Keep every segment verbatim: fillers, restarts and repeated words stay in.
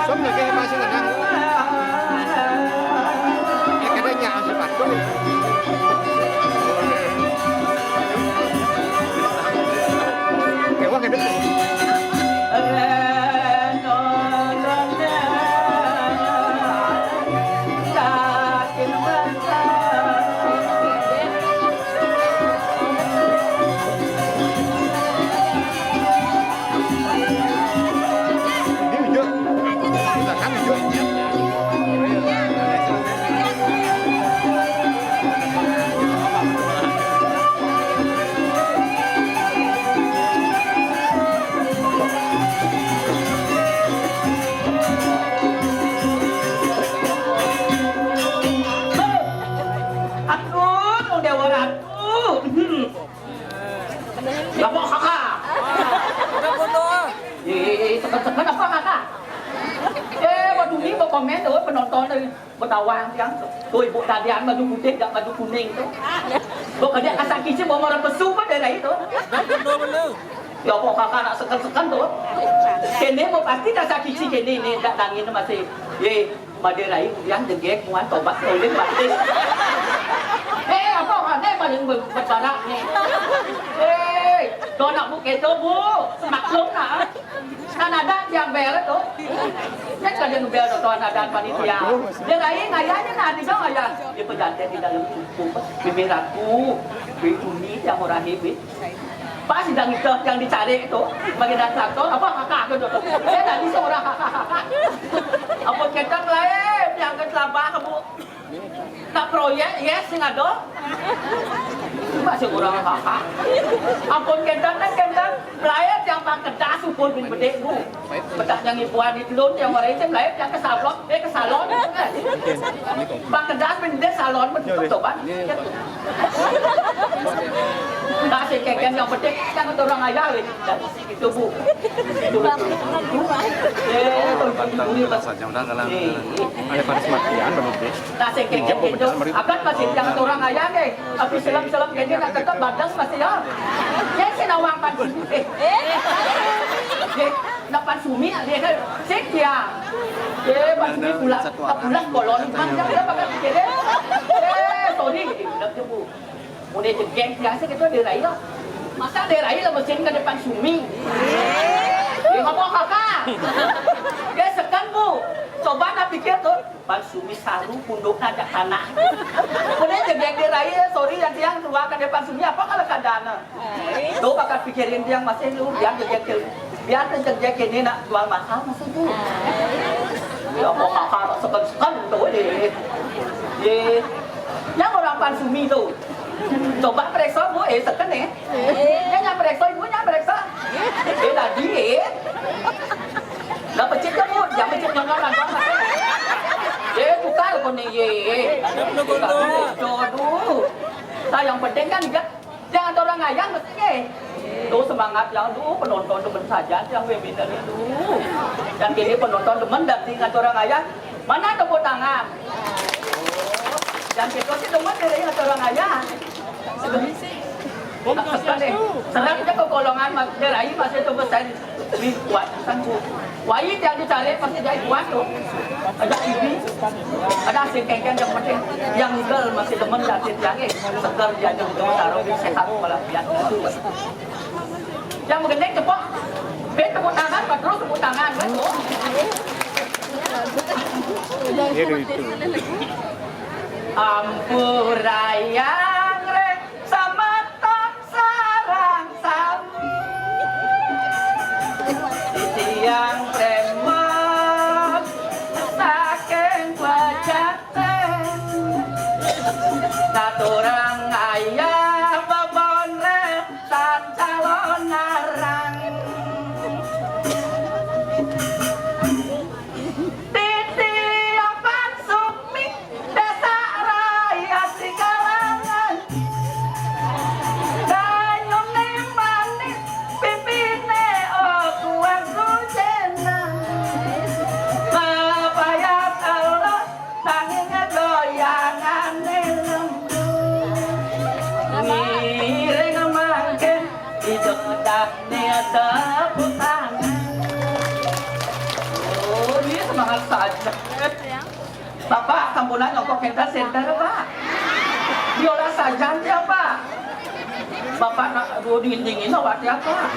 Sớm là cái ba mươi ngàn năm. Cái, cái đấy nhà sẽ bật đôi. Cái quá cái đấy. Aduh, nang Déwa Ratu. Hmm. Ya, apa, Kakak? Udah, bodoh. Eh, eh, eh, seken-seken apa, Kakak? Eh, waduh, ini mau komen tuh, penonton tuh, Bétawang tiang. Tuh, ibu tadian baju putih, nggak baju kuning tuh. Kok kerja kasak kicim, mau marang pesu, apa daerah itu? Udah, bodoh, bener. Ya, apa, Kakak nak seken-seken tuh? Kéné mau pasti kasak kicim kéné, né, ndak dangin masih. Ye. Madé rai, yang jegég, muan tobat, tolin, batis. Eh, apa mané paling be-, bebarak né? Eh, to nak Bu kéto, Bu. Semaklum nak. Kan ada yang bel to. Kan kada ngebel to, to ada panitia. Dé rai ngayahné nah, di dong ayah. Dia peganten di dalam cukup. Bibi Ratu, Bibi Uni, yang orang hebat. Pas sidang itu yang dicari itu, bagian traktor, apa, kakak gitu tuh. Saya tadi seorang kakak-kakak. Ampun, kita lain, yang ke kelapa, Bu. Nak proyek, yes, sing ada. Masih kurang kakak. Ampun, kita kan, kita lain yang pakai das, ukur bin bedé, Bu. Betak yang ibuan itu lun, yang orang itu lain yang ke salon, eh, ke salon. Pakai das bin bedé salon, betul, betul, Bang. Nah, sing kéngkén yang penting, yang kata orang ayah, weh. Itu, Bu. Itu, Bu. Eh, itu, Bu. Saja udah, kalau ada pada sematian, Bang Upi. Nah, sing kéngkén itu. Akan masih yang kata orang ayah, nih. Tapi selam-selam kéné, nak tetap badang masih, ya. Ya, si nawang pan sumi. Eh. Eh, nak pan sumi, dia kan. Sik, ya. Eh, pan sumi pula, pula kolon. Mana dia pakai pikir, eh? Eh, sorry, gitu. Udah, Bu. Mun jegég biasa kita di raya. Masa di raya lah mesin ke depan sumi. Dia ngomong, "Kakak, dia seken, Bu. Coba nak pikir tuh, pan sumi saru pundukna ajak tanah." Mun jegég di raya, sorry, yang tiang keluar ke depan sumi, apa kalau keadaannya? Tuh bakal pikirin tiang masih lu, biar jegég, biar jegég ini nak jual mahal masih, Bu. Ya, mau kakak seken-seken tuh, deh. Ye. Yang orang pan sumi tuh. Coba periksa, Bu, eh, seken, eh. Yang, yang periksa, Ibu, yang periksa. Eh, tadi, eh. Dah pecit ke, Bu? Jangan pecit nyonya kan, Bang. Eh, tukar kau ni, ye. Aduh. Nah, yang penting kan, dia, jangan orang ayah, mesti, eh. Tuh, semangat yang, tuh, penonton demen saja, yang webinar itu. Dan kini penonton demen, dan ingat orang ayah. Mana tepuk tangan? Yang kita sih demen dari orang ayah. Serang kita ke golongan mas-, dari masih itu besar. Ini kuat, kan, Bu. Wai yang dicari masih jadi kuat tuh. Ada ini, ada sing kéngkén yang penting. Yang legal masih demen, yakin, yakin. Segar dia, yang taruh sehat, malah biar. Yang begini tepuk. Bé tepuk tangan, Pak, terus tepuk tangan, kan? Oh. Ampurayang ring samatok sareng sami. Titiang Préma saking Bajang. Ngaturang ayah Nih, tepuk tangan. Oh, ini semangat saja. Bapak, sampunang nyongkok kénten sénter, Pak. Biola sajan ya, Pak. Bapak nak, aduh, dingin-dingin awak ya, Pak.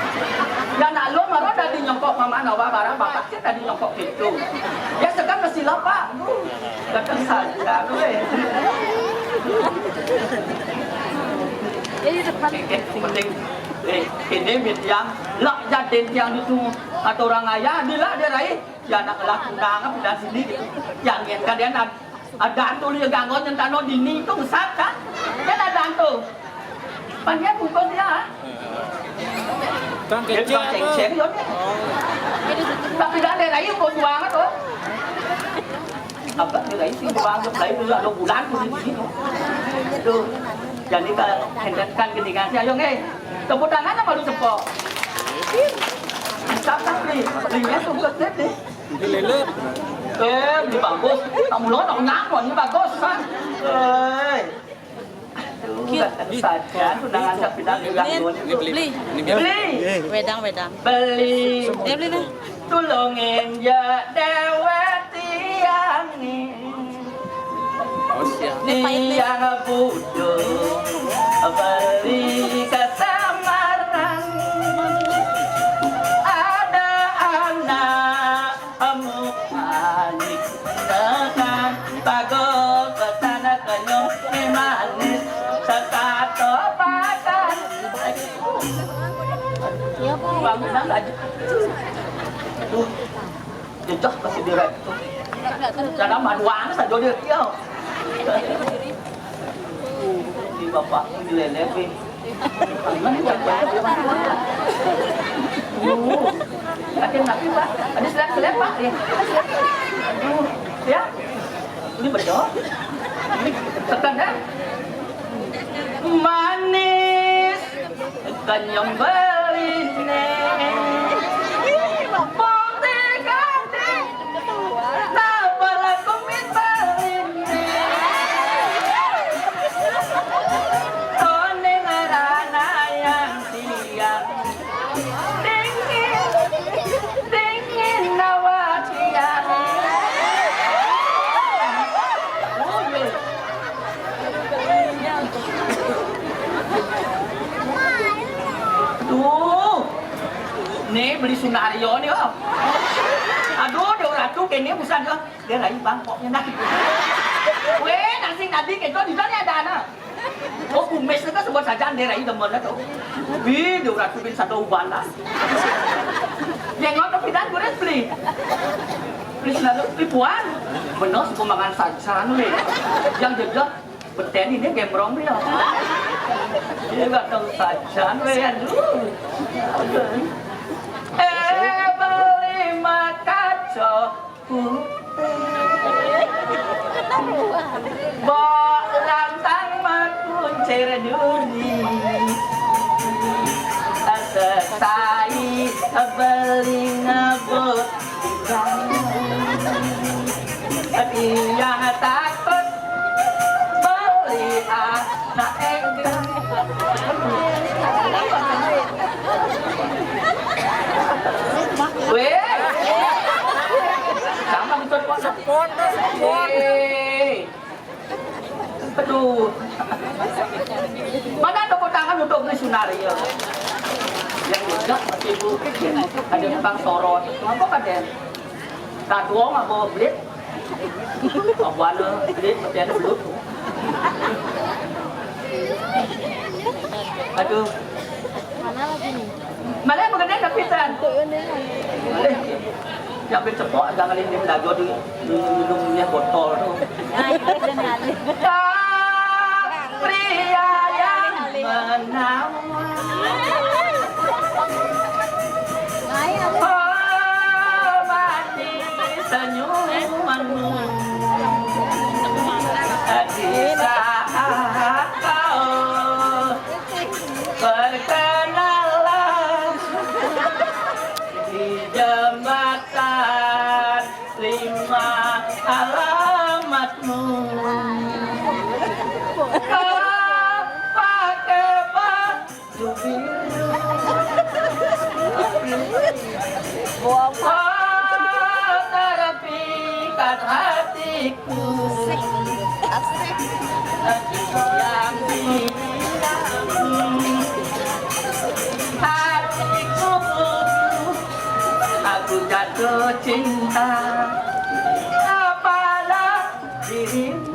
Ya nak lu malah tadi nyongkok mama nawa barang, Bapak sih tadi nyongkok itu. Ya sekarang masih lah, Pak. Aduh, datang saja, lu, eh. Ini depan. Penting. Eh, ini mit yang lak jadin yang itu atau orang ayah, bila dia raih. Ya, nak ngelah tunang apa dah sini gitu. Yang yang kalian ad-, ada tuh dia gangguan yang tanah dini itu besar kan? Kan ada tuh. Panjang bungkus dia. Kan dia kecil tukang apa? Cengceng, ya. Tapi dah ada lagi kau jual tuh. Apa dia lagi sih jual tuh, lain dulu ada bulan tuh di sini tuh. Tuh. Jadi kalau hendak kan gini kan, ayo nggih. Tepuk tangan apa lu sepok? Mantap kan, Bli? Blinya tuh gede deh. Ini lelet. Eh, ini bagus. Kamu lo dong nyampe ini bagus kan? Eh. Aduh, ganteng saja tunangan sampai bilang. Ini beli. Beli. Ini beli. Beli. Wedang, wedang. Beli. Ini beli, beli. Tulungin ya dewe tiang ni. Oh, siap. Ini pahit, nih. Tiang butuh beli kesamaran. Ada anak Amuk manik tekan pago petana kenyong ni manis sekato pakan. Iya, Pak. Bangunan aja. Tuh, jejak kasih direct tuh. Dalam aduan saja dia, dia. Di bapak ini lele, Pi. Aduh. Ada lagi, Pak. Ada selap-selap, Pak. Ya. Aduh. Ya. Ini betul. Ini tekan, ya. Manis. Kanyang baline. Bukti kati. Tapala kumit baline. Tone ngarana yang tiang. Dingin. Dingin nawa tiang. Aduh. Nih beli Sunario nih, oh. Aduh, dua ratus kene busan, oh. Dia lagi bangkoknya dah. Weh, nasi tadi kejo di sana ada anak. Oh, kumis itu sebut saja dia lagi demen tuh. Wih, dua ratus bin satu ubanan. Dia ngotot pidan gue beli. Beli selalu ribuan. Bener, sumbangan saja nih. Yang jejak Betén ini gembrong dia. Dia ganteng sajan, weh, aduh. Eh, beli makaco putih. Bok lantang makuncir duri. Sesai beli ngebut. Iya takut beli anak engkang. Weh. Sama betul kok. Sepon, sepon. Weh. Aduh. Mana tepuk tangan untuk Beli Sunario? Yang juga Ibu ada tukang sorot. Apa kan, Den? Tatuong apa blit? Apa ada blit, apa ada belut? Aduh. Mana lagi nih? Mana yang gede tapi, Tan? Tuh, ini. Mana? Yang cepok, jangan ini dago di, di minumnya botol tuh. Nah, itu dia nih. Pria yang menawan. Oh, manis senyumanmu. Di saat kau berkenalan di jembatan lima alamatmu. Kau pakai baju biru. Hatiku, aku jatuh cinta, apalah dirimu.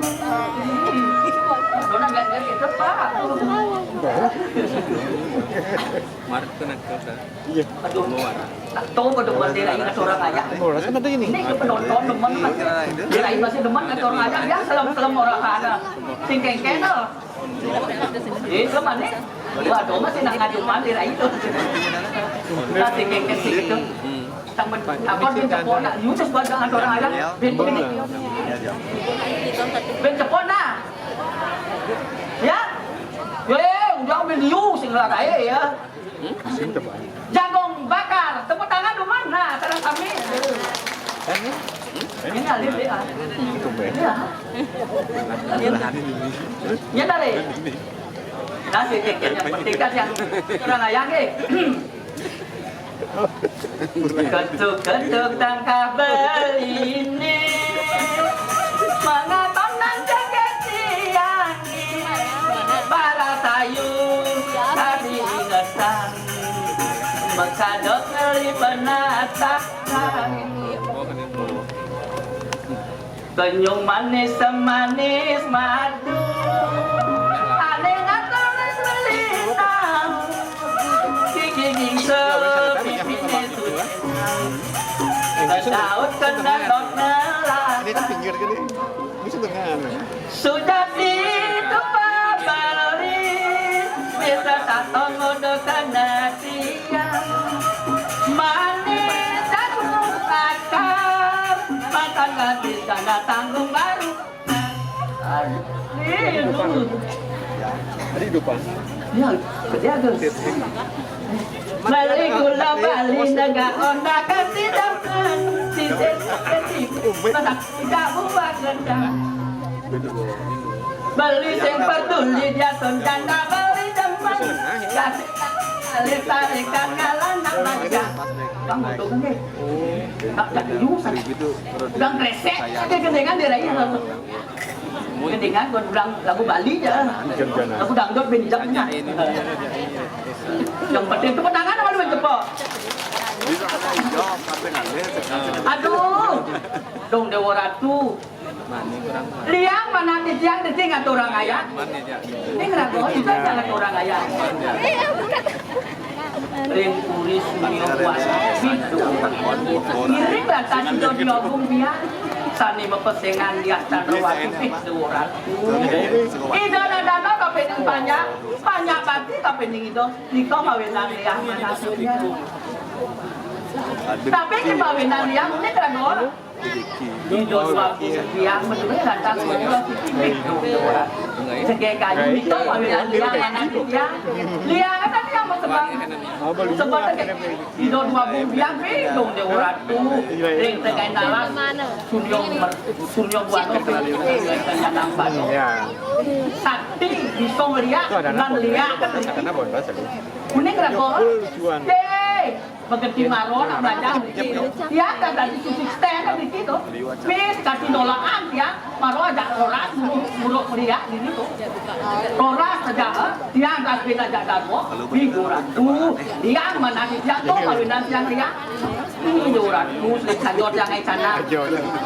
Dona nggak, nggak gitu, Pak. Mark tuh nangkep, kan? Iya. Aduh, tak tahu pada buat dia ini orang aja. Oh, rasanya ada ini. Ini ke penonton demen, Mas. Dia lain masih demen ke orang aja, dia selem-selem orang ada. Sing kengken, oh. Itu mana? Waduh, masih nak ngajuman dia itu. Nah, sing kengken sih itu. Tang ben, apa dia cepok nak? Yus buat dengan orang aja. Ben begini. Ben cepok nak. Ya? Weh, udah beli yus sing lah ya. Jagung bakar, tepuk tangan dulu, mana? Salam kami. Ini alir dia. Iya. Iya, dari. Nah, sih, yang penting kan yang orang ayang, eh. Ketuk-ketuk tangkah beli ini. Mangatonan jagat siang. Para sayur tadi ingetan. Mekadot ngeli penatahan. Senyum manis semanis madu. Ane ngatonan beli tahu. Gigi gingso, pipine suci. Kedaut kendang dok nelak. Ini tuh pinggir gini. Ini setengah. Sujati tua beli, bisa satong udah kena tiang. Manis aku akar, makan gadis karena tanggung baru. Aduh. Tadi lupa. Ya, kerja tuh. Bali gula, Bali negak onda kasih dapat. Sisir kasih. Masak tidak buat gendang. Beli sing peduli dia ton janda, beli demen. Kasih tarik tarik kakalan nak baca. Bang, untung deh. Tak tak diusah. Udah kresek aja gendengan dia lagi. Gendengan buat ulang lagu Bali aja. Lagu dangdut bini jamnya. Yang penting tepuk tangan sama lu cepok. Aduh. Dong Dewa Ratu. Liang mana titiang deting atau orang ayah? Ini ngerago itu aja orang ayah. Ring puri sunyo kuasa. Ngiring lantas ido diobung dia. Sani bepesengan dia candrawati pih Dewa Ratu. Ido nadana kapening panjak, panjak bati kapening ido. Nika mawinan liang mana titiang. Tapi kemawinan liang ini ngerago. Ido dua puluh tiang, betul ya, datang semua titik. Segai kayu itu, pamilihan tiang, anak tiang. Liang kan tadi yang mau sebab, sebab segai Ido dua puluh tiang, bingung dia orang tu. Ring tegai nalas, suryo mer-, suryo buano, bingung dia orang yang nampak. Sakti, bisa melihat, nang lihat. Kuning rago. Hei! Begendi maro nak belajar niki. Tiang dah dadi susi sten niki tu. Pis kaki dolaan tiang maro ajak roras buruk, buruk meriak niki tu. Roras aja, eh. Tiang dah bin ajak dago. Minggu ratu. Tiang mana di tiang tu mawinan tiang riak. Minggu ratu, sering sajo tiang ai sana.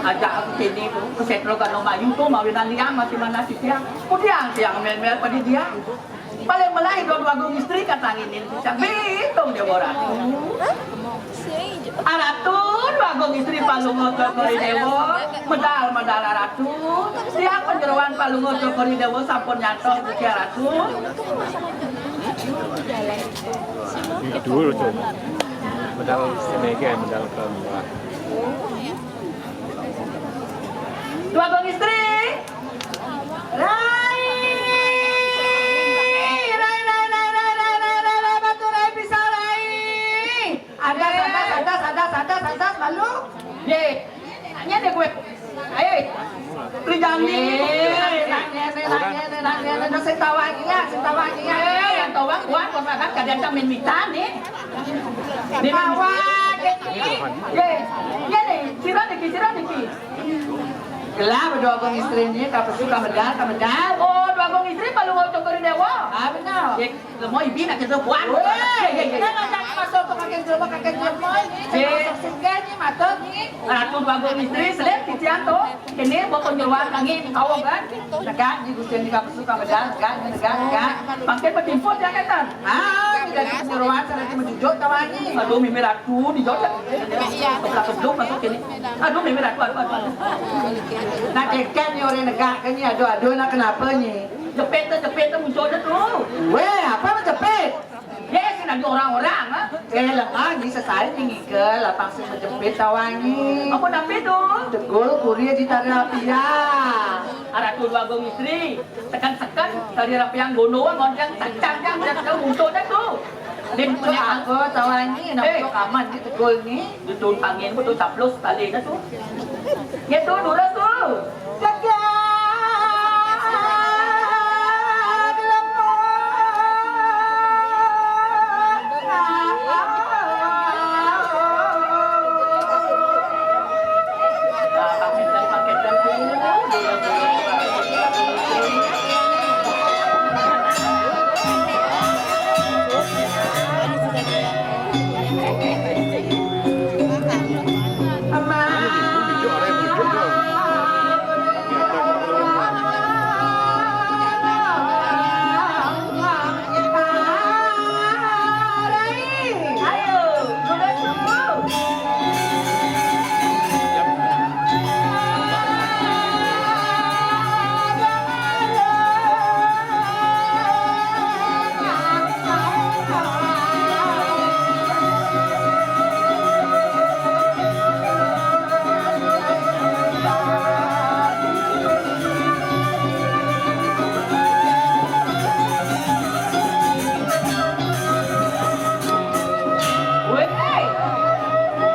Ajak aku sini tu. Kesetro gano mayu tu mawinan tiang masih mana si tiang. Ku tiang tiang mel-mel padi tiang. Paling melahi dua-dua agung istri katang ini. Cak bitung dia orang. Aratu dua agung istri palungo ke kori dewo. Medal, medal aratu. Siap penjeruan palungo ke kori dewo sampun nyantong ke aratu. Dulu tu. Medal semega, medal ke. Dua agung istri. Rai! Rai, rai, rai, rai, rai, rai, rai, rai, batu rai, pisau rai. Atas, atas, atas, atas, atas, atas, malu. Ye. Tanya deh gue. Ayo. Rijani. Nanya, nanya, nanya, nanya, sing tawang iya, sing tawang iya. Eh, yang tawang kuat, kuat makan, kadang tak main mita nih. Di bawah, Deki. Ye. Ye nih, sira Deki, sira Deki. Gelah Déwa Agung Istri né, ka pesu, ka medal, ka medal. Oh, Déwa Agung Istri perlu mau cokor Déwa. Ah, benar. Yé, lemo ibi nak kena buat. Wéh, yé, yé, yé. Kan ada masuk ke kakek jelema, kakek jelema. Yé. Masuk surga ni, masuk ni. Ratu Déwa Agung Istri, selip titiang to. Kéné bawa penyeruan kami, tahu kan? Negak ni, Gusti ni, ka pesu, ka medal, negak ni, negak, negak. Makin bertimput ya, kan? Ah, jadi penyeruan, sana di menjujuk, tahu ni. Aduh, mimi ratu, dijok. Keblak-kebluk masuk sini. Aduh, mimi ratu, aduh, aduh, aduh. Nak cekek ni orang negak ke ni, aduh, aduh, nak kenapa ni? Jepit tu, jepit tu muncul dah tu. Wéh, apa nak jepit? Yes, nak orang-orang, ah. Eh, lah, ah, ni sesaat ni ngikel, lapang si menjepit tawangi. Apa napi tu? Tegul kurir di tali rapian. Arah tu Déwa Agung Istri. Tekan-tekan, tali rapian gono, ngoncang, tacang, yang, yang, yang muncul dah tu. Dia punya apa, tawangi, nak Eh. Untuk aman di tegul ni. Dia turun angin pun tu, taplos tali dah tu. Dia tu, dulu tu. Jaga lemah. Wéh,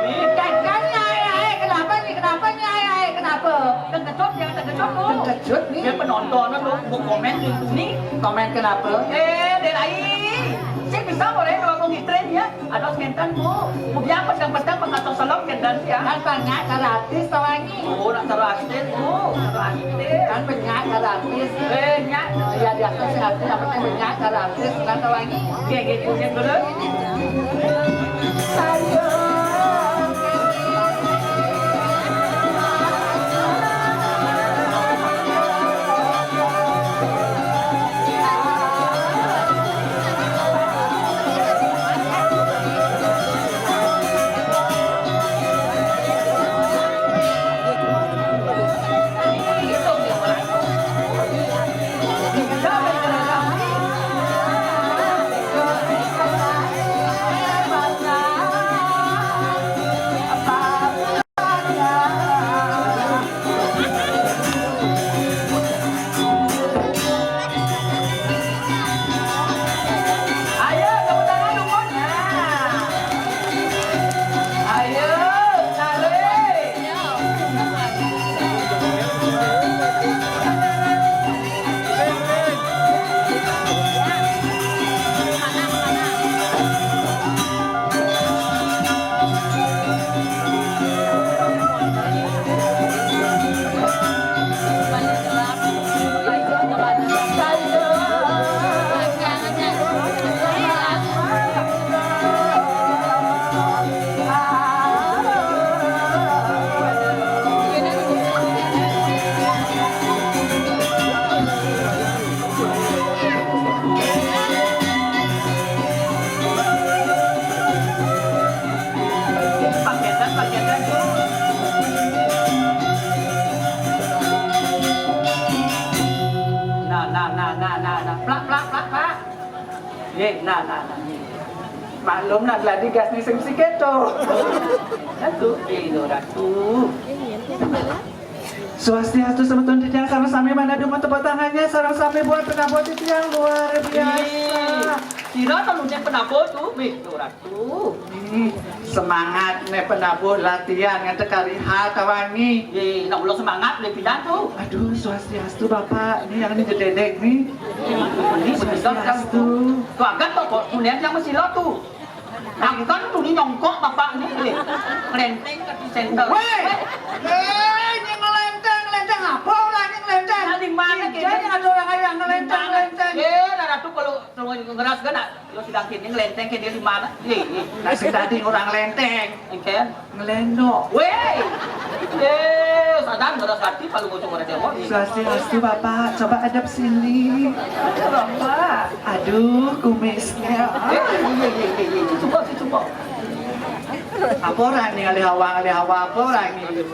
ini kan, kan, ya, ya, eh, kenapa nih? Kenapa nih? Ya, ya, eh, kenapa? Terkejut, ya, terkejut tuh. Terkejut nih. Dia penonton tuh, mau komen tuh, nih. Komen kenapa? Eh, dia lain. Sing bisa boleh dua mau ngitrain ya. Ada senten, Bu. Kemudian petang-petang pengatur salon kendali ya. Kan banyak gratis, tawangi. Oh, nak taruh asisten, Bu. Taruh asisten. Kan banyak gratis. Banyak. Ya, biasa sih, yang penting banyak gratis, kan tawangi. Oke, oke, oke, terus. Ayo, tepuk tangan dulu, nah. Ayo, tarik. Paketan, paketan, tuh. Nah, nah, nah, nah, nah, nah. Plak, plak, plak, plak. Ye, nah, nah, nah. Maklum, nah, gladi gas nih sing siket tuh. Ratu, eh, lo Ratu. Swastiastu, semeton titiang sareng sami, mana dumun tepuk tangannya, sareng sami buat penabuh titiang luar biasa. Ih, sira to nuncen penabuh tu, wih, Ratu. Ih, semangat nih penabuh latihan ngantek kari ha tawangi. Ih, nak ulo semangat le pidan tu. Aduh, swastiastu Bapak, nih yang ini jededek nih. Ini betul. Swastiastu. Tu agak to kok, kemudian yang masih lo tu. Takkan tu ni nyongkok bapak ni, eh. Ngelenteng ke di center. Weh! Eh, ni ngelenteng, ngelenteng. Di mana kene? Ada orang yang ngelenteng-lenteng. Eh, nah, Ratu kalau ngeras kan, lo sidang kene ngelenteng kene di mana? Ye, ye. Nah, sing dadi orang lenteng. Engken. Ngelendok. Weh. Eh, sadar ngeras hati kalau ngocok orang Jawa. Swastiastu, Bapak. Coba hadap sini. Bapak. Aduh, kumisnya. Eh, iya, iya, iya, iya. Coba, coba. Apa orang ni, alih awak, alih awak, apa orang ni?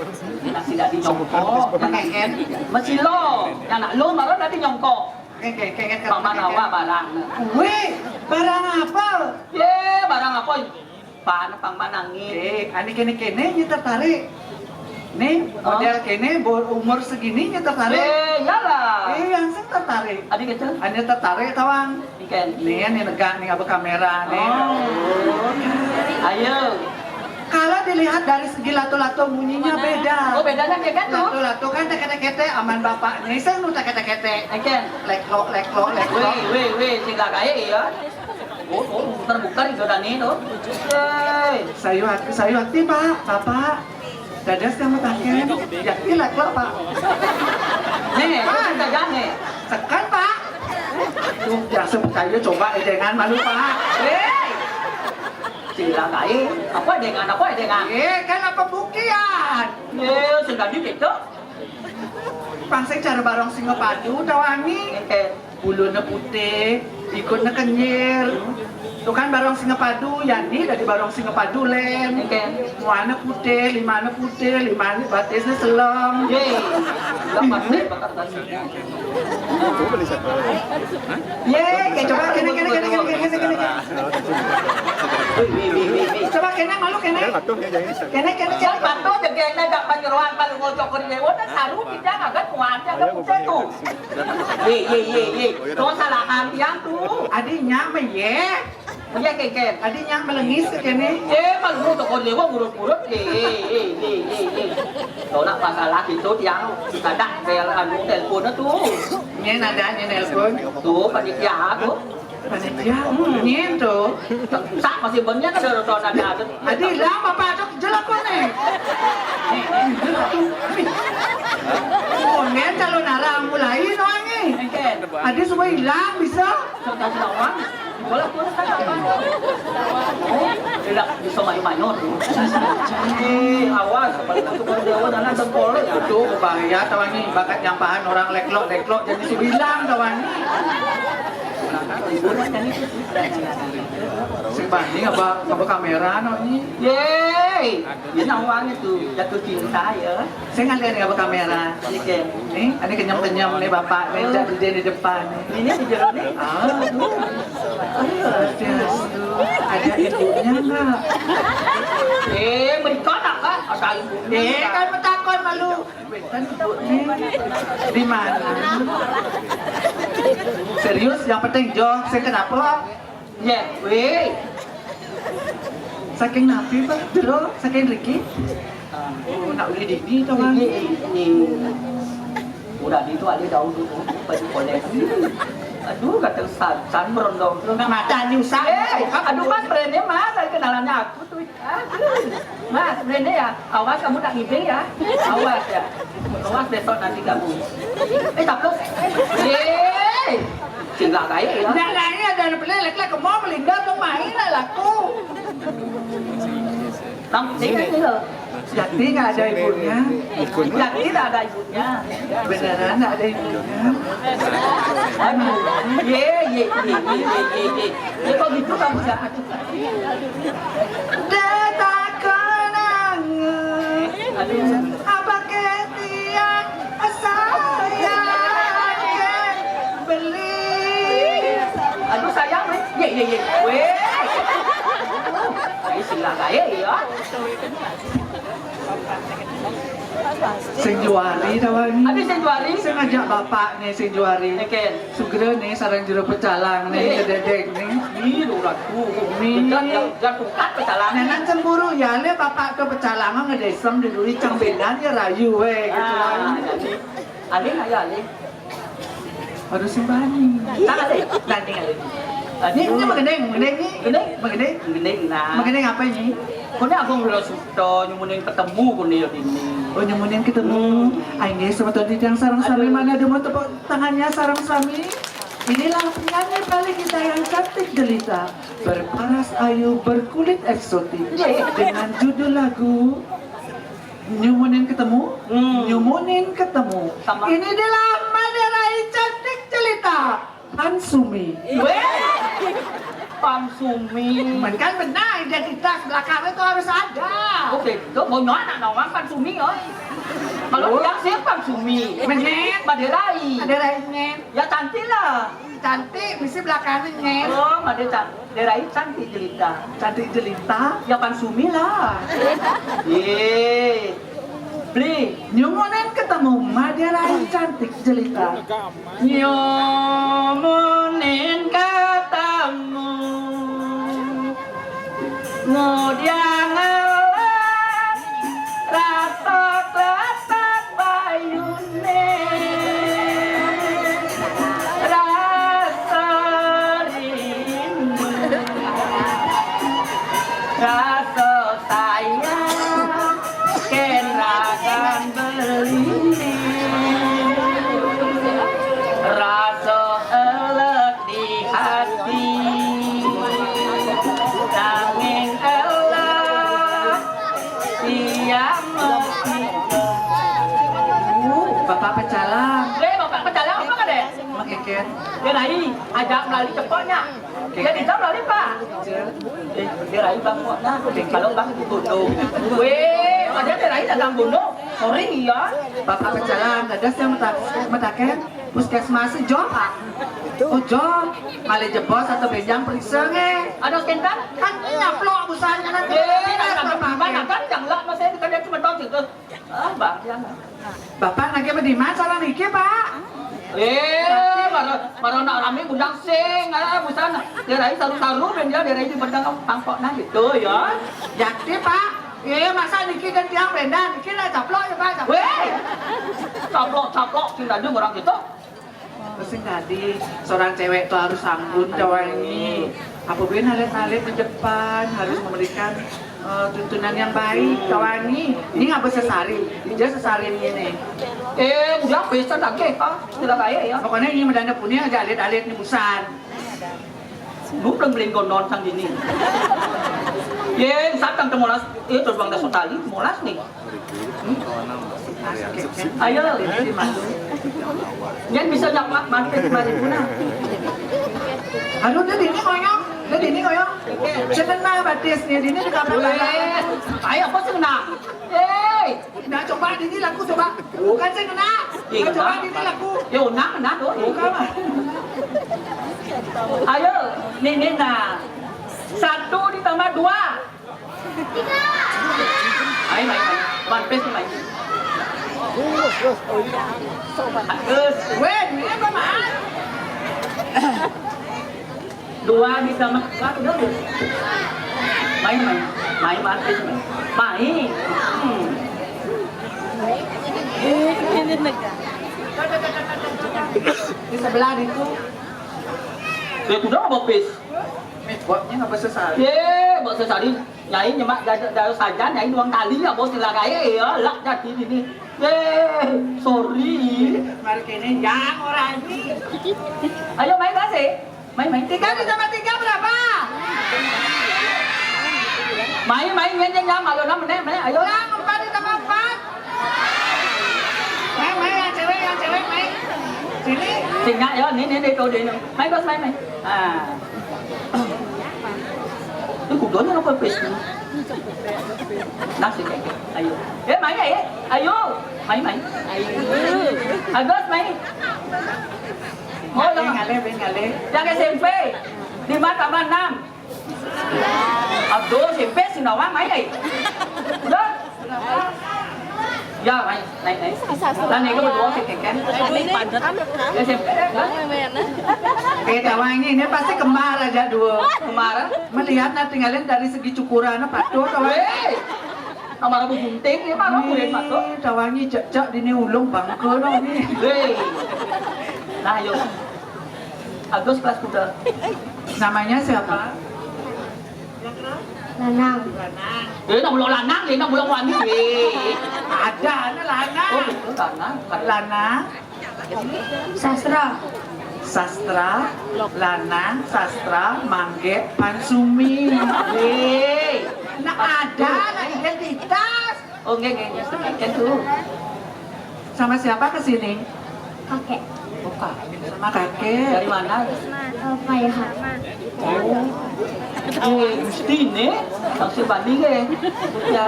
Nak sida di nyongko, nak keken. Masih lo, yang nak lo baru dah di nyongko. Keken, keken, keken. Paman awak barang. Weh, barang apa? Ye, barang apa? Pan pang manangin. Eh, ani kene-kene nya tertarik. Nih, model kene, bo-, umur segini nya tertarik. Eh, iyalah. Eh, yang sing tertarik. Adi gitu. Ani tertarik, tawang. Ikan. Nih, ani negak nih, apa kamera nih. Oh. Ayo. Kalau dilihat dari segi lato-lato, bunyinya beda. Oh, bedanya dia kan tuh. Lato-lato kan teke-teke teh aman bapak nih, saya nu teke-teke teh. Ikan. Leklo, leklo, leklo. Weh, weh, weh, sing gak kaya ya. Oh, oh, terbuka di Jordani tuh. Yeay. Sayu hati, sayu hati, Pak, Bapak. Dadas yang mataken. Ya, ilat, Pak, Pak. Nih, kok kita jane? Sekan, Pak. Tuh, biasa percaya coba edengan malu, Pak. Hei. Sila kain. Apa edengan? Apa edengan? Eh, kan apa bukian? Eh, sudah di itu. Pang sing cara barong Singapadu, tawangi. Oke. Bulune putih, ikutne kenyir. Tuh kan barong Singapadu, yani dari barong Singapadu, Len. Oke. Muane putih, limane putih, limane batisne selem. Ye. Enggak pasti bakal kasih. Ye, kayak coba kene, kene, kene, kene, kene, kene, kene. Coba kene, malu kene. Kene, kene, kene. Patuh jegene dak panyeroan palu ngocok dewa, saru kita agak kuat, agak putih tuh. Ye, ye, ye, ye. Tuh salahan tiang tuh. Adinya mah ye. Ye, keken. Adinya melengis ke kene. Eh, palu ngocok dewa ngurut-ngurut. Ye, ye, ye, ye, ye. Tuh nak masalah itu tiang, kadang bel anu telepon tuh. Nye nada, nye nelpon. Tuh, panitia tuh. Panitia, hmm, nye tuh. Sak masih banyak ada tuh nada tuh. Adi lah, Bapak tuh jelek kok nih. Nih, nih, jelek tuh. Nih. Oh, nye calon arang mulai doang nih. Engke. Adi semua hilang, bisa. Sudah hilang. Bola, bola, kan apa? Oh, tidak bisa main-main tuh. Eh, awas, paling masuk ke Jawa, jangan jempol ya. Itu bahaya, tawangi, bakat nyampahan orang leklok-leklok, jadi si bilang, tawangi. Sing banding apa, apa kamera, no, ini? Yeay, ini nawangi tuh, jatuh cinta ya. Saya ngeliat ya kamera. Ini kayak, nih, ada kenyam-kenyam nih bapak, nih, oh, di, di depan. Ini di jero nih. Ah, aduh. Ada ibunya nggak? Eh, menikah tak, Kak? Ada ibunya. Eh, kan metakon malu. Kan ibunya di mana? Serius, yang penting Jo, saya kenapa? Ya, weh. Saking napi, Pak? Jero, saking riki? Oh, nak uli dini to, Bang? Ini, ini. Udah di itu ada daun dulu, baju kolek. Aduh, kata Ustaz, San berondong. Lu nggak mata ni Ustaz. Eh, aduh, Mas, brandnya Mas, saya kenalannya aku tuh. Aduh. Mas, brandnya ya, awas kamu tak ngibing ya. Awas ya. Awas besok nanti kamu. Eh, taplok. Yeay. Cinta kaya ya. Nggak, nggak, ini ada pelelek lah, ke mall, melingga, ke main lah, laku. Tam-, sini, sini. Yati nggak ada ibunya. Yati nggak ada ibunya. Beneran nggak ada ibunya. Aduh, ye, ye, ye. Ya, kok gitu kamu jahat? Dia tak kenang. Aduh. Apa ketiak sayang beli? Aduh, sayang, weh. Ye, ye, ye. Weh. Ini sila kaya ya. Sing juari, tawangi. Ada sing juari? Sing ngajak bapak nih, sing juari. Oke. Sugra nih, sarang jero pecalang nih, eh, kededek nih. Ih, lu ratu, nih. Jangan, jangan, jangan tungkat pecalang. Nenek cemburu ya, le bapak tuh pecalang ngedesem di duri cang bedan ya rayu, weh, gitu. Ah, jadi, alih aja, alih. Aduh, sing bani. Tak alih, bani alih. Ini, ini magendeng, magendeng nih. Gendeng? Magendeng. Gendeng, nah. Magendeng apa ini? Kone aku ngelos suto, nyumunin ketemu kone ya ini. Oh, nyumunin ketemu. Ayo, semeton titiang sareng sami, mana demo tepuk tangannya sareng sami. Inilah penyanyi Bali kita yang cantik jelita, berparas ayu, berkulit eksotik, dengan judul lagu Nyumunin Ketemu. Hmm. Nyumunin Ketemu. Sama. Ini adalah Madérai cantik jelita. Pan Sumi. Weh, Pan Sumi. Kan benar, identitas belakangnya tuh harus ada. Oh, gitu. Mau nyoba anak nawang Pan Sumi, oi. Kalau Oh. Tidak sih Pan Sumi. Menyet. Madérai. Madérai nyet. Ya cantik lah. Cantik, mesti belakangnya nyet. Oh, Madérai can-, Madérai cantik jelita. Cantik jelita. Ya Pan Sumi lah. Ye. Beli. Nyumunin ketemu Madérai cantik jelita. Nyumunin ketemu. Ngudiang ngelet rasa kletak bayune. Rasa rindu. Rasa sayang. Kén ragan beline, rasa elek di hati, nanging elek tiang mesti. Bapak Pecalang. Wéh, Bapak Pecalang apa kadé? Mengékén. Ya, Rai, ajak melali cepoknya. Jadi jam lali, Pak. Eh, dia rai bang kok nah, kalau bang itu gunung. Wéh, ada dia rai dagang gunung. Sorry ya. Bapak Pecalang, ada saya metak-, metaken puskesmas jok, Pak. Oh, jok. Malih jebos atau bénjang periksa nggih. Ada kénten? Kan nyaplok busanya nanti. Eh, ada Bapak. Kan yang lah masih kan dia cuma tahu gitu. Ah, Bang, ya. Bapak nagih pediman sareng niki, Pak? Eh, mara, mara nak rame gudang sing, ah, busan. Daerah ini saru-saru, ben dia daerah ini pedang pangkok nah gitu ya. Yakti, Pak. Eh, masa niki kan tiang benda, niki lah caplok ya, Pak, caplok. Wéh, caplok-caplok sing dadi orang gitu. Sing tadi, seorang cewek tuh harus anggun, Tawangi. Apa gue nalit-nalit di depan, harus memberikan, eh, tuntunan yang baik, Tawangi. Ini nggak bisa sesari, dia sesari ini nih. Eh, udah bisa lagi, Pak. Sudah kaya ya. Pokoknya ini medana punya aja alit-alit nih busan. Lu belum beli gondon sang gini. Ye, satang temolas, eh, terus bang dasar tali, molas nih. Ayo. Yen bisa nyaplak mampir mari punah. Aduh, dia dini ngoyong, dia dini ngoyong. Seneng nah batis nih, dini di kamar. Wéh, ayo apa sih kena? Hei, nah coba dini laku coba. Bukan sih kena. Nah, coba dini laku. Ya unang kena tuh. Bukan mah. Ayo, nih nih nah. Satu ditambah dua. Main, main, main. One Piece nih, main. Terus. Weh, duitnya berapaan? Dua ditambah dua, udah, udah. Main, main. Main, One Piece, main. Main. Hmm. Ini negara. Di sebelah itu. Ya, udah, One Piece. Nih, buatnya nggak bisa sehari. Ye, buat sehari. Nyai nyemak dada, dada saja, nyai nuang tali ya, bos, sila kaya ya, lak jadi ini. Ye, sorry. Mari kene, yang orang ini. Ayo main kasih. Main, main. Tiga ditambah tiga berapa? Main, main, main, main, main, ayo lah, meneh, meneh, ayo. Yang empat ditambah empat. Main, main, yang cewek, yang cewek, main. Sini. Sini, ya, ini, ini, ini, tuh, ini. Main, bos, main, main. Ah. Ini kudonya apa, Pris? Nasi, ayo. Eh, main, ya, ayo. Main, main. Ayo. Agus, main. Oh, yang ngalih, ngalih. Yang S M P. Lima tambah enam. Aduh, S M P sing nawang, main, ya. Udah. Ya, naik, naik, naik. Lah, naik dua sih, kan? Ini padat. Ya, siapa? Hah? Eh, Tawangi, ini pasti kembar aja dua. Kembar? Melihat nah tinggalin dari segi cukuran apa tuh, Tawangi? Wéh! Kamar Bu Gunting, ini mana kulit masuk? Ih, Tawangi cek-cek di ini ulung bangke dong nih. Wéh. Nah, yuk. Agus kelas kuda. Namanya siapa? Lanang. Eh, nak mula lanang, dia nak mula wani. Eh. Ada, ada lanang. Oh, betul, lanang. Lanang. Sastra. Sastra, lanang, sastra, mangge, pansumi. Weh. Nak ada, nak identitas. Oh, nggih, nggih, nggih, sebentar, tuh. Sama siapa ke sini? Kakek. Oh, kakek. Sama kakek. Dari mana? Eh, Payahan. Oh. Eh, mesti nih, langsung banding ya. Ya.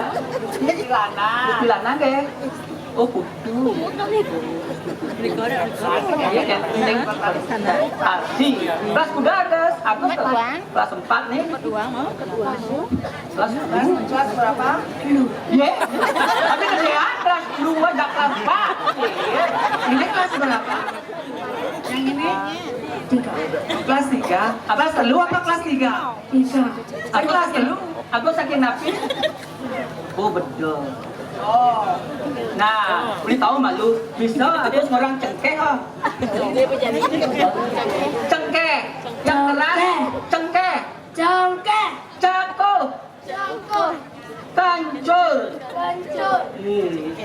Ini lanang. Ini lanang ya. Oh, kudu. Iya, ya, penting. Tadi. Kelas kuda ada. Aku kelas empat nih. Kelas, kelas, kelas berapa? Ye? Tapi gedean, kelas dua, dah kelas empat. Iya. Ini kelas berapa? Yang ini? Tiga. Kelas tiga. Apa kelas telu apa kelas tiga? Tiga. Aku kelas telu. Aku saking napi? Oh, betul. Oh. Nah, boleh tahu malu. Bisa aku seorang cengkeh, oh. Cengkeh. Yang keras. Cengkeh. Cengkeh. Cengkeh. Cekuh. Cekuh. Kencur. Kencur. Nih.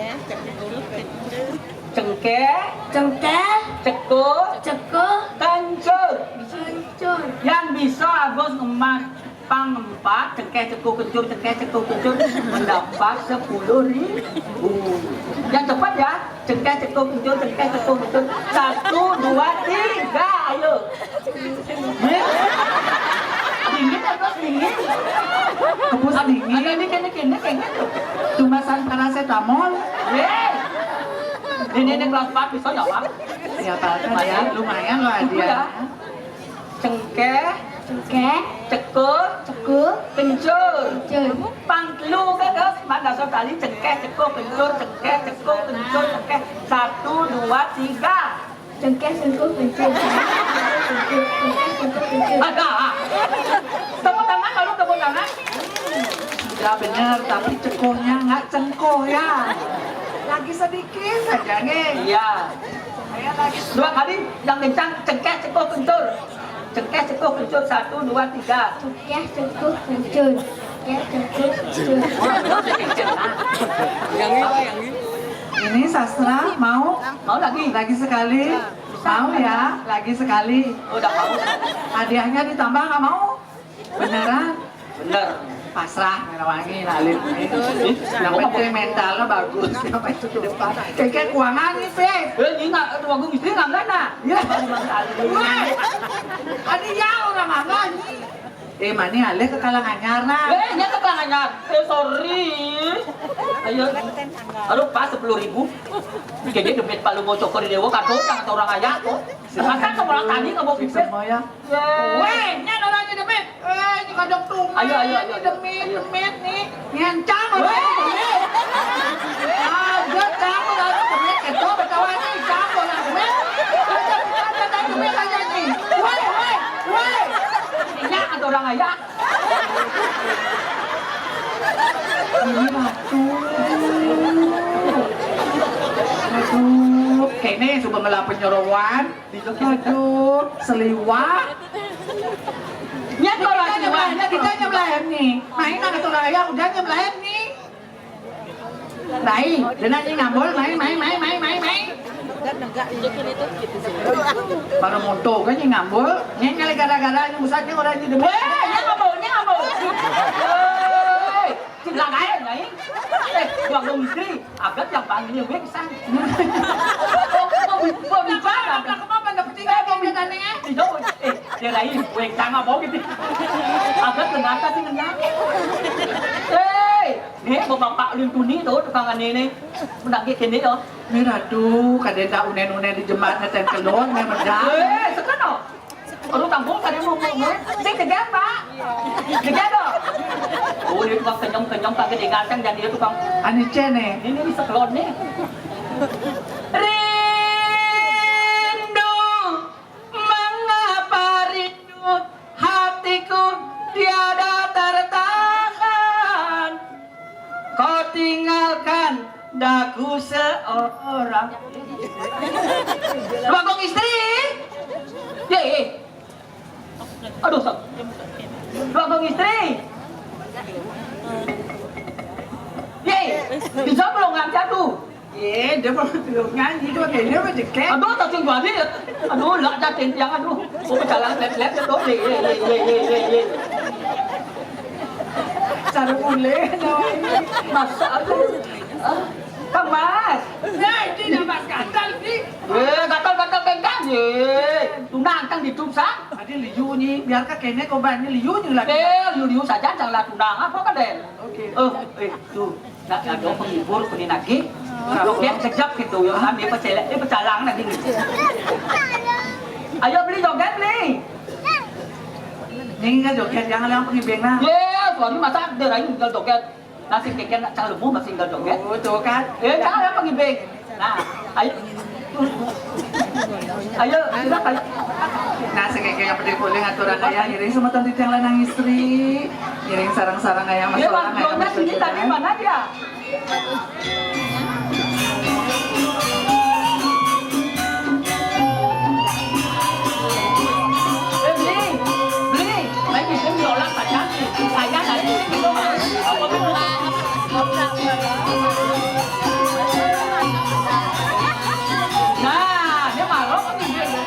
Cengkeh. Cengkeh. Cekuh. Cekuh. Kencur. Kencur. Yang bisa Agus ngemas pang empat, cengkeh, cekuh, kencur, cengkeh, cekuh, kencur, mendapat sepuluh ribu. Yang cepat ya. Cengkeh, cekuh, kencur, cengkeh, cekuh, kencur. Satu, dua, tiga, ayo. Ye? Dingin atau dingin? Kebus dingin. Ada ini kene, kene, kene tuh. Tumasan paracetamol. Ye. Ini, ini kelas empat bisa nggak, Pak? Ya, Pak, kan ya, lumayan loh, Adia. Cengkeh. Cengkeh. Cekuh. Cekuh. Kencur. Kencur. Pang telu ke, Gus? Mana so tali cengkeh, cekuh, kencur, cengkeh, cekuh, kencur, cengkeh. Satu, dua, tiga. Cengkeh, cekuh, kencur. Cengkeh, cekuh, kencur. Ada. Tepuk tangan, lalu tepuk tangan. Sudah benar, tapi cekuhnya nggak cengkoh ya. Lagi sedikit saja nih. Iya. Dua kali yang kencang, cengkeh, cekuh, kencur. Cengkeh, cekuh, kencur, satu, dua, tiga. Cengkeh, cekuh, kencur. Cengkeh, cekuh, kencur. Yang ini, yang ini. Ini sastra, mau? Mau lagi? Lagi sekali. Mau ya? Lagi sekali. Udah mau. Hadiahnya ditambah nggak mau? Beneran? Bener. Pasrah, Merah Wangi, Lalit. Yang penting mentalnya bagus. Yang penting ke depan. Kayak keuangan nih, Pe. Eh, ini nggak, aduh, aku istri nggak, nggak, nah. Ya. Weh. Ada ya orang apa nih? Eh, mani alih ke Kalang Anyar, nah. Eh, ini ke Kalang Anyar. Eh, sorry. Ayo. Aduh, pas sepuluh ribu. Kayaknya demit palu mau cokor di dewa, kado, jangan orang ayah kok. Masa sekolah tadi nggak mau pikir? Semua ya. Weh, nya orang ini demit. Eh, ini kadang tuh. Ayo, ayo, ayo, ayo. Demit, ayo. Demit nih. Ngencang orang ini demit. Aja kamu lalu demit, itu betawa nih, kamu orang demit. Aja kita ada demit aja nih. Weh, weh, weh. Nya ada orang ayah. Ini batu. Aduh, kene coba ngelapin nyorowan. Aduh, seliwak. Nya orang seliwak, nya kita nyebelahem nih. Main anak orang ayah udah nyebelahem nih. Lai, dena ni ngambul, mai, mai, mai, mai, mai, mai. Para moto kan ni ngambul, ni nyali gara-gara ni pusat ni orang ni demit. Eh, ni ngambul, ni ngambul. Eh, cik lagai, ni. Eh, buang dong istri. Agat yang panggil gue pisang. Mau bicara. Kenapa, kenapa, kenapa, kenapa, kenapa, kenapa, kenapa, eh, dia lain, gue yang sama, mau gitu. Agat kenapa sih, kenapa? Hei, nih, bapak Pak Lintuni tuh, tukang aneh nih. Menagih kene, oh. Nih, aduh, kadenda unen-unen di jembatnya, ten kelon, nih, medang. Eh, sekarang, oh. Aduh, kampung, kadenda mau, mau, mau. Sing, jaga, Pak. Jaga, dong. Oh, dia tukang kenyong-kenyong, kagak diingatkan, jadi dia tukang. Anice, nih. Ini, ini sekelon, nih. Rindu, mengapa rindu hatiku tiada tertahan. Kau tinggalkan daku seorang. Dua kong istri. Ye, ye. Aduh, sok. Dua kong istri. Ye, bisa belum ngajar tuh? Ye, dia mau belum ngaji tuh, dia mau jeklek. Aduh, tak tinggal dia. Aduh, lah, dah tentiang, aduh. Oh, jalan lep-lep, ya, tuh. Ye, ye, ye, ye, ye, ye, ye. Cara boleh, no, ini. Masa, aduh. Ah, Kang Mas. Nah, ini dah Mas gatal, ini. Eh, gatal-gatal tentang, ye. Tunang, Kang, di Tumsang. Tadi liu ni, biarkan kene kau ban ni liu ni lah. Eh, liu-liu saja, janganlah tunang. Apa kan, deh? Oke. Eh, eh, tuh. Nak ada penghibur, peninagi. Kalau dia kejap gitu, ya, ambil pecelek, dia pecalang lagi ni. Ayo beli joget, beli. Ni kan joget, jangan yang penghibur, nah. Ye, suami masa ada lain tinggal joget. Nasi keken nak cang lemu masih tinggal joget. Oh, tuh kan. Eh, jangan yang penghibur. Nah, ayo. Ayo, silakan. Nah, sing kayak pedih boleh ngaturan ayah ngiring sama tante tiang lanang istri. Ngiring sarang-sarang ayah. Dia mas orang ayah. Mas tadi mana dia? Eh, beli, beli. Main game di orang pacar. Saya tadi itu. Nah, dia marah kan dia. Ayo.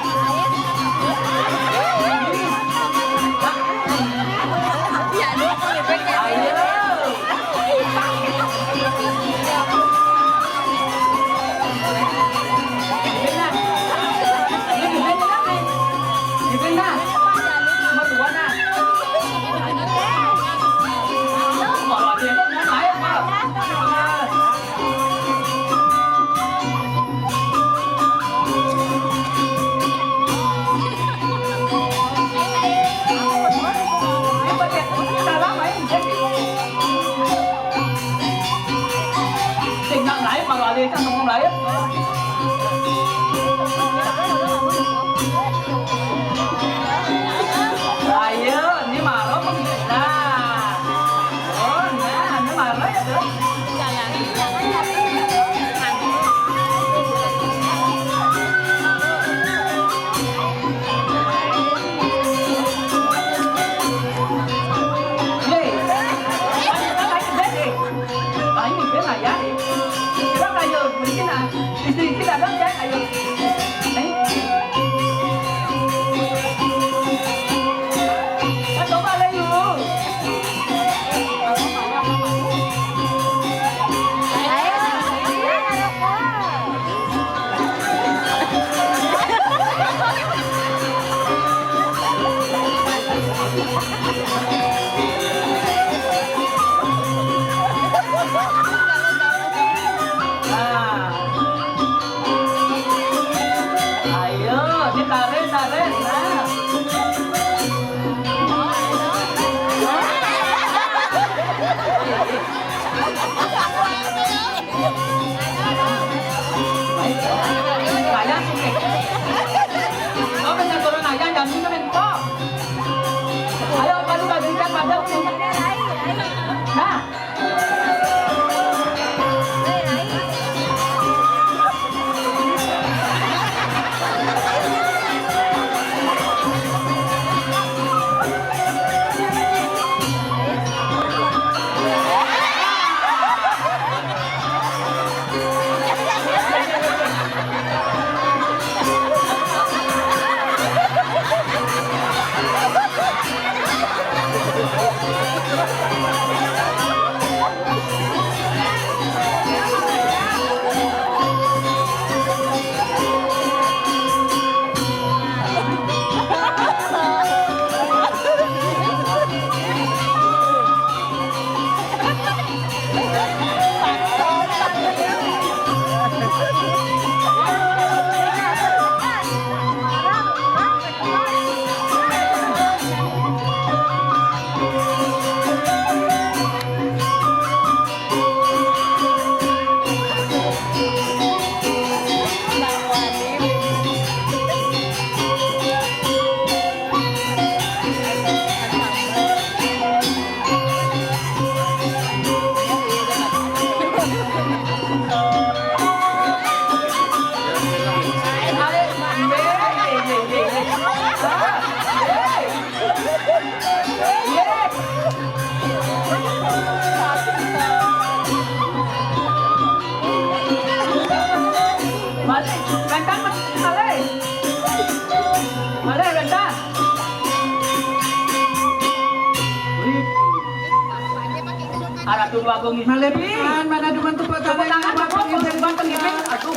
Aratu Déwa Agung Istri. Malih pisan, mana demen tepuk tangan. Tepuk tangan, Bapak, tepuk tangan. Aduh.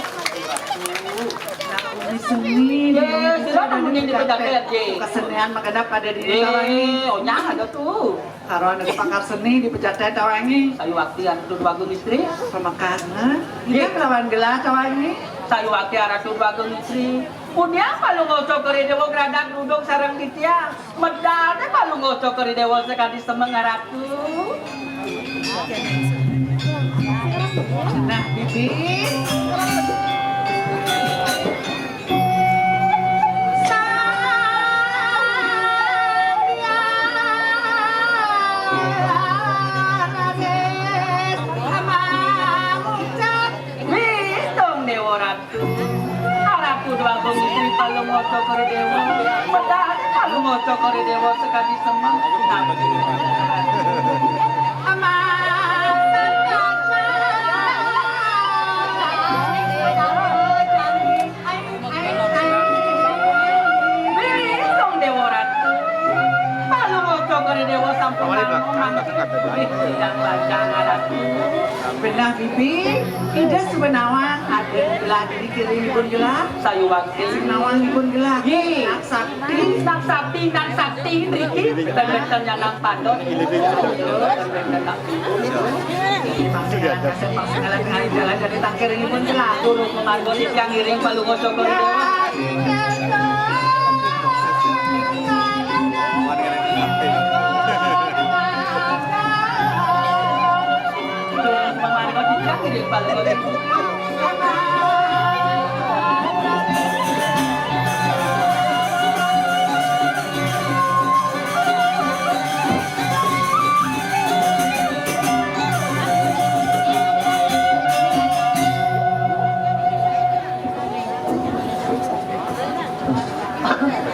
Nah, ini seni. Yé, sira nemenin di pejaten, yé. Kesenian magenep ada di Yé, Tawangi. Onyang ada tuh. Karo anu pakar seni di pejaten Tawangi. Sayuwakti Aratu Déwa Agung Istri. Pamekasna. Yé. Kita kelawan gelah Tawangi. Sayuwakti Aratu Déwa Agung Istri. Pundi Palungguh Cokor I Déwa gradak duduk sareng titiang. Medalé Palungguh Cokor I Déwa sakadi semeng, Ratu. Nah, Bibi. Wis dong, Déwa Ratu. Aratu Déwa Agung Istri Palungguh Cokor I Déwa. Medalé Palungguh Cokor I Déwa sakadi semeng. Wis dong, Déwa Ratu. Palungguh Cokor I Déwa sampun. Wih, sidang lajang, Ratu. Benah, Bibi, Ida Subenawang, ada gelah dini kiringipun gelah. Sayuwakti. Subenawang ipun gelah. Nggih. Nak sakti. Nak sakti, nak sakti, mriki. Benten nyanang pandot. Pangsingalan kasép, pangsingalan ngalih jalan dari tangkiringipun gelah. Guru pamarga titiang ngiring Palungguh Cokor I Déwa.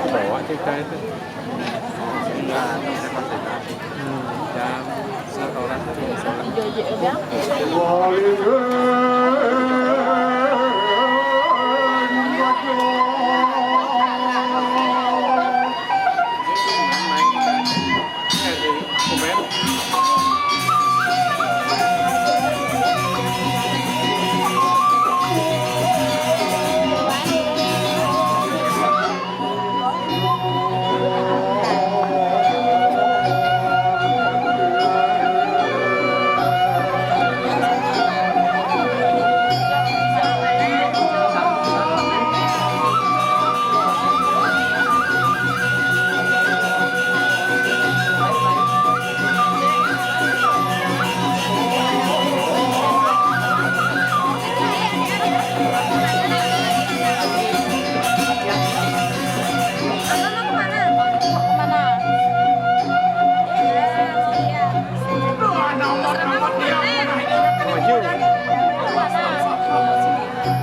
Bawa cerita itu.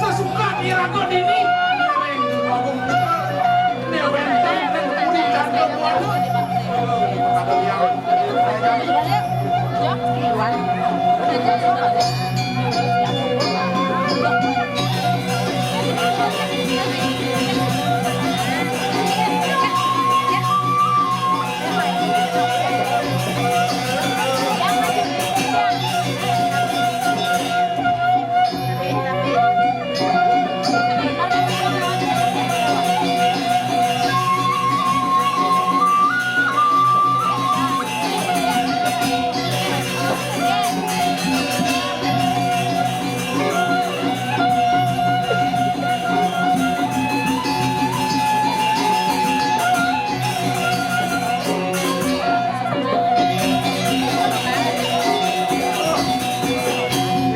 Sesuka iraga dini.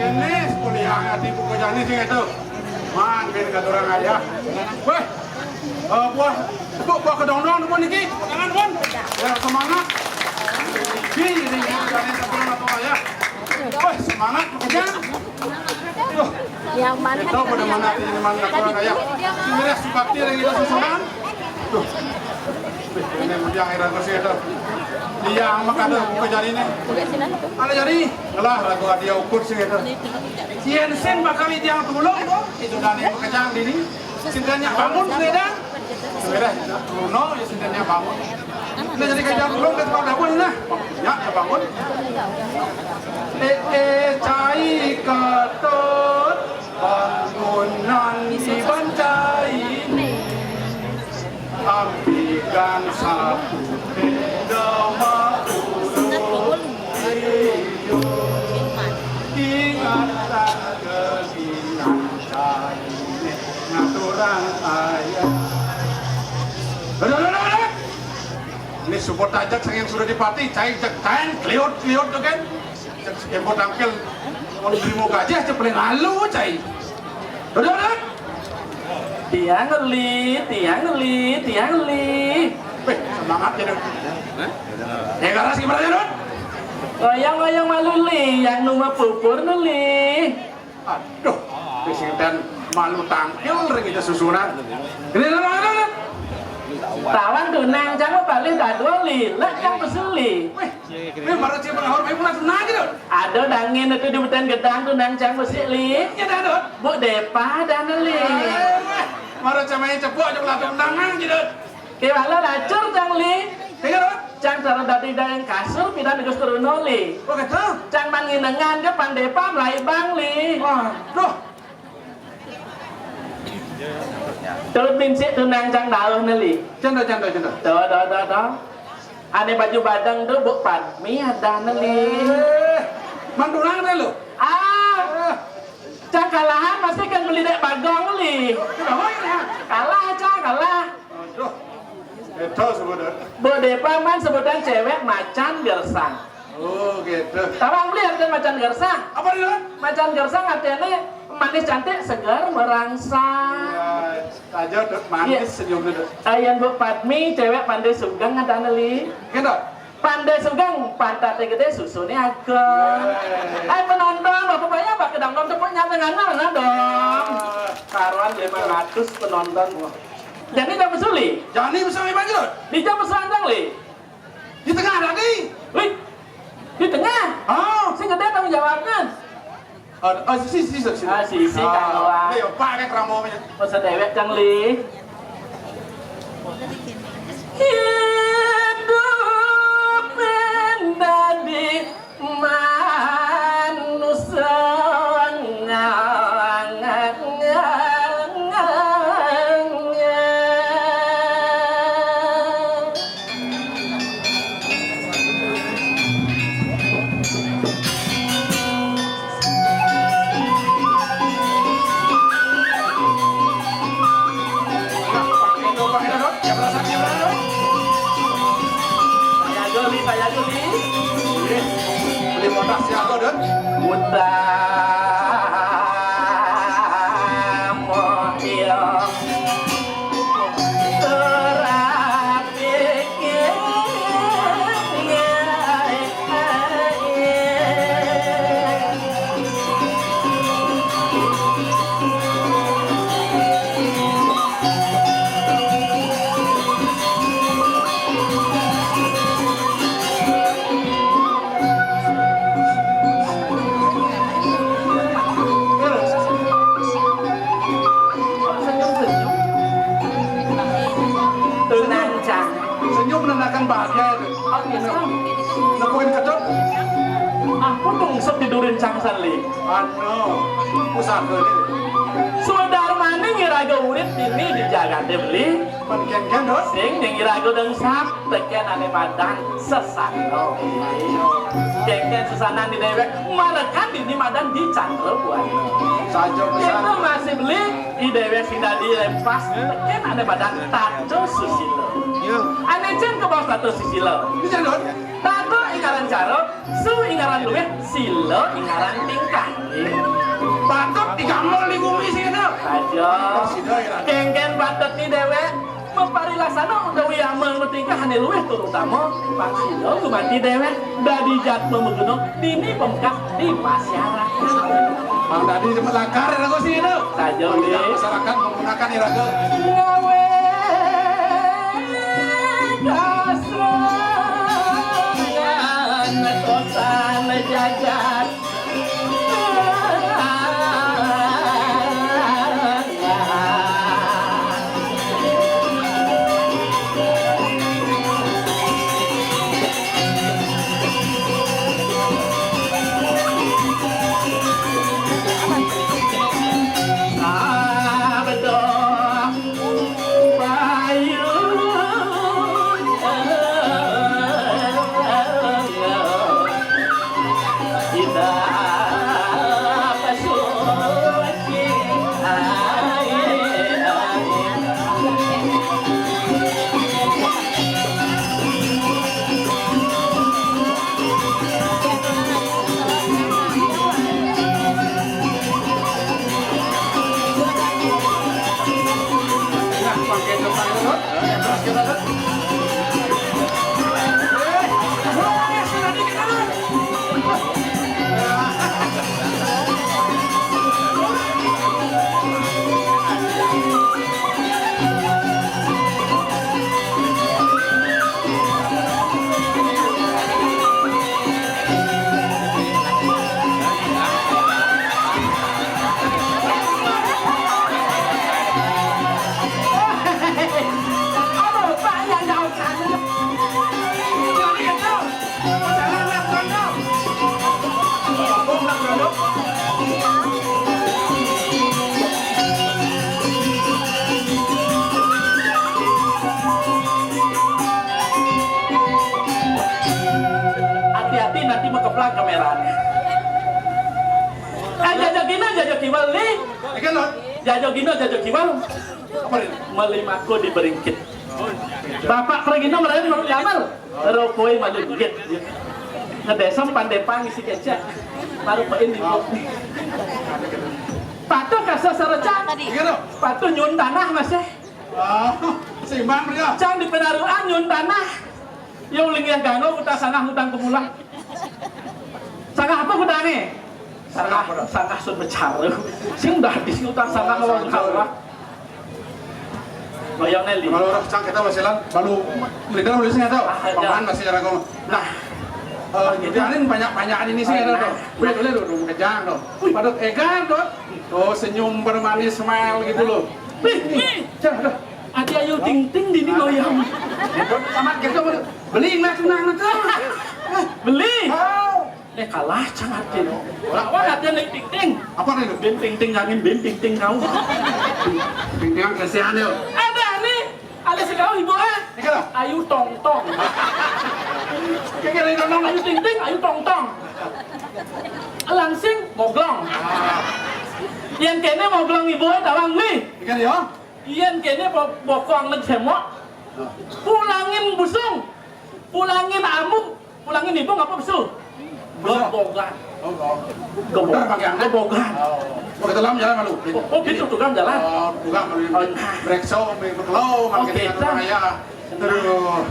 Ini sekuliah ati buka jani sing itu. Man, bin katurang ayah. Weh, eh, buah, bu, buah kedondong pun niki. Jangan pun. Ya, semangat. Bi, ini, ini, ini, ini, ya. Weh, semangat, kejang. Tuh. Yang mana? Tahu pada mana ini, man katurang ayah. Sini, ya, sukakti lagi kita susunan. Tuh. Ini mendiang irang ke sini, tuh. Dia amak ada buka jari nih. Ada jari. Ngelah, ragu dia ukur sih, gitu. Yén sing bakal titiang tulung to, itu dadi makejang dini. Sing nyak bangun, sudah. Sudah, Bruno, ya sing nyak bangun. Nah, jadi kejang tulung ke tukang dapur, nah. Nyak, ya bangun. Coba tajak sang yang sudah dipati, cai jak taen, kliut, kliut tuh kan. Jak kempo tangkil, kalau beli mau gajah, cek paling lalu, cai. Dodot, dodot. Tiang li, tiang li, tiang li. Weh, semangat ya, Dot. Ya, garas gimana ya, Dot? Goyang-goyang malu li, yang numa pupur nu li. Aduh, bisi dan malu tangkil ring ija susunan. Ini nama ada, Dot? Tawang tunang, cang mau balik dadua li, lek cang pesul li. Weh, weh, baru cai penahur, weh, pulang tunang gitu. Ada dangin itu di hutan gedang tunang cang pesul li. Iya, dah, Dot. Bu Depa dan li. Eh, baru cai main cepuk, aja pulang tunang gitu. Kewala lacur cang li. Dengar, Dot. Cang taruh dadi dayang kasur, pindah negus turun li. Oh, gitu? Cang manginengan ke Pandepa, Melaibang li. Waduh. Tut bincik tunang cang dauh neli. Canda, canda, canda. Tuh, tuh, tuh, tuh. Ane baju badeng tuh, Bu Padmi ada neli. Eh, mantunang deh lu. Ah, Eh, cang kalahan masih kan beli dek bagong li. Kenapa ya? Kalah, cang kalah. Aduh, itu sebenarnya. Bu Depa man sebutan cewek macan gersang. Oh, gitu. Tawang beli arti macan gersang. Apa nih, Dot? Macan gersang artinya manis, cantik, segar, merangsang. Ya, aja, Dot, manis. Iya. Senyumnya, Dot. Ayan Bu Padmi, cewek Pande Sugeng ada li. Gitu. Pande Sugeng, pantatnya gede, susunya ageng. Eh. Eh, penonton, bapak banyak, Pak, kedang dong, tepuk nyampe ngana, ngana dong. Eh. Karuan lima ratus penonton. Wah. Jadi jam suli. Jani bisa main bagi, Dot? Di jam selanjang li. Di tengah tadi. Wih, di tengah. Oh. Sing gede tanggung jawabnya. Oh, oh, sisi, sisi, sisi. Ah, sisi, ah, Kang Wah. Ini ya, Pak, ini kerambohnya. Masa dewek, Kang Li. Hidup menjadi manusia. Saya Juli, saya Juli. Beli motor siapa, Dut? Utama, iya. Senyum, senyum. Senyum menandakan bahagia itu. Oh, iya, Sam. Nepukin kedok. Ampun dong, sok tidurin cangsan, Li. Anu, pusaka ini. Sudarmane ngiraga urip dini di jagate, Beli. Mengken-ken, Dut. Sing nyengiraga dengsak, teken ane madan sesano. Kengken sesanan di dewek, marekan dini madan di candra buana. Saja pisan. Itu masih, Beli, di dewek sing dadi lempas, teken ane madan tato susila. Iya. Ane cen ke bawah tato susila. Bisa, Dut. Tato ingaran cara, su ingaran luwih, sila ingaran tingkah. Patut digamel di bumi sini. Aja. Sida ya. Kengken patut ni dewek maparilaksana utawi amel matingkah ane luwih tur utama, pang sida gumanti dewek dadi jatma maguna dini pamekah di masyarakat. Mang dadi cepet lakar ya, aku sini. Saja, Beli. Masyarakat menggunakan iraga. Ngawe kasrangan kosan jagat. Nanti makeplang kameranya. Eh, jajo gina, jajo kiwal nih. Ikan lo. Jajo gina, jajo kiwal. Apa ini? Meli mako di Beringkit. Bapak pergi no melayan mau nyamal. Rokoi malu dikit. Ngedesem pandepang isi kecek. Baru pain di bok. Patuh kasa serecang. Ikan lo. Patuh nyun tanah masih. Oh, seimbang dia. Cang di penaruhan nyun tanah. Yo uling yang ganggu utak sana hutang kemula. Sangah apa kudane? Sangah, sangah sun becara. Sing dah di sini utang sangah lawan kawa. Goyang Nelly. Kalau orang cang kita masih lan, baru mereka nulisnya tahu. Ah, ada. Paman masih ada kong. Nah, eh, gitu. Biarin banyak-banyak ini sih ada tuh. Wih, boleh tuh, tuh, kejang tuh. Wih. Pada egan tuh. Oh, senyum bermanis, smile gitu loh. Wih, wih. Cang, aduh. Adi Ayu Ting Ting di ini goyang. Sama gitu, beli nggak tunang itu? Beli. Oh. Eh, kalah cang arti. Lawan ada nih Ting Ting. Apa nih? Bin Ting Ting, jangan Bin Ting Ting kau. Ting Ting kasihan ya. Ada nih. Ada si kau ibu eh. Ini kan? Ayu Tong Tong. Kira-kira ini nonton Ayu Ting Ting, Ayu Tong Tong. Langsing moglong. Yang kene moglong ibu eh tawang nih. Ikan ya? Iyan kene bo-, bokong neg semok. Pulangin busung. Pulangin amuk. Pulangin ibung apa besu? Besu. Gebogan. Oh, oh. Gebogan. Bener, pakai angkot. Gebogan. Oh. Pakai telam jalan malu. Oh, oh, gitu, tukang jalan. Oh, tukang malu. Oh, nah. Brekso, ambil berkelau, malu. Oke, kita tukang dah. Raya. Aduh.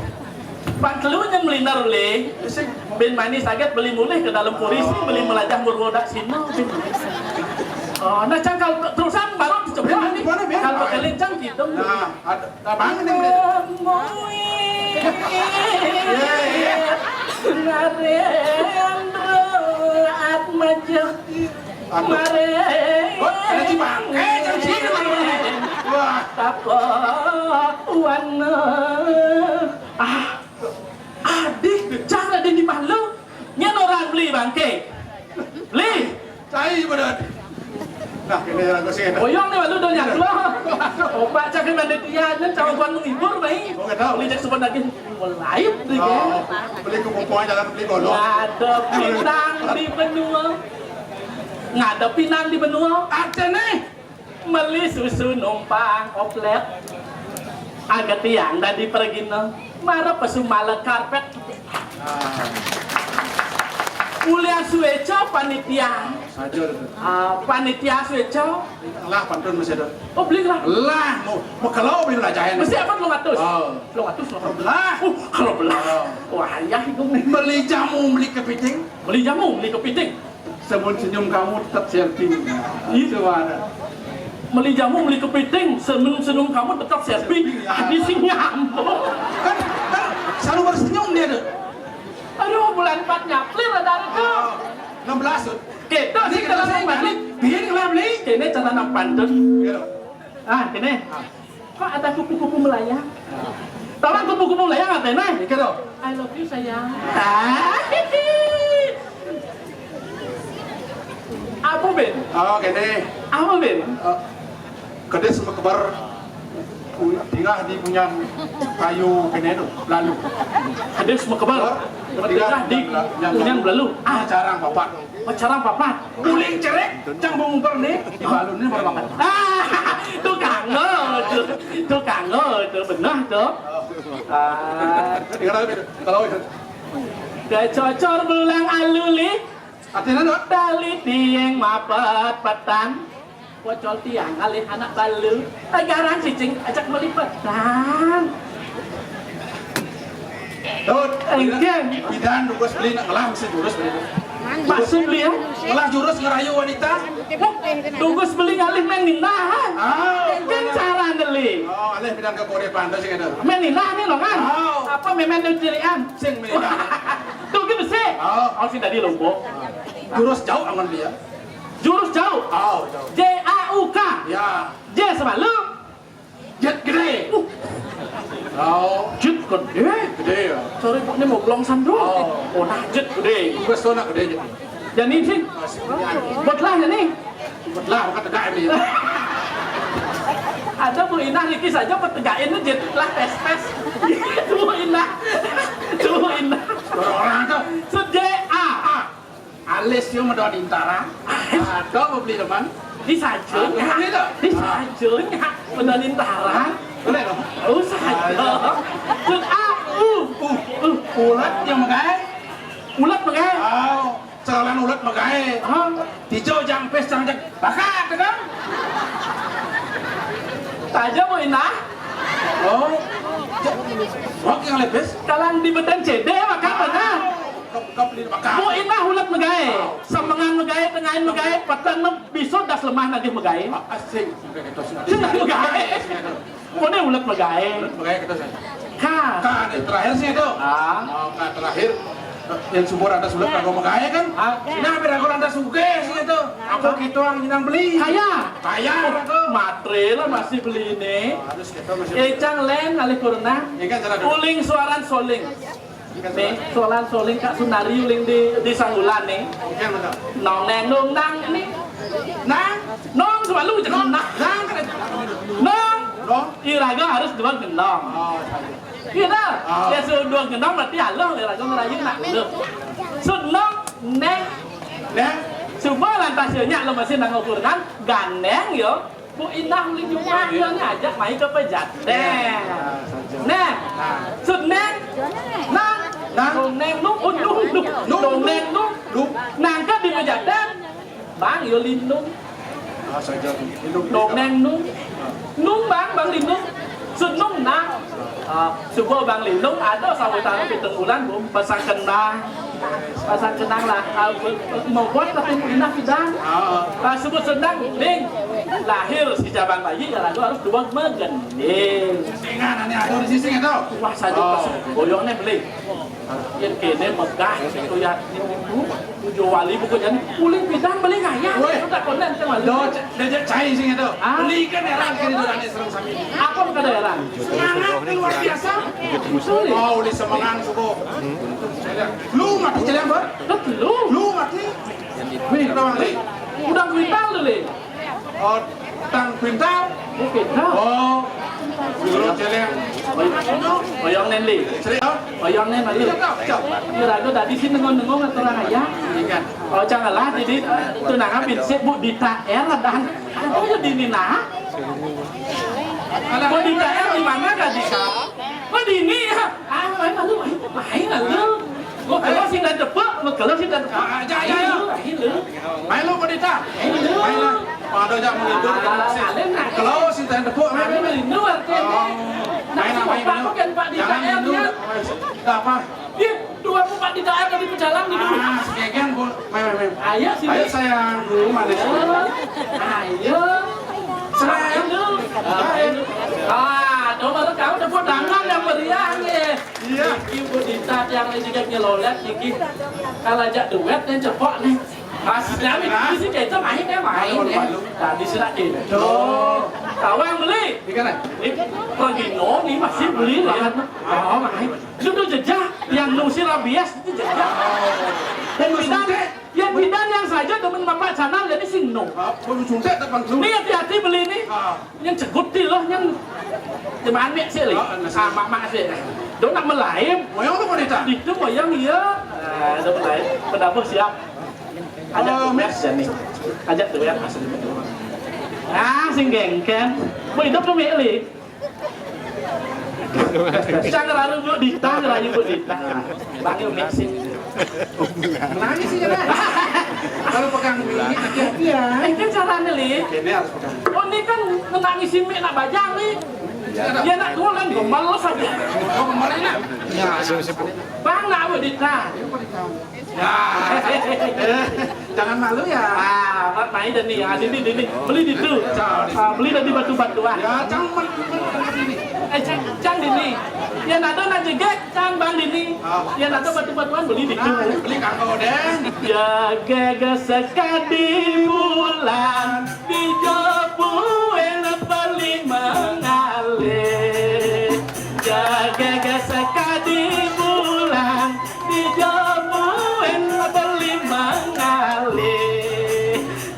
Pan telu nyang meliner le. Sing. Bin manis aget beli mulih ke dalam puri sih, beli melajah murwoda sino. Oh, nah, cang kalau terusan baru dicoba nih. Bin, bin, bin. Kalau kelincang gitu. Nah, ada. Abang ini. Iya, iya. Narendra Atmaja. Aduh. Mare. Wah, ada Cibangke, jangan sini, mana, mana. Wah. Tapa wana. Ah, adih, cara dia di malu. Nyen orang beli bangke. Beli. Cai berat. Nah, ini lagu sih. Boyong nih, malu udah nyatu. Opak cak mana dia, nyen cawan menghibur, baik. Oh, nggak tahu. Beli cek sopan lagi. Lain, deh, oh, beli ke Bumpoa jalan beli golok. Ngadep pinang di benua. Ngadep pinang di benua. Ada nih. Meli susu numpang oplet. Agak tiang tadi pergi no. Mara pesu mala karpet. Ulian sueco panitia. Saja itu. Ah, panitia sueco. Lah, pantun masih ada. Oh, beli lah. Lah, mau, mau kalau beli lah, jahen. Mesti apa, telung atus? Oh. Telung atus, telung atus. Lah. Uh, kalau belah. Oh. Wah, ya, itu nih. Beli jamu, beli kepiting. Beli jamu, beli kepiting. Senyum senyum kamu tetap selfie. Itu ada. Beli jamu, beli kepiting, senyum senyum kamu tetap selfie. Selfie, ya. Adi sing nyambung. Kan, kan selalu bersenyum dia tuh. Aduh, bulan empat nyaplir ada itu. Oh, enam belas tuh. Kita sih kalau saya balik, biar ngelah beli. Ini cara nang pantun. Iya. Ah, ini. Ah. Kok ada kupu-kupu melayang? Tahu kupu-kupu melayang apa ini? Ini tuh. I love you sayang. Ah. Apa, Ben? Oh, gini. Apa, Ben? Eh, kedis mekeber tingah di punyan kayu kene tu, lalu. Kedis mekeber tingah di punyan belalu. Ah, carang papat. Macarang papat. Uling cerek, cang bongkar nih, di balun nih baru makan. Ah, tu kanggo, tu, tu kanggo, tu benah tu. Ah. Kalau itu. Kecocor belulang aluli. Artinya, Dok? Tali tiang mapet petan. Pocol tiang alih anak balu. Tegaran cicing ajak melipetan. Dot, engken. Bidan tugas beli nak ngelah mesti jurus beli. Maksud beli ya? Ngelah jurus ngerayu wanita. Tugas beli ngalih main nindahan. Ah, engken cara neli. Oh, alih bidan ke Korea Panda sih ada. Main nindah nih lo kan? Oh. Apa main main cirian? Sing main nindah. Tuh gitu sih. Oh. Oh, sih tadi lupa. Jurus jauh aman dia. Jurus jauh. Oh, jauh. J A U K. Ya. J sama lu. Jet gede. Uh. Oh. Jet gede. Gede ya. Sorry, Pak, ini mau belong sandung. Oh. Oh, nah, jet gede. Gue sana gede jet. Jadi sih. Buat lah ini. Buat lah, bukan tegak ini. Ada Bu Inah niki saja petegakin jet lah pes-pes. Itu Bu Inah. Itu Bu Inah. Orang-orang tuh. Sejak A. Listio medon intaran. Ada mau beli teman? Di saja. Ada beli tak? Di saja. Medon intaran. Boleh dong. Oh, saja. Cek aku. Uh, uh, ulat yang megai. Ulat megai. Oh, jalan ulat megai. Hah? Tijo jang pes jang jang. Bakat kan? Taja mau inah. Oh. Wak yang lepes. Kalang di bedan cede maka benar. Kap kap di maka. Mau inah ulat megai. Semengan megai, tengahin megai, petang nem biso das lemah nagih megai. Ah, asing. Sudah megai. Mau deh ulat megai. Ulat megai kita saja. Ka. Ka, deh, terakhir sih itu. Ah. Oh, ka terakhir. Yang subur ada sulit rago megai kan? Ah. Nah, biar rago ada suge sih itu. Apa gitu ang inang beli? Kaya. Kaya rago. Matre lah masih beli ini. Harus kita masih. Ecang len alih kurna. Ini kan cara dulu. Uling suaran soling. Nih, solan soling Kak Sunari uling di, di Sanggulan nih. Nong neng nong nang nih. Nang? Nong selalu jadi nong. Nang. Nong. Nong. Iraga harus dua genong. Oh, iya. Iya dah. Oh. Ya sudah dua genong berarti halo iraga ngerayu nak lu. Sud nong neng. Neng. Coba lantas ya nyak lo masih nang ukuran gandeng yo. Bu Indah uli jumah dia ni ajak mai ke pejaten. Nah, nah. Sud neng. Nang. Nang. Dong neng nu, un nu, nu. Nu, dong neng nu. Nu. Nangka di pejaten. Bang, yo lindung. Ah, saja lindung. Dong neng nu. Nung bang, bang lindung. Sud nung nang. Ah, subuh bang lindung, ada sawetan pitung bulan, bu, pasang kenang. Pasang kenang lah, ah, be-, be-, membuat tapi indah pidan. Ah. Pas sebut sedang, ding. Lahir si jabang bayi, ya lalu harus dua megending. Singan, ini ada di sisi itu. Wah, saja. Oh. Pas boyongnya beli. Yang kene megah, itu ya, itu. Tujuh wali buku jadi, kulit pidan beli ngayah. Weh. Itu tak konen, itu wali. Do, Dejek cai sing itu. Ah. Beli kan heran kiri tu ane serang sami. Apa kada heran? Semangat ni luar biasa. Betul. Oh, uli semangat suku. Lu mati jalan ber? Betul. Lu mati. Wih, tawang li. Udang kuintal tu li. Oh, tang kuintal. Oh, kuintal. Oh. Dulu jalan. Oyong nen li. Serius? Oyong nen li. Iya, tak, tak. Kira aku tadi sih nengong-nengong atau orang ayah. Iya. Oh, janganlah, jadi, eh, tunangan bin si Bu Dita R dan, oh, ya dini nah. Bu Dita R di mana tadi? Oh, dini ya. Ah, main lalu, main, main lalu. Mau kalau sih dah tepuk, mau kalau sih dah tepuk. Ah, ya, ya, ya. Ayo, ayo. Main lu, Bu Dita. Ayo. Main lah. Pada jam menghibur, ah, kalau sih dah tepuk, main, main, main. Alim rindu artinya. Oh. Main, main, main. Pak, bukan Pak Dita R. Jangan rindu. Apa? Ih, dua empat di daerah di pejalan di dulu. Ah, sekegian, Bu. Main, main, main. Ayo, sini. Ayo, sayang. Dulu, manis. Ayo. Sayang. Ayo. Ah, tuh baru kau tepuk tangan yang meriah nih. Iya. Ibu Dita yang ini juga nyelolet, niki. Kalau ajak duet, nih, cepok, nih. Pas kami di sini kita main, ya, main, ya. Tadi sudah gitu. Tawang beli. Ikan, eh? Ini, Pak Gino, nih, masih beli, ya. Oh, main. Itu tuh jejak yang ngusir rabies itu jejak. Dan bidan, yang bidan yang saja demen bapak sana jadi sing no. Ah, perlu suntik tak perlu? Nih hati-hati beli nih. Ah. Yang cegut ti loh, yang jemaah mek sih li. Ah, mak-mak sih. Dong nak melaim. Moyong tu mau dita. Itu moyong iya. Ah, ada melaim. Pendabuh siap. Ajak tugas ya nih. Ajak tugas asli betul. Ah, sing gengken. Bu hidup tu mek li. Cang rayu Bu Dita, rayu Bu Dita. Panggil mixing. Nangis sih, ya. Kalau pegang ini hati-hati ya. Eh, kan caranya, Li. Ini harus pegang. Oh, ini kan menangis si Mik nak bajang, Li. Iya. Dia nak tulen, gemel saja. Oh, gemel enak. Ya, sip, sip. Bang, nak Bu Dita. Ya. Jangan malu ya. Ah, Mat mai dah ni. Ah, dini, dini. Beli di tu. Ah, beli dah di batu-batuan. Ya, cang men, men, men, dini. Eh, cang, cang dini. Ya, nado nak jegek, cang bang dini. Ah. Ya, nado batu-batuan beli di tu. Nah, beli kanggo deh. Jegek sekadi bulan. Dijobuin beli mengalih, jegege sekadi bulan, dijobuin beli mengalih.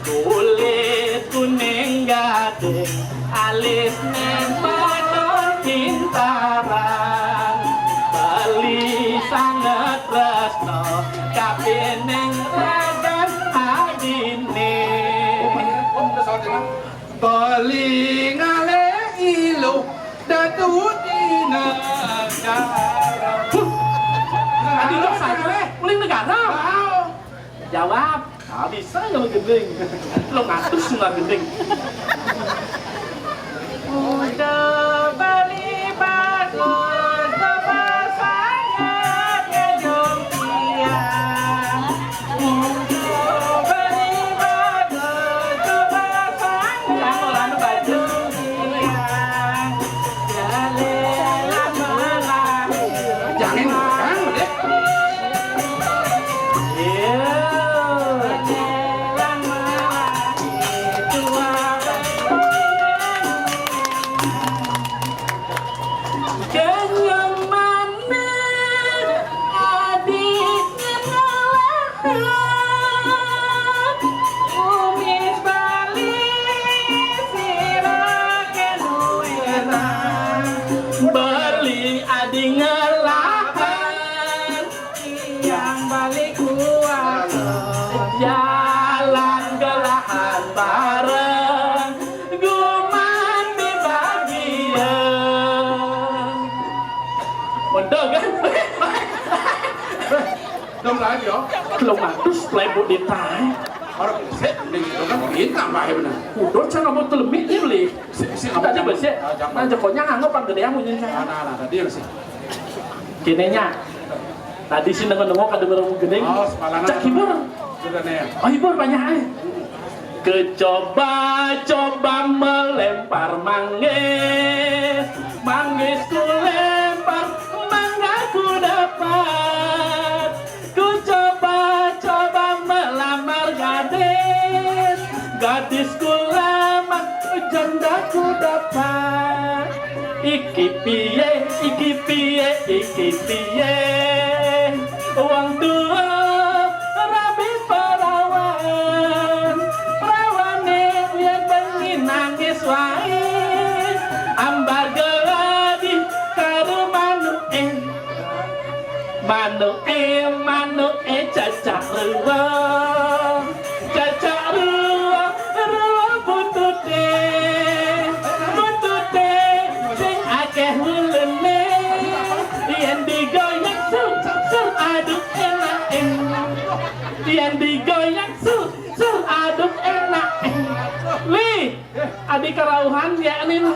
Kulit kuning gading, alisne maton pintaran, beli sanget tresno, kapining raga Huh. Adi jok saja, eh. Uling negara. Jawab. Ah, bisa kalau gending. Lo ngatus nggak gending. Udah beli bagus, coba sangat ngejong piang. Udah beli bagus, coba sangat ngejong piang. Jangan, jangan, deh. Iya. Kenyang manis adi ngelahan, umis Bali sira kenu enak. Bali adi ngelahan, yang balik kuat. Jalan gelahan bareng, guman di bagian. Mondok kan? Dong lagi yo. Belum atus pelayan bu ditahan. Orang sik, mending itu kan bintang bae bener. Kudu cara mau telemik ni beli. Sik, sik, tadi bersih. Ah, jangan. Nah, jokonya nganggo panggedean punya. Nah, nah, nah, tadi bersih. Kene nya. Tadi sih nengok-nengok ada orang gending. Oh, sepalana. Cak hibur. Sudah nih. Oh, hibur banyak ai. Kecoba-coba melempar manggis, manggis ku lempar, mangga ku dapat. Ku coba-coba melamar gadis, gadis ku lamar, janda ku dapat. Iki piye, iki piye, iki piye? Wong tua rabi perawan, perawane yen bengi nangis wae. Ambar geladi karo manuke. Manuke, manuke cacak ruwet, cacak ruwet, ruwet buntute, buntute sing akeh wulune. Yen digoyang sur, sur, aduh enake. Yen digoyang sur, sur, aduh enake. Li, adi karauhan ya nin.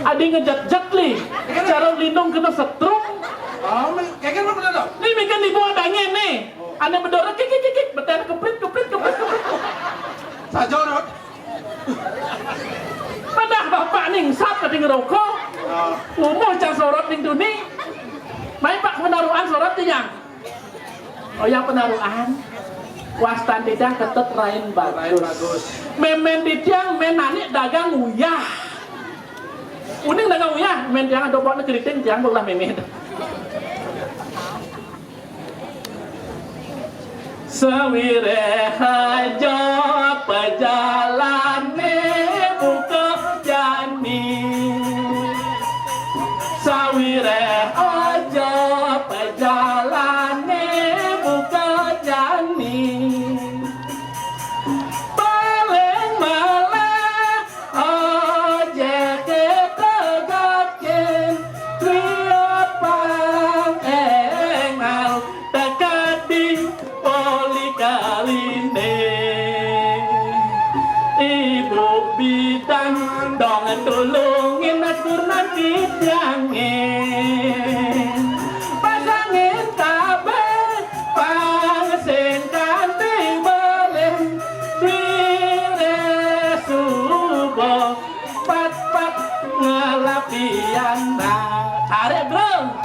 Adi ngejet-jet li. Cara lindung kena setrum. Oh, mi-, kayak gimana bener dong? Ni mungkin ibu ada ngene. Ane bedorot kik kik kik kik, betul keprit keprit keprit keprit. Sajorot. Padah bapak ning sat tadi ngerokok. Oh. Umuh cang sorot ning duni. Mai pak menaruhan sorot tiang. Oh ya, penaruhan. Wastan tiang ketet rain bagus. Rain bagus. Memen tiang menani dagang uyah. Uning dagang uyah, men tiang ada buat keriting tiang belah memen. Sawireh aja pejalane buka jani. Sawireh aja pejalane buka jani. Paling malah aja ketegakin, liapang engal tekadi poli kaline. Ibu bidan dong tulungin aku nanti tiangin. Pasangin tabe pang sing kanthi balen. Wire suba pat-pat ngelapian. Nah, tarik, Bro.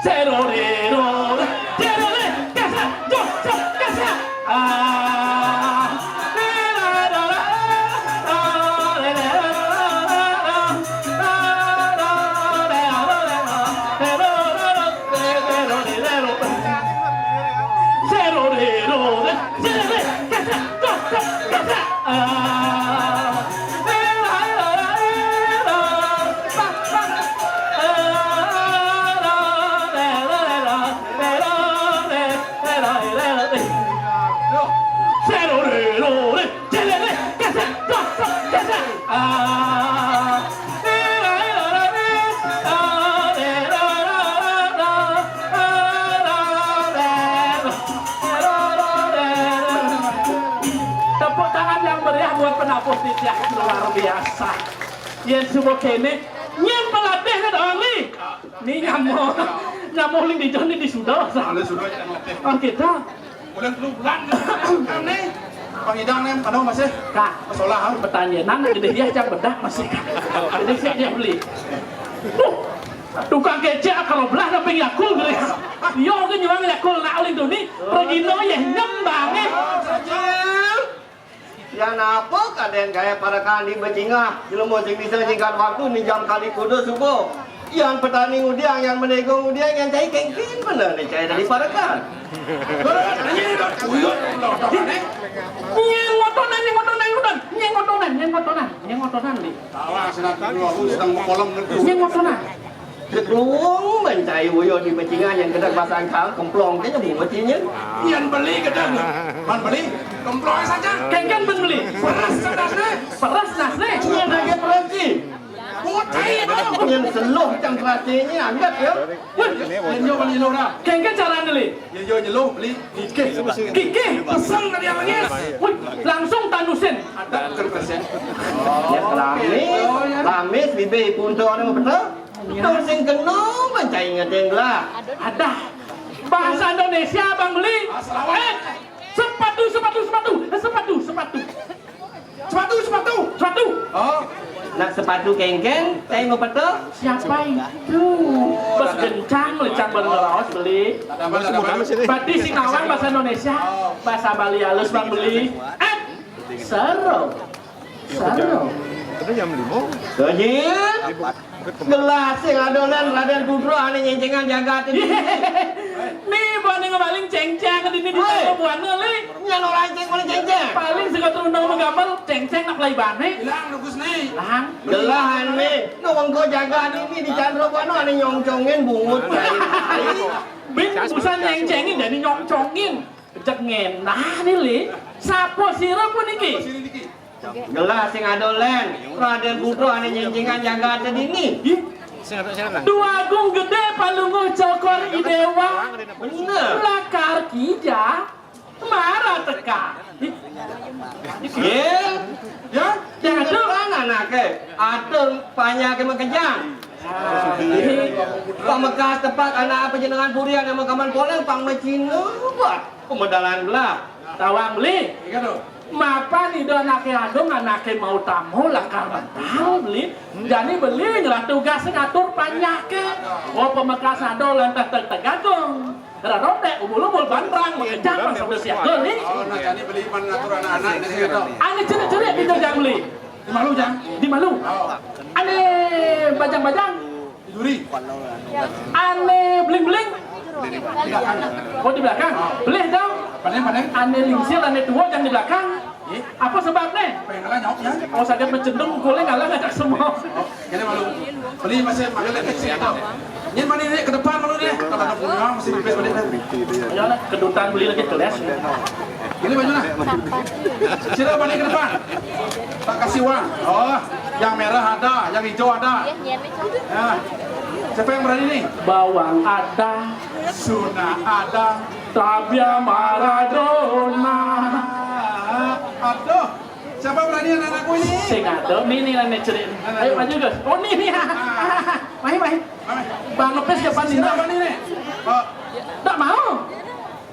Serorero. Serore, kasa, jok, jok, kasa. Ah. Apa titiang luar biasa. Yén suba kéné, nyén pelatih né doang, Li. Ni nyama, nyama uling dija né di suda. Ada sudah ya, oke. Orang kita. Udah dulu bulan kan nih. Pangidang né, kadang masih. Kak, sekolah. Pertanyaan gedé ya, cang bedak masih, Kak. Gedé sih dia beli. Uh, tukang kecek kalau belah sampai yakul gedé. Yo ke nyuang yakul nak uling tu ni, pergi no ya nyembang eh. Yan apa kadén gaé parekan di becingah, jelema sing bisa nyingkat waktu minjam kali kuda suba. Yan petani ngudiang, yan menego ngudiang, yan cai kéngkén bener né cai dadi parekan. Nyén ngotonan, nyén ngotonan, nyén ngotonan, nyén ngotonan, nyén ngotonan, nyén ngotonan, Li. Tawang senat dulu aku sedang berkolom ngedu. Nyén ngotonan. Gedung mencai uyo di mecingan yang kedek basang kal kemplong ke nyebu mecinya. Yan beli gedé. Man beli, kemplong saja. Kéngkén ben beli. Peres cerdas né. Peres nas né. Cuma ada peranci. Bocai bang. Yang seluh cang peranci ini angkat ya. Wih, enjo beli lo dah. Kéngkén cara beli. Ya yo nyelo beli. Kikih. Kikih. Pasang dari yang nangis. Wih, langsung tanusin. Ada kertasnya. Ya lamis, lamis bibir punto ada mau betul. Dong sing kena mencai ngeteng lah. Ada. Bahasa Indonesia Bang Beli. Eh, sepatu, sepatu, sepatu. Eh, sepatu, sepatu. Sepatu, sepatu. Sepatu. Oh. Nak sepatu kéngkén, cai mau betul. Siapa itu? Bos gencang lecang bang ngeraos Beli. Berarti sing nawang bahasa Indonesia. Bahasa Bali halus Bang Beli. Eh, seru. Sano. Itu jam lima. Donyit. Gelah sing ada lén Radén Putra ané nyéncéngan jagat ini. Ni buané ngemaling céngcéng di ni di Woi. Buana, Li. Nyén orang céng paling céngcéng. Paling sing katurun nang gambar céngcéng nak pelai bané. Hilang lugus ni. Lang. Gelah ané, no wengko jagat ini di Chandra Buana ané nyongcongin bungut. Bin busan nyéngcéngin jadi nyongcongin. Jek ngenah ni, Li. Sapa sira puniki? Gelah sing ada lén, Radén Putra ané nyéncéngan jagat dini. Ih, Dua Agung Gedé Palungguh Cokor I Déwa. Bener. Lakar kija mara teka. Ih. Yé. Ya, yang ada. Kan anaké, atur panyaké makejang. Pamekas tepat anak apa jenengan purian yang makaman poleng pang macina buat pemedalan belah. Tawang Beli. Iya tuh. Mapan ida anaké adung, anaké mau tamu lakar mental Beli. Jani Beli ngelah tugas ngatur panyaké. Oh, pamekas ada lantah teg-, tegagung. Rarondé ubul-ubul bantrang makejang pang sabda siaga ni. Oh, nah jani Beli pan ngatur anak-anak ni gitu. Ané cerik-cerik di jang Beli. Di malu, Jang? Di malu. Oh. Ané bajang-bajang. Duri. Ané beling-beling. Oh, di belakang. Belih dong. Pané, pané. Ané lingsir, ané tua, jangan di belakang. Iya. Apa sebabnya? Pengen kalah nyok ya. Oh, sakit mencendung, kulit kalah ngajak semua. Oh, ini malu. Beli masih makan lagi sih atau? Ini mana ini ke depan malu nih. Kalau ada punya masih pipis balik. Ya, kedutan Beli lagi keles. Ini baju nah. Sira mana ke depan? Tak kasih uang. Oh, yang merah ada, yang hijau ada. Ya. Siapa yang berani nih? Bawang ada, Suna ada, Tabia Maradona. Aduh, siapa berani anak-anakku ini? Sing ada, ni, ni, ni, cerik. Ayo, maju, Gus. Oh, ni, ni. Mari, mari. Mari. Bang Epis kapan ni? Siapa nih, nih? Oh. Tak mau.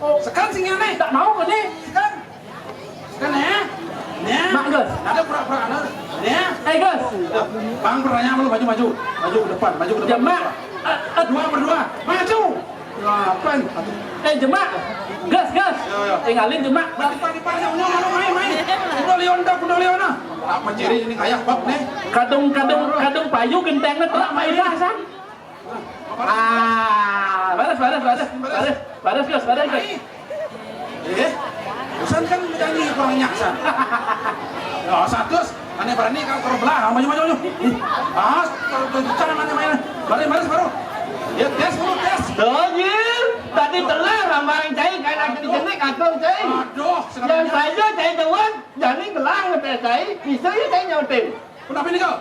Oh. Sekarang sing ini. Tak mau ke ni? Sekarang. Kan ya? Ya. Mak, Gus. Ada pura-pura ada. Ya. Eh, Gus. Bang, pertanyaan lu maju, maju. Maju ke depan, maju ke depan. Jemak. Eh, eh. Dua berdua. Maju. Delapan. Eh, Jemak. Gus, Gus. Ya, ya. Tinggalin Jemak. Maju, maju, maju. Udah, udah, udah. Udah, Leon, dah. Udah, Leon, dah. Apa ciri ini kayak bab nih? Kadung, kadung, kadung payu gentengnya terak maidah, San. Ah, baris, baris, baris. Baris, baris, Gus, baris, Gus. Eh, San kan nyanyi kurang nyak, San. Ya, satu, ané berani kan terbelah, maju, maju, maju. Ah, terus cara mana main? Baris, baris, baru. Ya, tes dulu, tes. Donyil, tadi telah rambarang cai, kanak di jenek, atur cai. Aduh, yang sengaja. Saya cai tuan, jani gelang ngetes cai, bisa ya cai nyautin. Kenapa ini kau?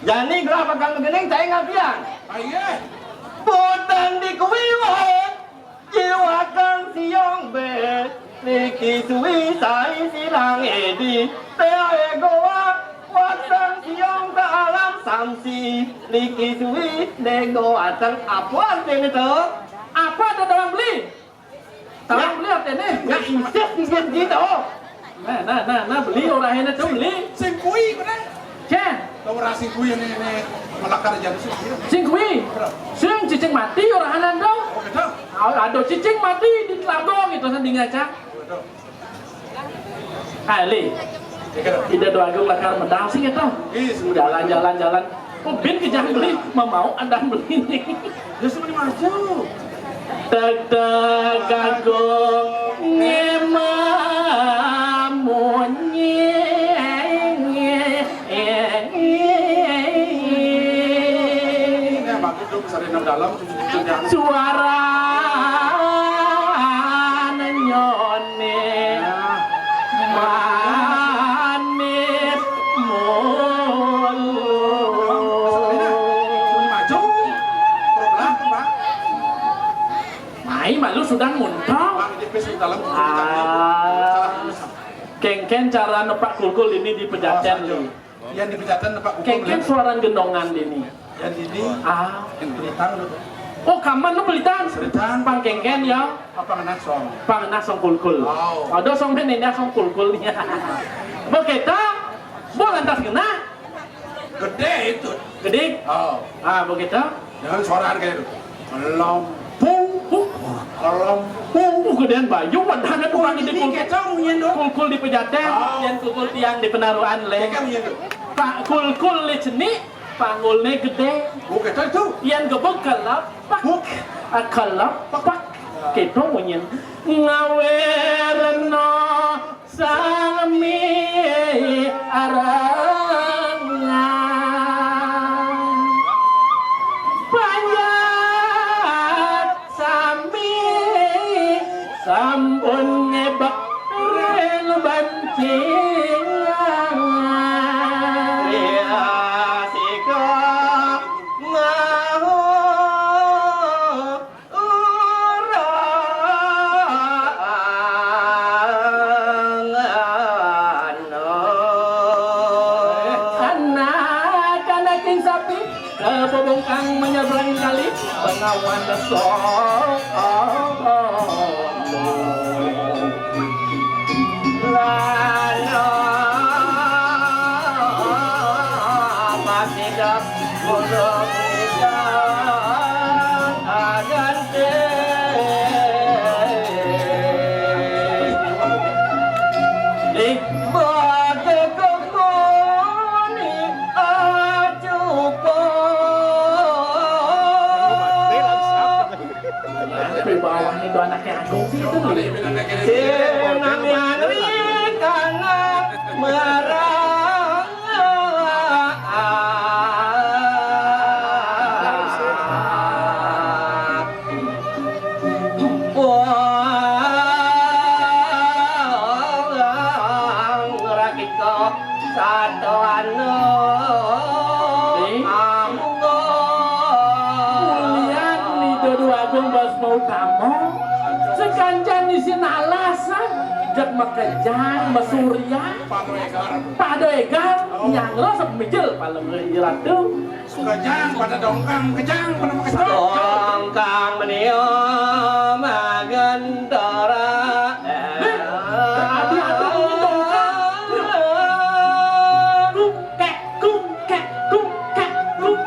Jani gelah bakal magending cai ngapian. Aye. Boten dikuwi wae. Jiwa kang siang be. Niki suwi sai silang edi. Teh ae gowa. Samsi liki suwi nego ateng apa artine to? Apa ada tawang beli? Tawang beli artine? Ya, isis isis gitu. Nah, nah, nah, nah, beli orahane to beli. Sing kuwi bener. Ceh. Ora sing kuwi ne ne melakar jane sing kuwi. Sing kuwi. Sing cicing mati orahanan to. Oh, betul. Aduh, cicing mati di telago gitu sanding aja. Betul. Kali. Ida Déwa Agung lakar medal sing to. Jalan-jalan-jalan. Oh, bin kejang beli, mau ada beli. Ya, semua maju. Teg teg Agung ngemamunyi. Ini bagus dong, bisa renam dalam. Suarane nyone manis mulu. Maju. Pro belakang, Pak. Mai malu sudah muntah. Pak, ini pes dalam. Ah. Kengken cara nepak kulkul ini di pejaten. Yang di pejaten nepak kulkul. Kengken suara gendongan ini. Yang ini. Ah. Yang pelitang dulu. Oh, kaman nu pelitang. Pelitang. Pang kengken ya. Apa kena song? Pang kena song kulkul. Oh. Ada song menenda song kulkul ya. Bo kita, bo lantas kena. Gede itu. Gede? Oh. Ah, bo kita. Dengan suara harga itu. Lampung. Lampung. Uh, gedean bayu, wadahnya tukang ini kulkul. Kita munyin dong. Kulkul di pejaten, oh. Yang kulkul tiang di penaruhan le. Kita munyin dong. Pak kulkul le ceni, panggulnya gede. Oh, kita itu. Yang gebuk kelepak. Buk. Ah, kelepak. Kita munyin. Ngawerno sami arangan. Panjat sami sampun ngebak ring bancingan. Iya, sika mau Anak-anak ing sapi, eh, bobongkang menyeberang kali, pengawan besok. Lana, masih dah Sampai bawah itu anaknya Agung itu tuh. Sing nami anu kana merang. Wong rakit kok satoan. Nih. Mulian Ida Déwa Agung Basma Utama. Sekancan isin alasan. Jak makejang, mesurya. Pado egar. Pado egar. Oh. Nyangro sepemijil, palem ratu. Kejang pada dongkang, kejang pada makejang. Dongkang menio magendara. Nih, adi-adi bunyi dongkang. Kungkek, kungkek, kungkek, kung.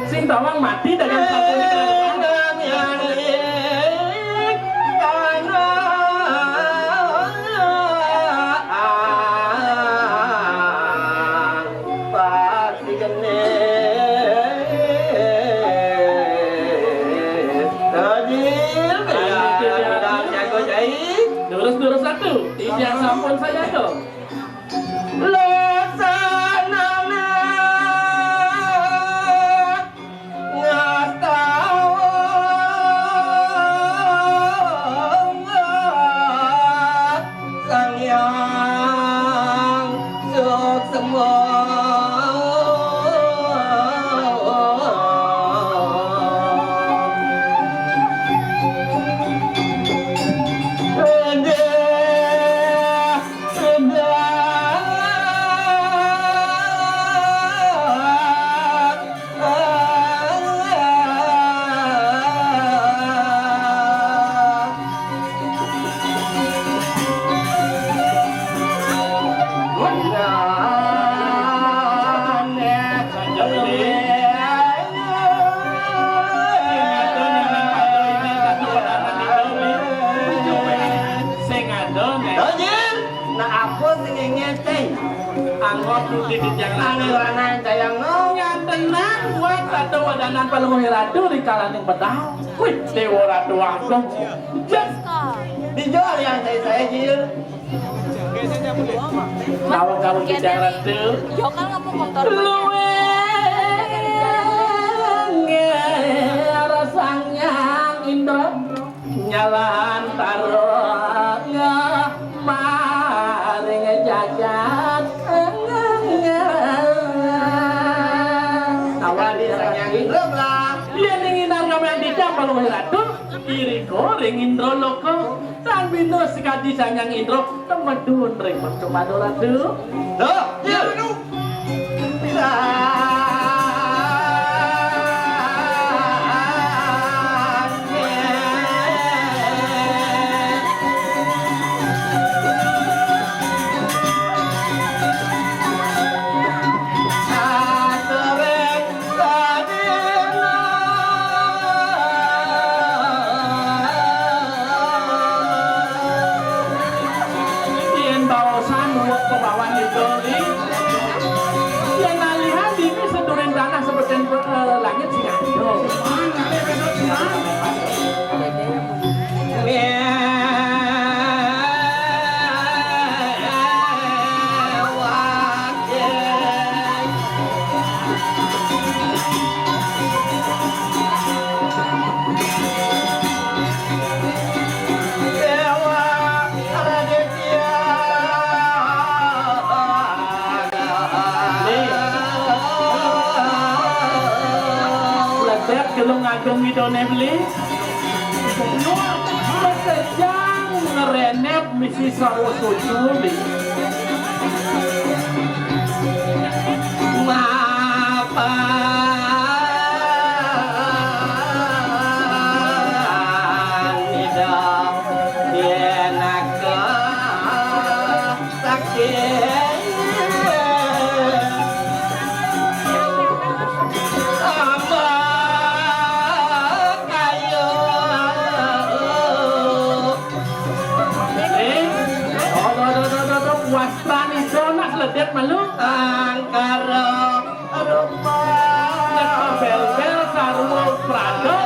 Sing tawang mati dengan satu. Pasti genis. Tajil, ya, jago jai. Lurus, lurus satu. Iya, sampun saja tuh. Laksanané ngastawa Sang Hyang Suksma. Anggok di titiang ratu. Ane waranan cayang no. Ngantenan buat ratu wadanan palungguh ratu di kalaning pedang. Wih, Dewa Ratu Agung. Jes. Dijual yang saya, saya, Jil. Kawan-kawan titiang ratu. Yo kan kamu motor. Luwih rasang yang indra. Nyalan tarung maring jagat. Tawa di Sang Hyang Indra, Bla. Yen ning inar ngamean dicap palungguh ratu, irika ring Indra Loka. Tan bina sakadi Sang Hyang Indra temedun ring Mercapada Ratu. Duh, iya. Yen baosan wong kebawan itu, Li. Yen alihan dini sedurin tanah sebeten, eh, langit sing ado. Ledek Gelung Agung Idone beli. Nur, mesejang ngerenep misi sawo susu, Li. Mapan ida yenaka sakit. Ama kayu. Eh, aduh, aduh, aduh, aduh, aduh, puas prani, donas ledek malu. Angkara rupa. Nek bel-bel sarwa prada.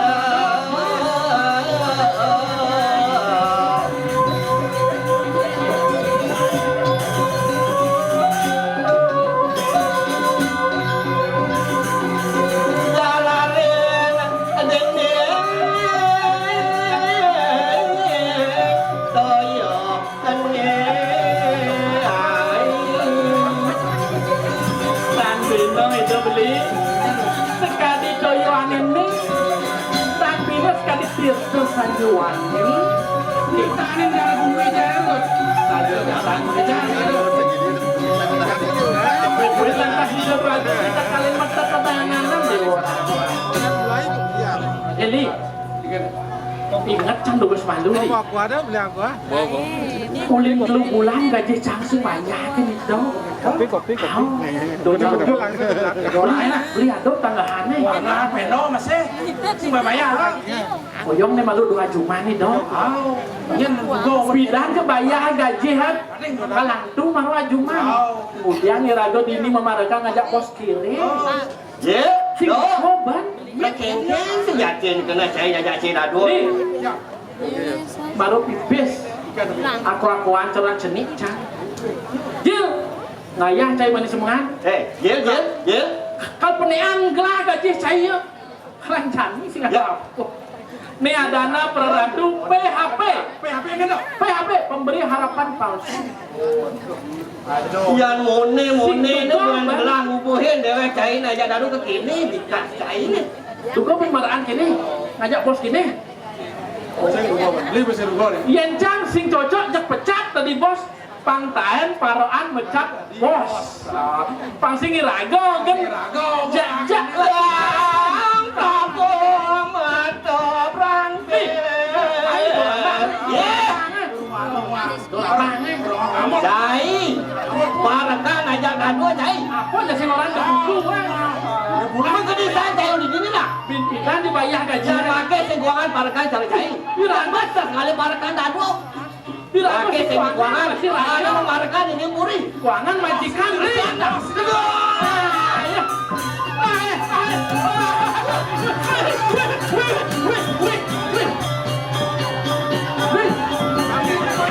Jalarin dene toyo. Tan bina ida beli, sekadi toyo angin ni, tan bina sekadi tirta sanju wangi. Kita angin darah bumi jaya, Rut. Saja jalan kejar, Rut. Bebek lantas hidup lagi, kita kalian mata kebayangan, Dewa. Eli, ingat can dugas malu, Li. Apa aku ada beli aku, ah? Ulin telu bulan gaji cang sing bayah kan itu. Kopi, kopi, kopi. Au, dona. Beli aduk tanggahane. Warna peno masih. Sing bayah. Oyong ne malu dua jumah ni, Dok. Au. Yen juga. Bidan ke bayah gaji, han. Kalantu maru ajumah. Au. Kemudian iraga dini mamarekan ngajak bos kirim. Ye, sing Dok. Koban. Kengkeng sejatin kena cai ngajak cai dadua. Ni. Baru pipis. Aku-akuan cerak cenik, Cang. Jil, ngayah cai manis semangat. Eh, Jil, Jil, Jil. Kal penean gelah gajih cai ya. Rancani sing ada apa? Ni adana peraratu P H P. P H P ini, Dok. P H P, pemberi harapan palsu. Yan mone, mone ni bulan belang ngubuhin dewek cai ngajak dadu ke kini, dikas cai ni. Tuga pemaraan kini, ngajak bos kini. Beli besi rugo ni. Yan cang sing cocok jek pecat tadi bos. Pang taen parokan mecat bos. Pang sing iraga gen. Jak jak lang kampung mata brangkit. Ye. Cai. Parekan ajak dadua, Cai. Apa ya sing orang dulu, eh? Emang gede saya, Cai, di sini lah. Pimpinan dibayar gaji. Jangan pakai sing kuangan parekan cara, Cai. Iraga sekali parekan dadua. Pakai sing kuangan, ada memarekan ini puri. Kuangan majikan, Bli. Aduh.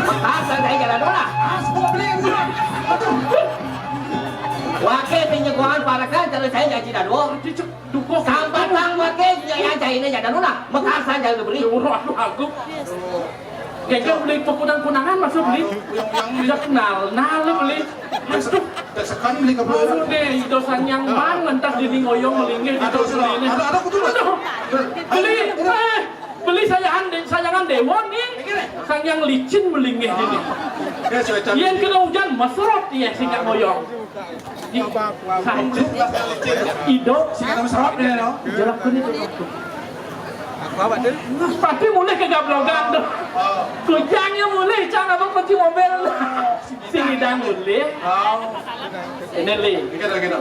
Makasan saya jalan dulu lah. Pakai sing kuangan parekan, cara saya janji dah dua. Duko. Sampatang pakai, ya, ya, cai ini jalan dulu lah. Makasan jalan dulu, Bli. Ya Allah, aku. Kayaknya beli pekunang-kunangan masuk beli. Yang, yang beli. Tidak kenal, nah lu beli. Aduh. Tesekan beli ke bawah. Aduh deh, dosa nyang bang, entah di ngoyong melingih di. Aduh, dosa ini. Aduh, aduh, betul. Aduh. Beli, eh, beli sayangan de-, sayangan dewa nih. Ini nih. Sang yang licin melingih ini. Ya, sudah cantik. Yang kena hujan, mesrot ya, singkat ngoyong. Ih, saja. Ido. Si kata mesrot dia, no? Jelas pun itu. Aku apa tuh? Pasti mulai kegablogan tuh. Kujangnya mulai, cara apa kunci mobil. Si Ido mulai. Oh. Ini, Li. Gitu, gitu.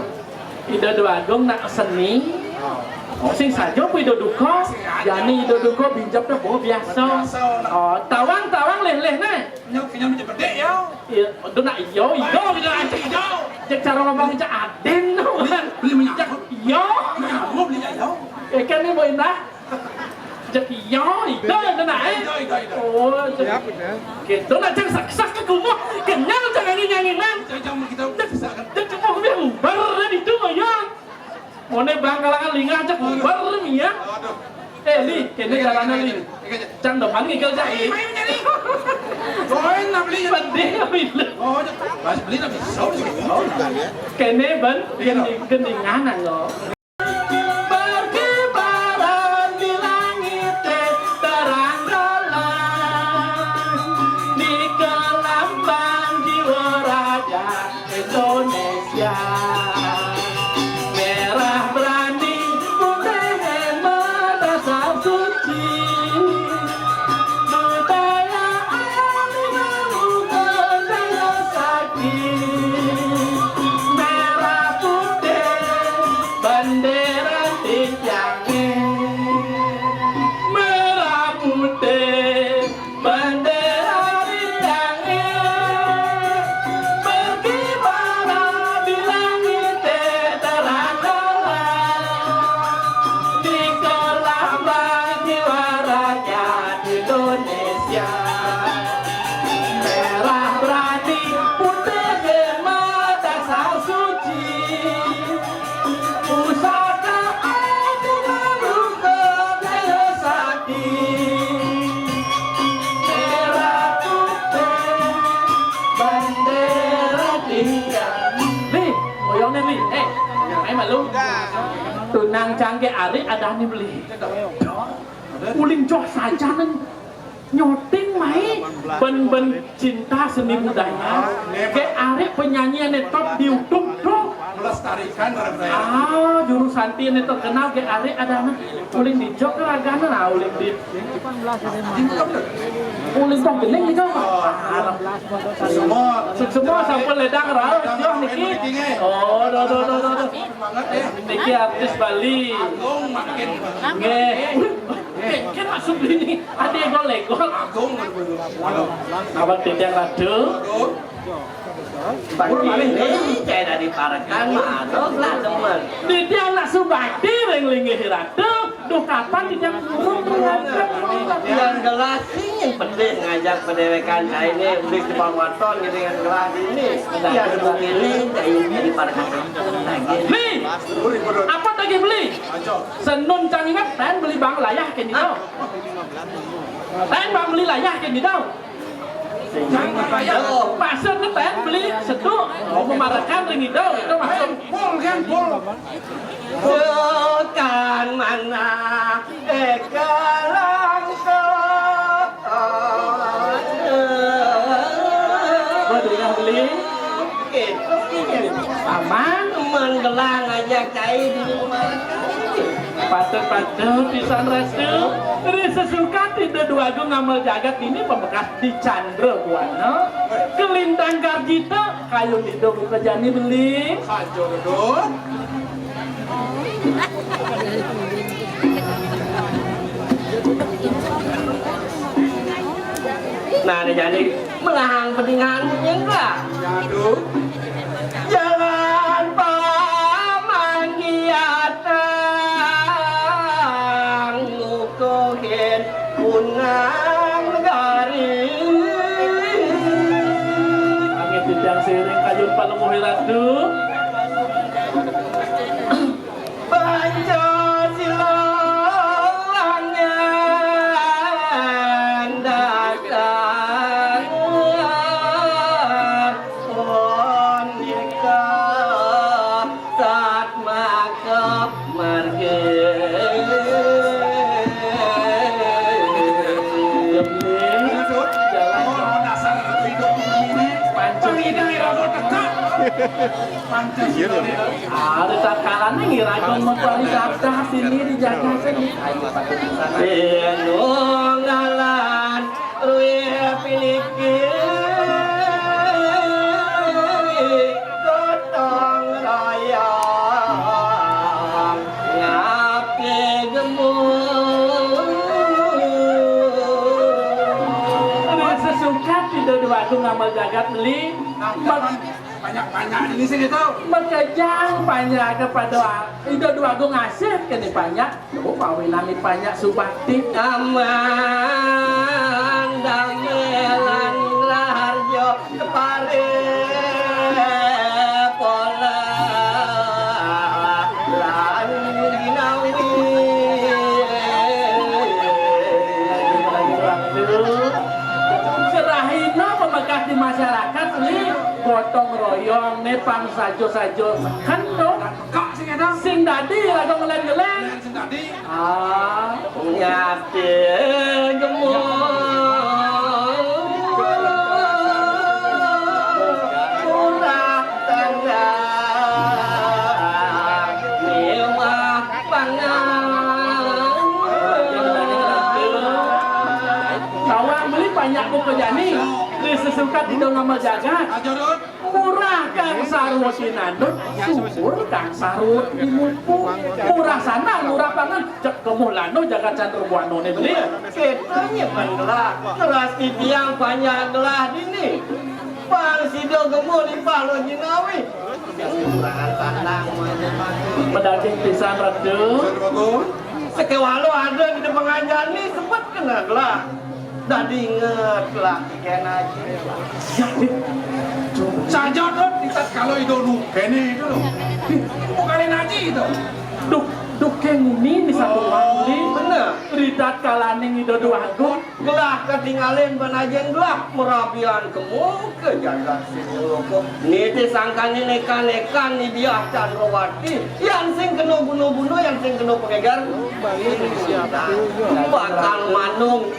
Ido Dwagung nak seni. Oh. Oh, sing saja apa Ido duka? Sing aja. Jani Ido duka binjap dah, oh, biasa. Biasa, nah. Oh, tawang, tawang, leh, leh, nah. Nyok, nyok, nyok, bedek, ya. Iya, udah nak iyo, iyo, iyo, iyo. Cek cara ngomong cek aden, no. Beli, beli minyak. Cek iyo. Minyak, beli minyak, ya. Eh, kan ini, Bu Indah. Cek iyo, iyo, udah nak, eh. Iyo, iyo, iyo. Oh, cek. Ya, benar. Gitu, nak, cek sak-sak ke kumuh. Kenyang, cek angin-anginan. Jangan, jangan begitu. Cek, cek, cek, mau biar ubar, itu, ya. Mone bangkalangan lingah cek ubar mi ya. Aduh. Eh, Li, kene carane, Li. Cang depan ngigel cak, Li. Main, main, main. Koen nak beli. Pedih, Li. Oh, pas beli nak bisa. Kene ben, gending-, gendingan lo. Berkibaran di langit terang-terang, di kelambang jiwa raja Indonesia. Merah berani, putih hemat, dasar suci. Budaya alam, budaya sakti. Merah putih, bendera tiangnya. Merah putih, bendera di langit, berkibar di langit terang-terang, di kelambang jiwa rakyat Indonesia. Merah berani, putih hemat, dasar suci. Pusaka agung, rukun daya sakti. Merah putih bendera tinggal. Li, oyong nih, Li. Eh, ayo malu. Tunang cangge ari ada nih, Beli. Uling joh saja nih. Nyuting mai ben-ben cinta seni budaya. Ge arek penyanyi ane top di YouTube tuh. Melestarikan budaya. Ah, juru santi ane terkenal ge arek ada anak. Uling di jok ragana, nah, uling di. Uling tong gening gitu. Semua. Semua sampai ledang raus joh niki. Oh, do, do, do, do, do. Niki artis Bali. Agung makin. Nggih. Kan masuk ini, ada yang legol. Agung, agung. Apa tidak ratu? Agung. Pak Gili, saya dari Parekan, maaf lah, teman. Di tiang nak subakti ring linggih ratu, duh kapan di tiang turun ternyata. Yang gelas sing yang pedih ngajak pedewekan saya ini, beli di Pamaton gitu, yang gelas ini. Yang begini, saya ini di Parekan. Beli, apa lagi beli? Senun cang ingat, ten beli bang layah kini tau. Ten bang beli layah kini tau. Maksudnya ten beli setu, mau memarekan ring itu, itu maksud. Pol kan, pol. Tekan mana, eh, kalangkot. Waduh, ya beli. Paman, menggelang aja cai di rumah. Patut-patut pisan ratu. Ri sesuka tidak dua agung ngamal jagat ini pembekas di Chandra Buana. Kelintang Karjita, kayu itu buka jani beli. Kayu duduk. Nah, jadi melahang peningan enggak? Aduh. Jalan pamanggiatan ngukuhin punang negari. Angin titiang siring kayun palemuhi ratu. Pancasila langan datang. Punika satmaka margi. Jalan. Oh, dasar hidup ini. Pancasila. Pengidai rambut tekak. Pancasila. Ada tatkala ning iraga mengkuali dadah sini di jagat sini. Ayo, Pak. Eno ngalan ruwe piniki gotong royong ngapi gemu. Sesukat Ida Dwagung ngamel jagat beli. Banyak-banyak ini sini tuh. Makejang banyak kepada Ida Dwagung asih kene banyak. Tuh, pawinane banyak subakti. Aman damelan raharjo kepare pola lan ginawi. Serahina pemegah di masyarakat, Li. Gotong royong ne pang sajo-sajo seken to. Kak sing edan. Sing dadi lagu ngelen-ngelen. Sing dadi. Ah, nyate gemu. Murah tangga. Mewah pangan. Tawang beli banyak buku jani. Di sesukat di dong nama jagat. Aja, Dut. Murah kang sarwa sinandut, subur kang sarwa tinumpuk. Murah sana, murah pangan, cek kemuh lano jagat Candra Buana ne beli. Ketanya pengelah, keras titiang panjang gelah dini. Pang sida gemuh di palo jinawi. Yang kurangan tandang. Medaging pisan, Ratu. Sekewalo ada di pengajian ni, sepet kena gelah. Dadi inget lah, kena aja. Ya, Dik. Saja, Dut, kita kalau ido nu kene itu loh. Bukain aja itu. Duh, duh, kene ini satu wali. Bener. Ridat kalaning ido dua agung. Gelah ketinggalin banajen gelah merabian kemu ke jagat sini loko. Niti sangkane neka-neka ni diah Candrawati. Yang sing kena bunuh-bunuh, yang sing kena pengejar. Bakal manung.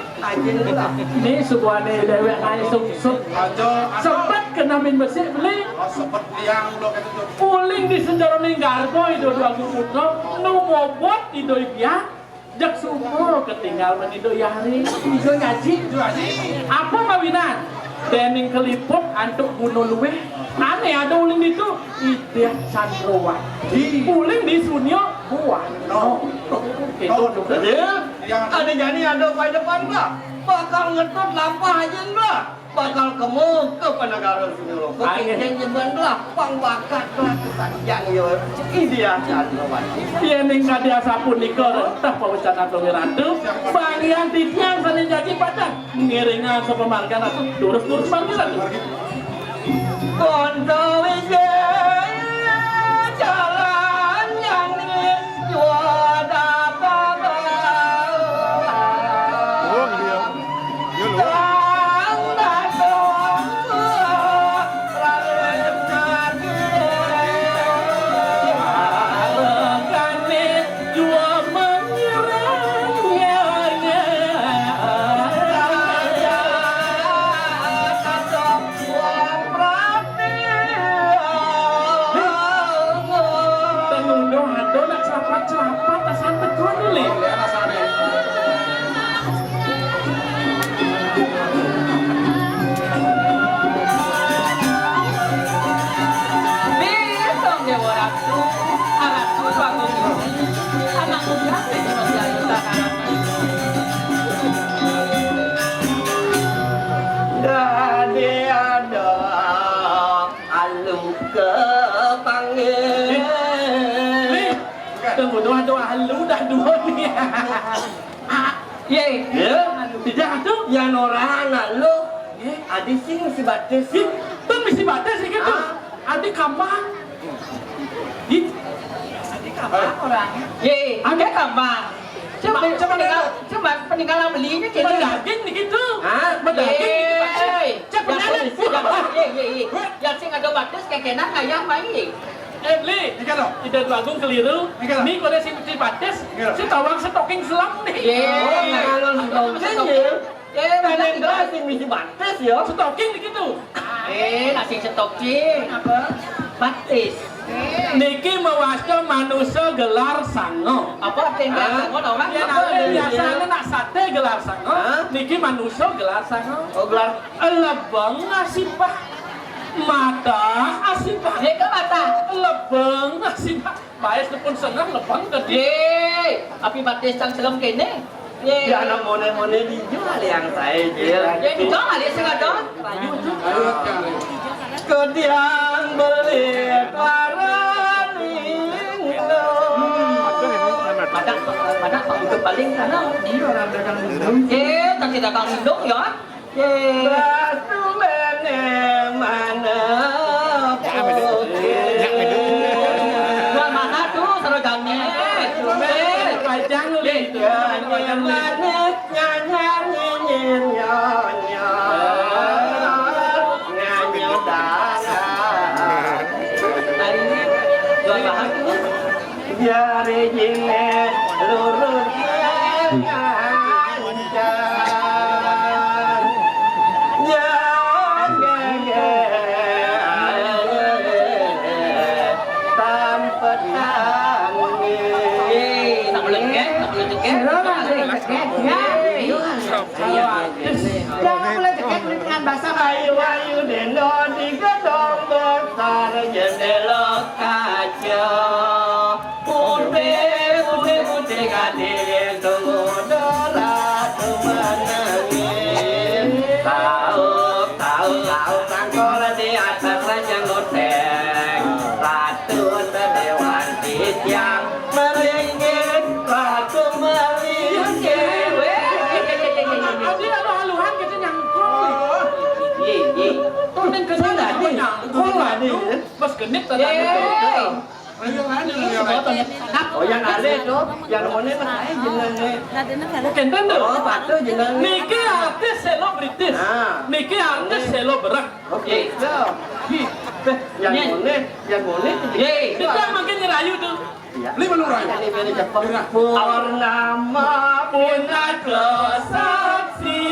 Ni subuhane dewek ae sungsut. Aja, aja. Sepet kena min besik beli. Oh, sepet yang udah ketutup. Uling di senjero ning garbo ido dua putra, nu mobot ido ibian, jek sumo ketinggal men ido yari. Ido nyaji. Ido nyaji. Apa mawinan? Dening keliput antuk gunung luweh. Ane ada uling ditu, Ida Candrawati. Uling di sunyo buah. No. Itu. Jadi, ada jani ada pai depan lah. Bakal ngetut lampah aja lah. Bakal kemu ke penegara sini lo. Angin. Kekeng jeban lah. Pang bakat lah kesakian yo. Ida Candrawati. Yen ing kadi asapunika rentah pawecanan Dewi Ratu. Banggian titiang sane jagi padang. Ngiringan sapa margan aku durus-durus manggilan. Kondo wijaya jalan yang juara baba. Wong dia. Ya lho. Sang datang. Lu dah dua nih. Ye. Ya, tidak tuh. Yang orang anak lu. Ye. Adi sing misi batis. Ye, tuh misi batis gitu. Ah. Adi kambang. Ye. Adi kambang orang. Ye, ada kambang. Coba, coba peninggal, coba peninggalan belinya kayak gitu. Daging gitu. Hah? Daging gitu, Pak. Ye. Cek bener. Yang, yang, ye, ye, ye. Yang sing ada batis kayak kena kayak main. Eh, Bli, nika lo. Ida Dua Agung keliru. Nika lo. Ni kode si misi batis, nika lo. Si tawang stocking selam nih. Ye. Oh, kalau stocking ya. Ye, bener. Sing misi batis ya. Stocking gitu. Eh, nasi stocking. Apa? Batis. Niki mawasta manusa gelar sanga. Apa artinya gelar sanga, orang? Yen biasane nak sate gelar sanga, niki manusa gelar sanga. Oh, gelar. Lebeng asipah. Mata asipah. Nggih, ke mata. Lebeng asipah. Baes pun sengah lebeng ke dia. Ye, api batis cang serem kene. Ye. Ya, anak mone-mone dijual yang saya, Jil. Ye, dijual ya, sing ada. Ayo, cari. Kediang beli karaning. Pada, pada, Pak, itu paling sana. Iya, orang dagang lindung. Ye, tak kita dagang lindung ya. Batu mene mana putih. Jual mana tuh sarojane? Pajang lu itu. Mana nyanyar nyinyir nyonyo. Nganyo dalam. Jual mahal tuh. Jari jine lurus ngancan. Jang gege tampet tangi. Eh, tak boleh cekek, tak boleh cekek. Jangan boleh cekek, boleh dengan basah. Ayu-ayu dendo di gedong besar jendela kaca. Putih, putih, putih gadis, tunggu dola tu menangis. Tahu, tahu, tahu, sangkol di atas ranjang loteng. Ratu sedewan titiang meringkih, ratu meringkih. Weh. Tadi ada haluan kita nyangkol. Iya, iya. Tuh, neng kesana nyangkol lagi. Pas genit tadi. Yeay. Ayo, ayo, ayo. Oh, yang ada tuh, yang mana mas saya jenenge. Kenten tuh. Oh, patuh jenenge. Niki artis selebritis. Nah. Niki artis selebrek. Oke. Yang mana? Yang mana? Yeay. Kita makin ngerayu tuh. Iya. Lima lurah. Ini beri cepat. Purnama punaka saksi.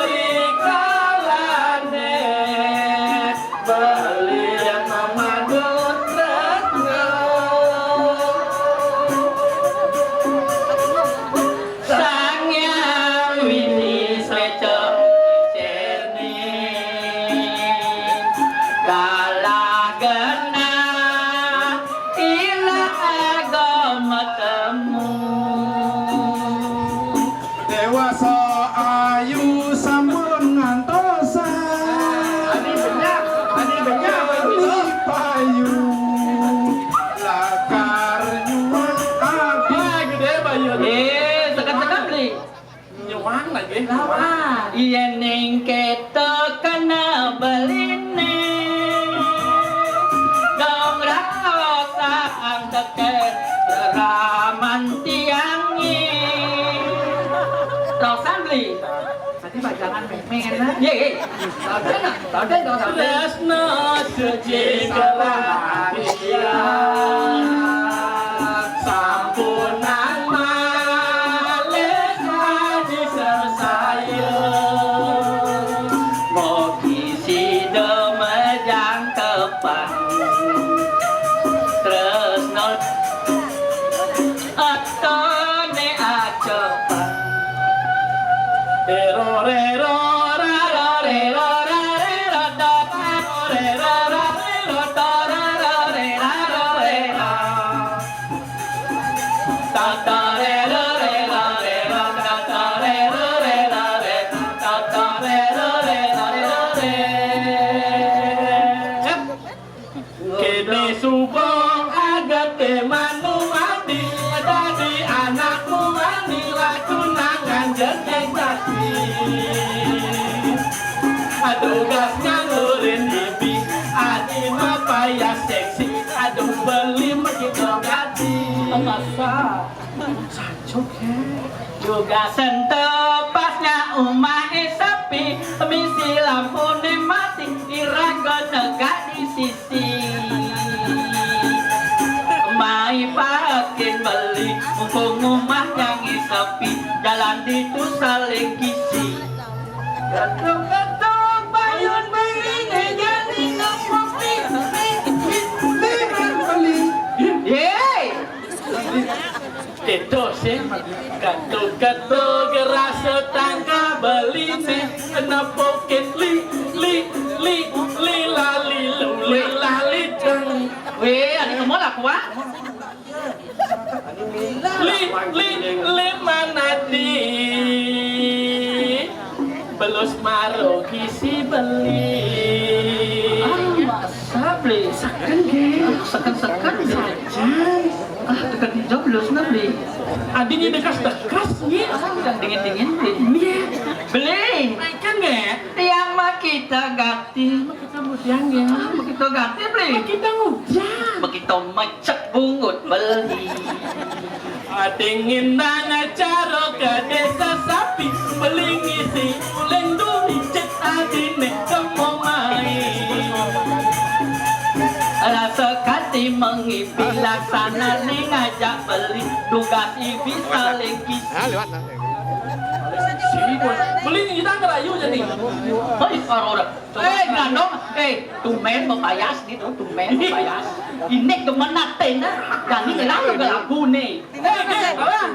Rikalane beli mamadu tresno. Sang Hyang Widi Seco Seni kalah genah ila agama temu. Dewasa ayu sampun ngantosan. Adi benyah, adi benyah, adi payu. Lakar nyuwun adi. Wah, gede bayune. Eh, sekat-sekat, Bli. Nyuwang lagi. Lawan. Yen ning keto kena beline. Dong raos ang teke reraman tiange. Raosan, Bli. Tadi bajangan memen, nah. Ye, ye. Raosan, nah. Raosan, raosan. Tresno suci kelahian. Sampunang malih sami sesaya. Mugi sida majangkepan tresna atone acapan. Rero, rero, raro, rero, rarero, da, rero, rero, rarero, da, raro, rero, rero. Kene suba agate Aduh, gas nyalurin bibi, adi mapayas seksi, aduh, beli mekito gati. Masa? Sancuk, ya. Juga sentepasnya umah sepi, misi lampune mati, iraga negak di sisi. Mai paekin beli, mumpung umah nyang sepi, jalan ditu saling kisi. Ketuk-ketuk payun beli, jani ngepok, li, li, li, beli. Yeay. Itu sih, ketuk-ketuk rasa tangga beline, kena poket li, li, li, li, lali, lu, li, lali, deng. Weh, ada kemol aku, ah? Li, li, li, manati. Belus marogi si beli. Ah, masa beli? Seken, ge. Seken-seken saja. Ah, tekan hijau belusna beli. Adi ni dekas-dekas, ni. Ah, udah dingin-dingin beli. Ni. Beli. Kan, ge? Tiang mah kita gati. Kita mudian, ge. Ah, begitu gati beli. Kita mudian. Begitu mecek bungut beli. Dingin nang acara ke desa sapi, beli ngisi uleng duri cek adine kemo mai. Rasa kati mengipi laksana ni ngajak beli tugas ibi saling kisi. Ah, lewat lah. Sini, Bos. Beli ni kita ngerayu jadi. Hei, orang-orang. Eh, Gandong, eh, tumben mapayas gitu, tumben mapayas. Ini demen atena, Dani ngelalu ke lagu nih. Eh, eh, apa?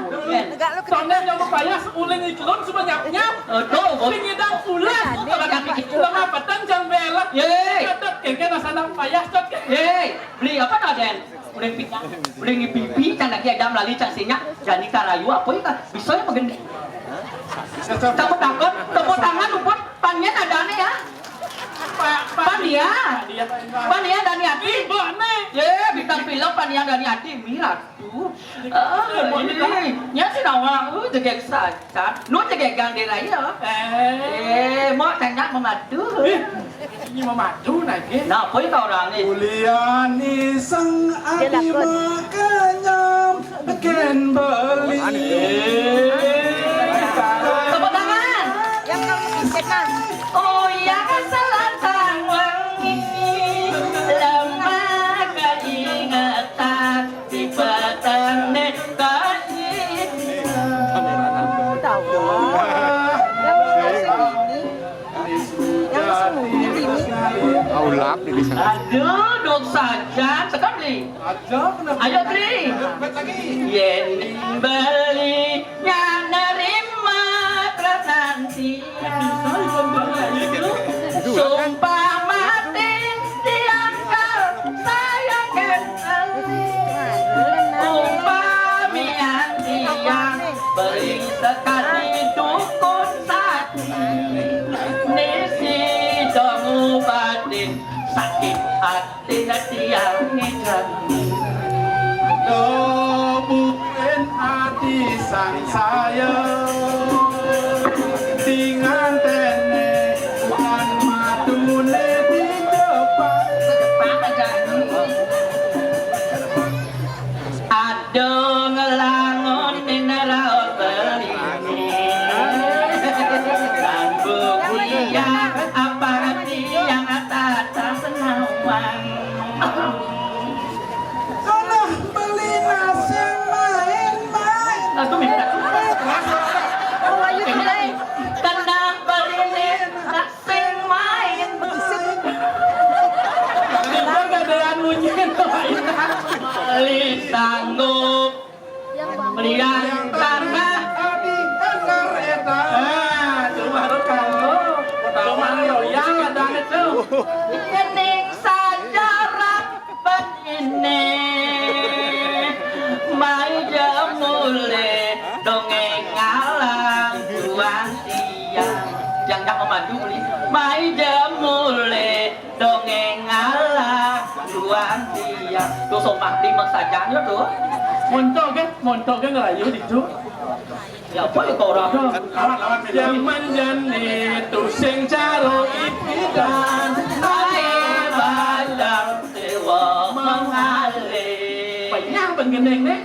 Tonton yang mapayas, uleng ikelon suba nyap-nyap. Aduh, sing ngidang ulas, kalau kami gitu. Ulah apa, tanjang bela. Yeay. Catat, keke rasana payas, tot, keke. Yeay, beli apa, Raden? Uling pi-, uling pipi, can lagi ada melali, can sinya, jani karayu, apa ya, Kak? Bisa ya, begini. Tepuk tangan, tepuk tangan, Uput. Pan nya nadane ya. Pan ya. Pan ya, Dani Ati. Ye, bintang film Pan ya, Dani Ati. Mira tuh. Ah, ini. Nya si nawa, uh, jegeg saja. Nu jegegan di raya. Eh. Eh, mau tanya memadu. Ini memadu lagi. Nah, apa itu orangnya? Ulian iseng adi makanyam, gen beli. Tepuk tangan. Yang kamu pincet, Mang. Oh ya, selantang wangi, lemah keingetan di petang nek kaji. Tahu. Yang sembunyi. Yang sembunyi ini. Aulap di sana. Aduh, dok saja. Tekan, Bli. Ayo, Bli. Yen beli nya nerima prasasti. Sumpah mati diangkat saya kan beli. Umpamian tiang beli sekali dukun sati. Nisi dong ubatin sakit hati. Tina tiang ngijan. Dobuin ati sang saya. Tingan tene bukan matune di depan. Aduh, ngelangon nina raos beli. Rambut dia apa tiang tata senawang. Tanah beli nasi main-main. Aku minta. Oh, ayo, mulai. Tanah beli nasi sing main. Tiba gadaan munyin. Beli sanggup. Beli yang tanah. Ah, tuh baru kalau. Tahu mana royal ada itu. Kening sajarah. Ini mai jemule dongeng alam tuan tiang. Yang tak memadu beli. Mai jemule dongeng alam tuan tiang. Tuh somah di masajanya tuh. Montok kan, montok kan ngerayu di tuh. Ya, apa ya kau orang? Jaman jani tusing caro ipidan, ae badang dewa mengalih. Banyak penggending nih.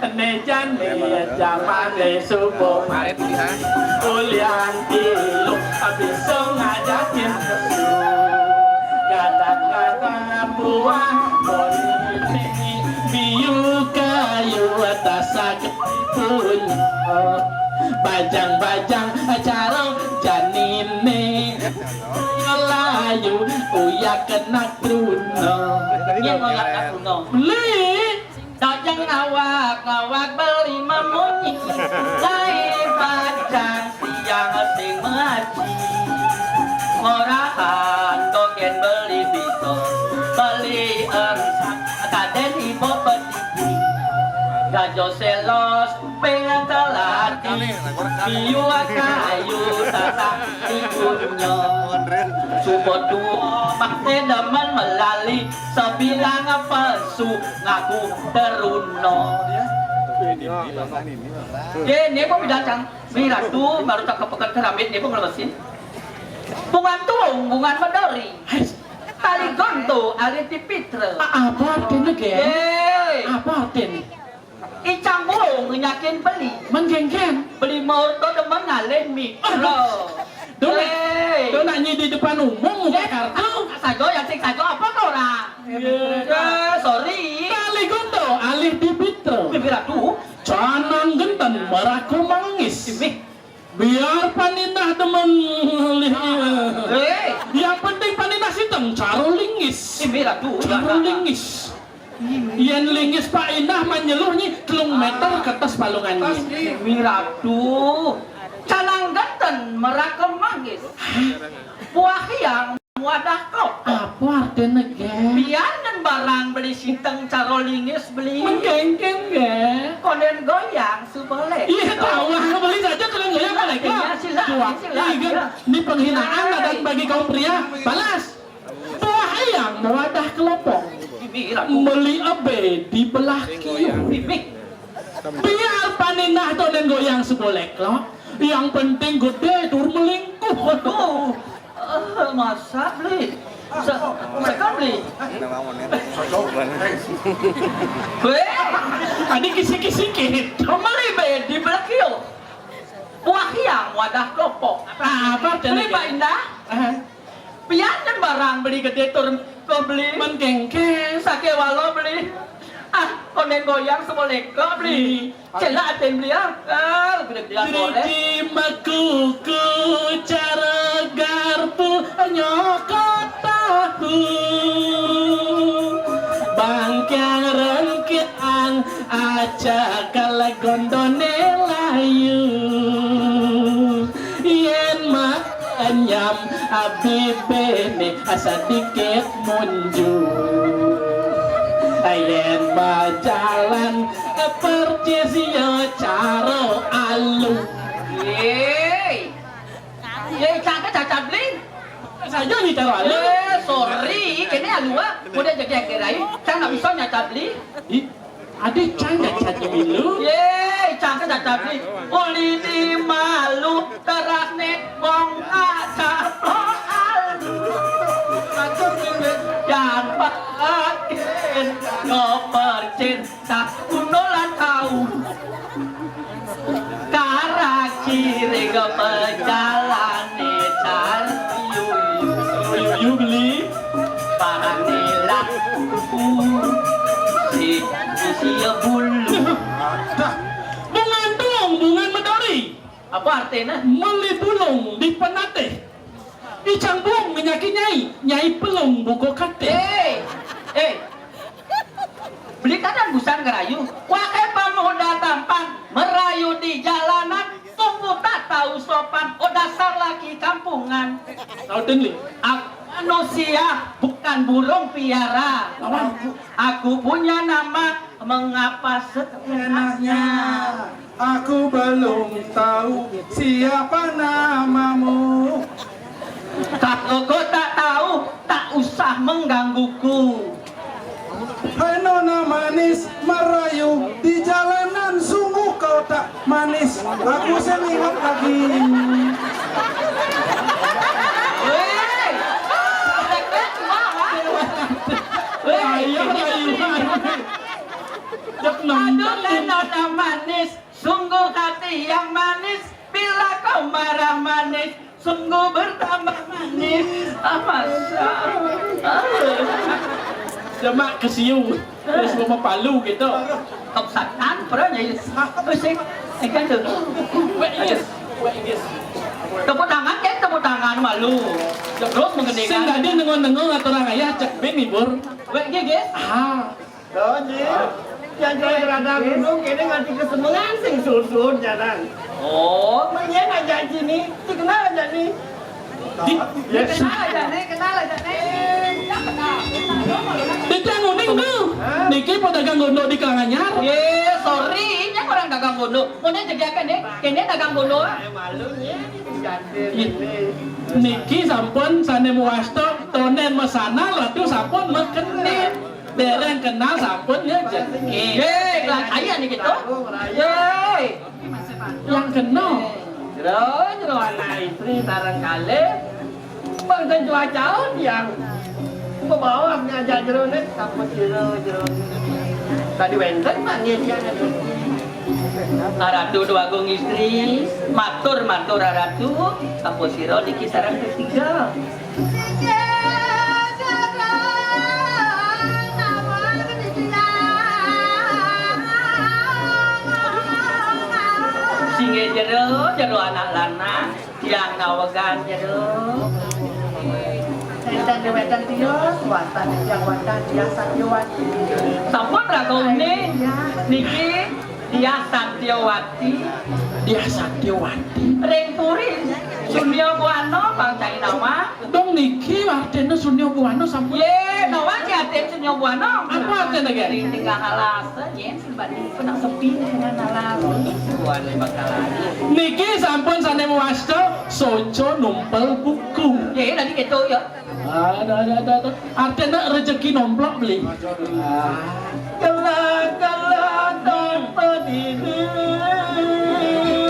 Ene jani jamane subuh. Ulian tilu bisa ngajakin kesu. Gadak-gadak buah boni biu kayu atas sakit punya. Bajang-bajang caro janine. Melayu uya kena Bruno. Yen ora Bruno. Beli. Dajang ngawak-ngawak beli memunyi. Lai bajang tiang sing mengaji. Ngorahang token beli bisa. Beli emsak kaden ibu petiti. Gajo selos pengen telat. Biu kayu sasak di dunia. Subot dua makne demen melali. Sebilang pesu ngaku teruno. Ye, ne pun bidatang. Miratu, baru tak kepekan keramit, ne pun ngelemesin. Bungan tuung, bungan medori. Tali gonto, alih di pitra. A-, apa artinya, Gen? Ye. Apa artinya? Icang buung nyakin beli. Menggenggen. Beli motor demen ngalih mikro. Aduh. Dona, Hei. Dona nyi di depan umum, muka Ye, kartu. Sajo, ya sing sajo, apa kau orang? Ye. Ya, sorry. Tali gonto, alih di pitra. Bibir aku. Canang genten, meraku manggis. Imi. Biar paninah demen ngalih. Hei. Yang penting paninah siteng, caro linggis. Imi, Ratu. Caro linggis. Yen linggis Pak Indah manyeluh nyi telung meter kertas palungan nyi. Miratu, canang genten merakem manggis. Buah yang wadah kok. Apa artinya, Gen? Biar dan barang beli siteng caro linggis beli. Menggenggen, Gen. Konden goyang subolek. Iya, tahu. Beli saja kalau goyang boleh, Kak. Iya, silakan, silakan. Ini penghinaan adat bagi kaum pria. Balas. Buah ayang wadah kelopo. Beli ebe di belah kiu. Biar paninah to nen goyang sebolek lo. Yang penting gede tur melingkuh. Waduh. Eh, masa beli? Sa-, saka beli? Weh, tadi kisik-kisik. Beli be di belah kiu. Buah yang wadah kelopo. Apa artinya? Beli, Pak Indah. Pian kan barang beli gede tur kau beli. Mengkengkes. Sake walo beli. Ah, konden goyang sebolek kau beli. Cela aten beli ah. Ah, gede-gede boleh. Driji mekuku cara garpu nyokot tahu. Bangkiang rengkiang acak kala gondone layu. Yen manyam abibene sedikit munju. Yen bajalan percis yo caro alu. Yeay. Yeay, cangke cacat beli. Saja ni caro alu. Eh, sorry, kene alu ah. Udah jadi akhir ayu. Saya nggak bisa nyacat beli. Ih, Adi cang nyacat dulu. Ye, cang ke cacat ni. Uli ni malu teras ni bong aja alu. Yang pakin no percin tak kunolan tahu. Karaki rega pejalane cari yuyu. Yuyu beli. Panilah si sia bulu. Dah. Bungan tuung, bungan medori. Apa artinya? Meli bulung di penatih. Icang buung menyaki nyai, nyai pelung buko kate. Eh, eh. Beli kadang busan ngerayu. Wahai pemuda tampan, merayu di jalanan, tunggu tak tahu sopan. Oh, dasar laki kampungan. Tahu dengli. Aku manusia, bukan burung piara. Lawan. Aku punya nama, mengapa seenaknya? Aku belum tahu siapa namamu. Kalau kau tak tahu, tak usah menggangguku. Hai nona manis merayu di jalanan, sungguh kau tak Manis, aku sing ingat lagi. Wéh, deket mah. Wéh, ayo, ayo, ayo. Cek nonton. Aduh, Nona manis, sungguh hati yang manis. Bila kau marah manis, sungguh bertambah manis. Ah, Masya Allah. Cuma kesiu. Terus mau mapalu gitu. Kepsakan, pernah ya? Usik. Eh, kan tuh. Wéh, yes. Wéh, yes. Tepuk tangan, kan tepuk tangan malu. Terus mengeningkan. Sing tadi nengong-nengong aturan ayah cek bin hibur. Wéh, gigis. Ah. Tuh, Ji. Yang saya berada gunung, ini nganti kesemengan sing susun jalan. Oh. Mendingan aja sini, dikenal aja nih. Di, ya, kenal aja nih, kenal aja nih. Dadi nguning tuh. Hah? Niki pedagang gondok di Karanganyar. Ye, sorry, ini orang dagang gondok. Mau nih jadiakan nih, kene dagang gondok. Malu nih, diganti. Niki sampun sané mawasta, tonen masana, ladu sampun makenin. Dereng kenal sampun ya jenenge. Ye, kelas ayah nih gitu. Ye. Yang kenal. Jero, jero anak istri sareng kalih. Bangsa cuacaon yang membawa ngajak jero nih, sampun jero, jero. Tadi wénten manggil dia. Aratu Déwa Agung Istri, matur, matur Aratu, sampun sira niki sareng ketiga. Singgih jero, jero anak lanang, tiang nawegan jero. Énten wénten tios, watan tiang watan tiang Satyawati. Sampun raga uning niki. Diah Satyawati. Diah Satyawati. Ring puri Sunya Buana bangsané nawang. Dong niki artine Sunya Buana sampun. Ye, nawang ki artine Sunya Buana. Apa artine, Gen? Ring tengah alas, yen sebab niki nak sepi tengah alas. Buana bakal. Niki sampun sané mawasta soco numpel buku. Ye, tadi gitu ya. Aduh, aduh, aduh, aduh. Artine rezeki nomplok beli. Ah. Gelang-gelang dompet ini.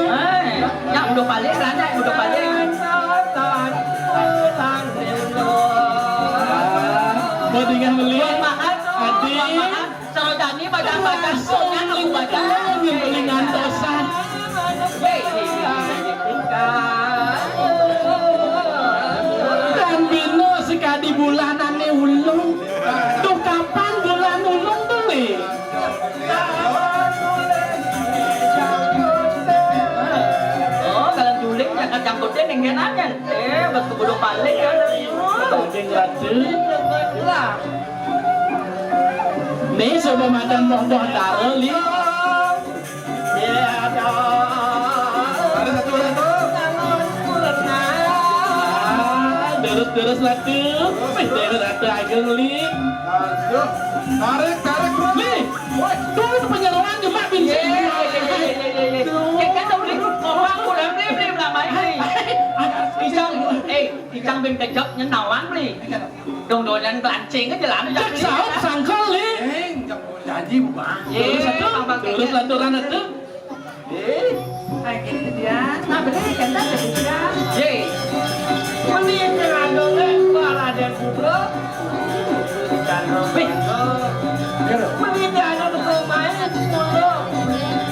Eh, ya udah balik, Rana, udah balik. Mau tinggal beli? Mahal tuh, Adi. Mahal. Sarojani badan-badan soalnya aku badan. Ngantosan. Kan bino sekadi bulanané ulung. Tuh kapan bulan ulung tuh, Li? Oh, kalau juling jangan jangkutin yang ngenanya. Eh, batu bodoh paling ya. Daging ratu. Lah. Nih, coba makan buah-buah dara, Li. Ada satu, satu. Ah, terus, terus, ratu. Wih, terus, ratu agung, Li. Aduh. Tarik, tarik, bro. Li. Woi, tuh, penyeroan cuma pincin. Ye, ye, ye, ye, ye, ye. Tuh. Ya, kan, tuh, Li. Ngomong, pulang, Li, Li, lama ini. Hai, hai, hai, Icang, eh, Icang bin kejap, nyenawan, Li. Dong dolan kelancing aja lah. Cek saup sangkal, Li. Eh, nggak mau janji, Bang. Ye, terus atuh, abang terus kayaknya lanturan atuh. Eh. Kayak gitu dia. Nah, bener kan, tadi dia. Ye. Mending yang ada, eh, Pak Raden Putra. Dan Romanto. Mending yang ada, Betul main, Putra.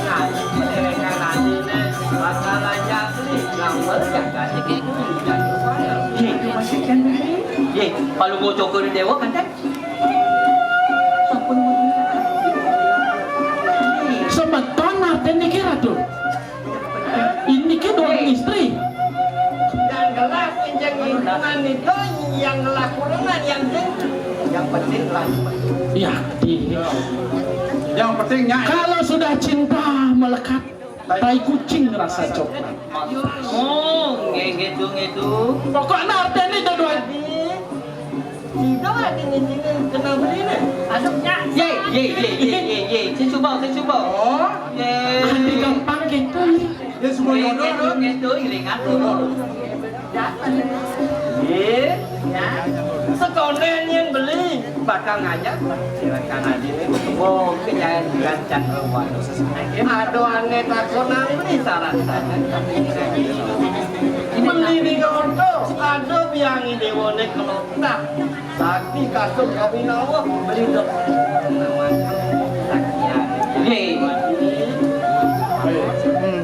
Nah, mereka nanti, nih, masalahnya, nih, gambar yang kasih gitu, dan Romanto. Ye, itu masih kan, Li? Ye, kalau mau cokor di dewa, kan, kan? Semeton artine niki, Ratu. Niki dua istri. Yang jelas, injang lingkungan itu, yang jelas kurungan, yang sing, yang penting lah. Iya, di. Yang pentingnya. Kalau sudah cinta melekat, tai kucing rasa coklat. Oh, nggih, nggih, nggih. Pokoknya artinya dua-dua. Sida ati ngene kena beli ne. Aduh, nyak. Ye, ye, ye, ye, ye, ye. Saya cuba, saya cuba. Oh. Ye. Ati gampang gitu. Wis ngono to. Ngitung, ngitung, iling aku. Nggih, ya. Sekonden yang beli bakal ngajak. Silakan aja. Oh, kejayaan gancat. Aduh, aneh takon nang beli saran saja. Beli di konco, aduh, biangi dewane kelontak. Sakti kastuk kawinawa, beli dok. Nggih. Hmm.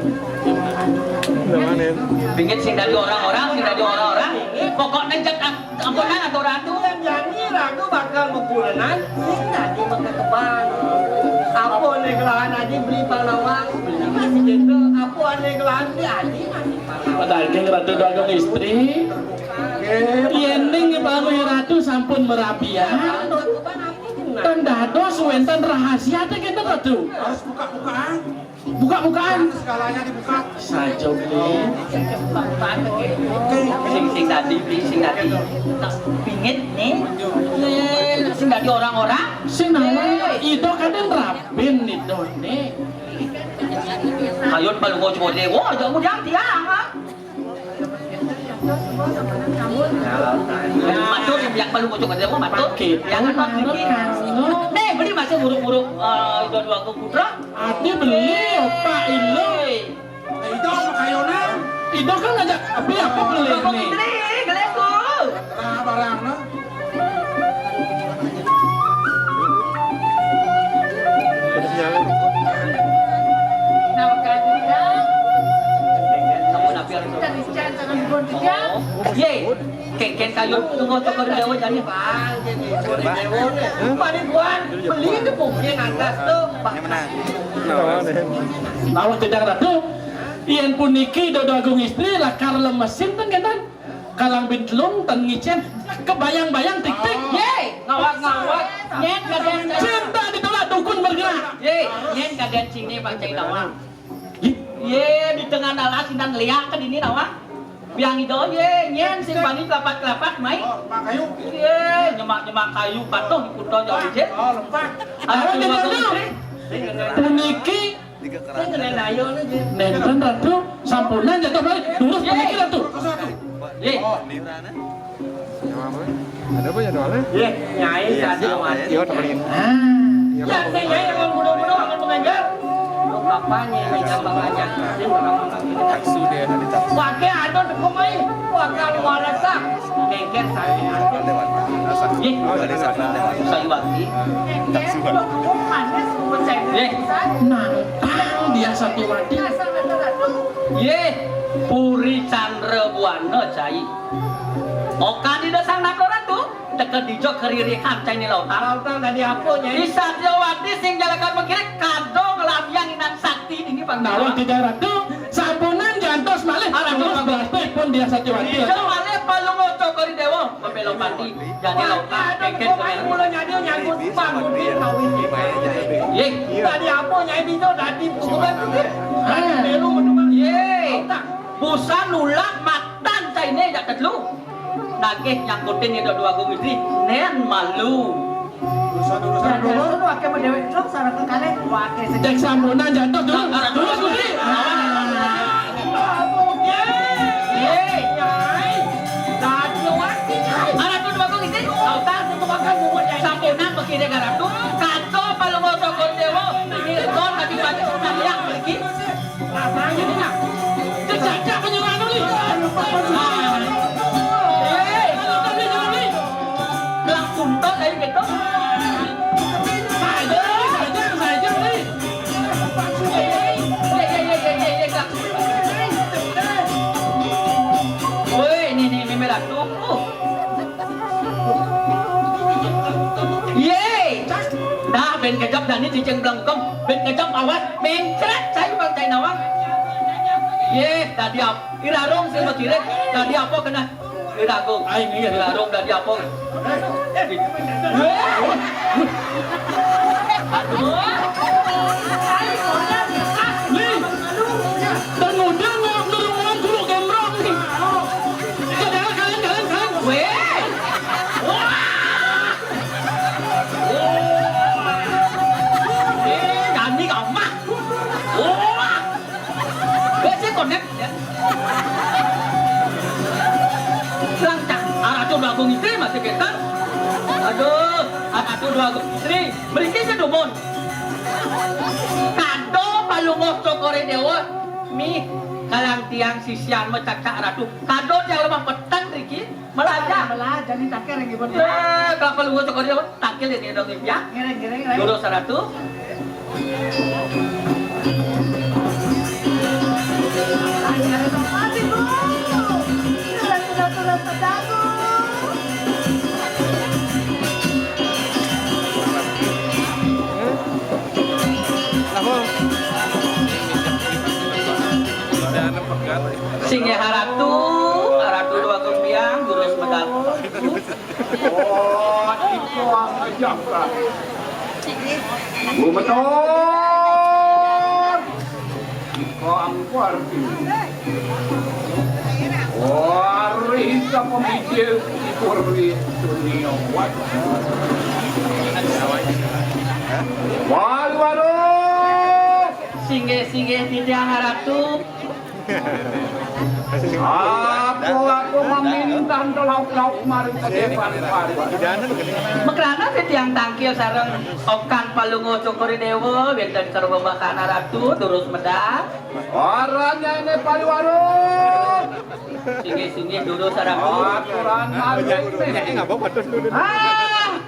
Bingit sing dadi orang-orang, sing dadi orang-orang. Pokoknya cek am-, ampunan atau ratu. Yang nyanyi ragu bakal mengkulenan, sing dadi mengkekeban. Apa ane kelahan aji beli pahlawan, beli masih gitu. Apa ane kelahan beli aji masih pahlawan. Padahal ratu dagang istri. Yen ning Panguh Ratu sampun merabian, ten dados wenten rahasia teh kenten, Ratu. Harus buka-bukaan. Buka-bukaan. Segalanya dibuka. Saja, Bli. Oke. Sing, sing dadi, Bli, sing dadi. Bingit nih. Sing dadi orang-orang. Sing nawa, ida kadang rabin nih, Don, nih. Ayo, Palungguh Cokor Dewa, aja mudah tiang, ah. Matur, yang Palungguh Cokor Dewa, matur. Oke, yang matur niki. Nih, beli masih buruk-buruk, eh, dua-dua ke putra. Ati beli, Pak Ilo. Ida apa kayone? Ida kan ngajak, beli apa beli nih? Beli, beli aku. Nah, barang, nah. Ye, kengken kayu tunggu toko di dewa jani. Bang, jadi dewa nih. Panipuan, beli itu mungkin atas tuh, Pak. Lawan tidak ratu, yen puniki Dodo Agung Istri lakar lemesin ten kenten. Kalang bintlung ten ngicen, kebayang-bayang tik-tik. Ye, ngawak-ngawak. Nyen kadang cinta ditolak dukun bergerak. Ye, nyen kadang cine pancai nawang. Ye, di tengah dalan sinan liak ke dini nawang. Biang ido ye, nyen sing bani kelapat-kelapat mai. Ye, nyemak-nyemak kayu patuh di kuto jauh je. Ada dua istri. Puniki nenten ratu, sampunan jatuh balik, durus puniki ratu. Ye. Ada apa ya doalnya? Ye, nyai tadi mati. Iya, temenin. Ah. Ya, nyai yang bunuh-bunuh akan mengejar. Bapaknya yang megang bapaknya. Taksu dia, ada taksu. Pakai ado tepung mai. Pakai luar rasa. Kengken sakit hati. Ye. Sayu Wati. Taksu. Ye. Nantang dia Satiwati. Ye. Puri Chandra Buana cai. Oka di desang nato ratu. Teka dijo keririkan cai ni lautan. Lautan tadi apa, Nyai? Di Satyawati sing jalakan mengkirik kado ngelambiang inan sakti ini pang. Nawang tidak ratu. Sampunan jantos malih. Arah terus berarti pun dia Satyawati. Dijo malih Palungguh Cokor Dewa. Pembela pati. Jadi lautan. Kengken keren. Mula nyadi nyangkut panggung ni kawin. Ye. Tadi apa, Nyai, dijo tadi pukulan tu? Tadi melu menunggu. Ye. Lautan. Busan ulak matan caine jak tetelu. Nagih nyangkutin Ida Dwagung Istri, nen malu. Urusan-urusan dulu. Sun wake bedewek terus sareng kekalih wake sedek. Cek sampunan jatuh dulu. Nah, dulu, dulu. Ye, Nyai. Dadi wati, Nyai. Aratu Dwagung Istri, kautan. Sampunan bekire garatu. Kato Palungguh Cokor Dewa. Nirton tadi pati sambiang mriki. Jejak penyerahan oli. Hei. Kalau tadi oli. Gelang puntel kayak gitu. Saja, saja, saja, oli. Woi, ini, ini, ini merah. Tunggu. Ye. Dah, ben kejap jani cicing belengkong. Ben kejap awas. Mencret, saya bang cai nawang. Ye, tadi apa? Irarung sing bekirit. Tadi apa kena? Irarung. Aing iya. Irarung tadi apa? Aduh. Nih, dan udah ngelak ngerungan dulu gembrong nih. Kalian, kalian, kalian, kalian. Weh. Wah. Eh, Dani kamah. Wah. Weh, sik Dua, Tri, mriki sedumun. Kado Palungguh Cokor I Déwa, mih kalang tiang sisian macakak Ratu. Kado tiang lemah peteng mriki. Melajah. Melajah nih, tangkil ring ibun. Eh, kalau Palungguh Cokor I Déwa, tangkil ini dong, ya. Ngiring, ngiring, rai. Durus Ratu. Singgih Ratu, Ratu Dwagung Biang, durus medal. Oh, iko ang ajab, Pak. Gumetor. Iko ang kuarti. Wari sa pemikir puri dunia wat. Walu, walu. Singgih, singgih, titiang Ratu. Aku, aku mamintan lauk-lauk mari ke depan. Makrana titiang tangkil sareng okan Palungguh Cokor I Déwa, wénten sarwa Makrana Ratu, durus medal. Orangnya ini Paliwara. Singgih, singgih, durus Ratu. Aturan mari. Ah!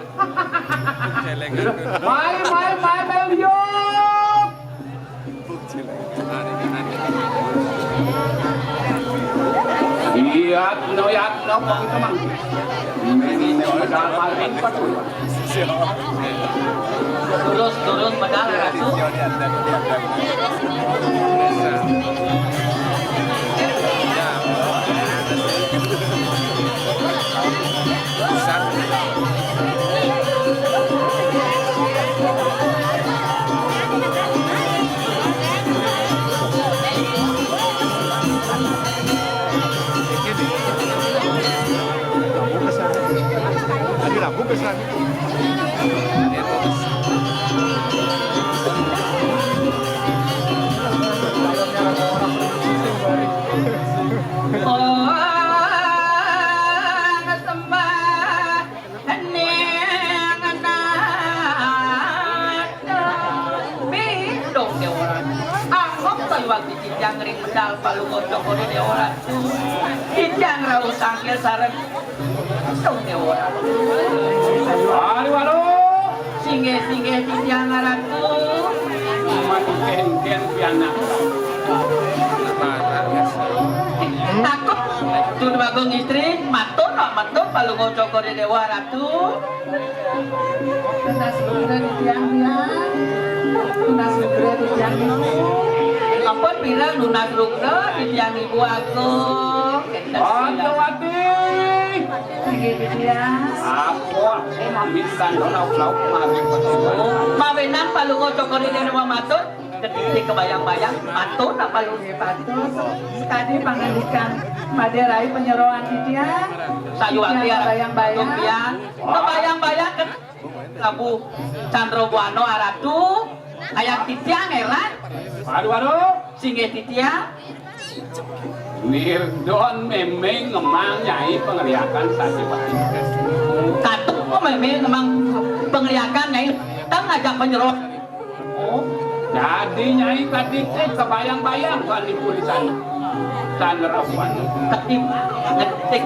Mai, mai, mai, mai, liuk. Iya, no, ya, no, Bang Temang. Ini modal paling betul. Durus, durus, modal, Ratu. Oh, sembah. Hening nada. Bidung Déwa Ratu. Anggok saluang titiang ring medal Palungguh Cokor I Déwa Ratu. Titiang rauh tangkil sareng Bidung Déwa Ratu. Aduh, aduh. Singgih, singgih titiang Ratu. Mati kéngkén pianak. Takut Dwagung Istri, matur, matur Palungguh Cokor I Déwa Ratu. Nunas rukra titiang, tiang. Nunas rukra titiang, ibu. Ampun, pirang nunas rukra titiang, Ibu Agung. Antawati. Nggih, titiang. Apa? Eh, mamitan lauk-lauk mari. Mawinan Palungguh Cokor I Déwa matur. Ketik kebayang-bayang, patut apa lu? Nggih, patut. Tadi pangandikan Madé Rai panyeroan titiang. Sayuwakti titiang ya, kebayang-bayang. Kebayang-bayang ke Prabu Candra Buana Ratu, ayang titiang éra. Aduh, aduh. Singgih titiang. Nirdon mémé ngemang Nyai pangriakan saja, Pak. Katut kok mémé ngemang pangriakan, Nyai? Tang ngajak panyeroan. Oh, jadi Nyai tadi téh kebayang-bayang kan di tulisan Candra Buana. Tadi ngetik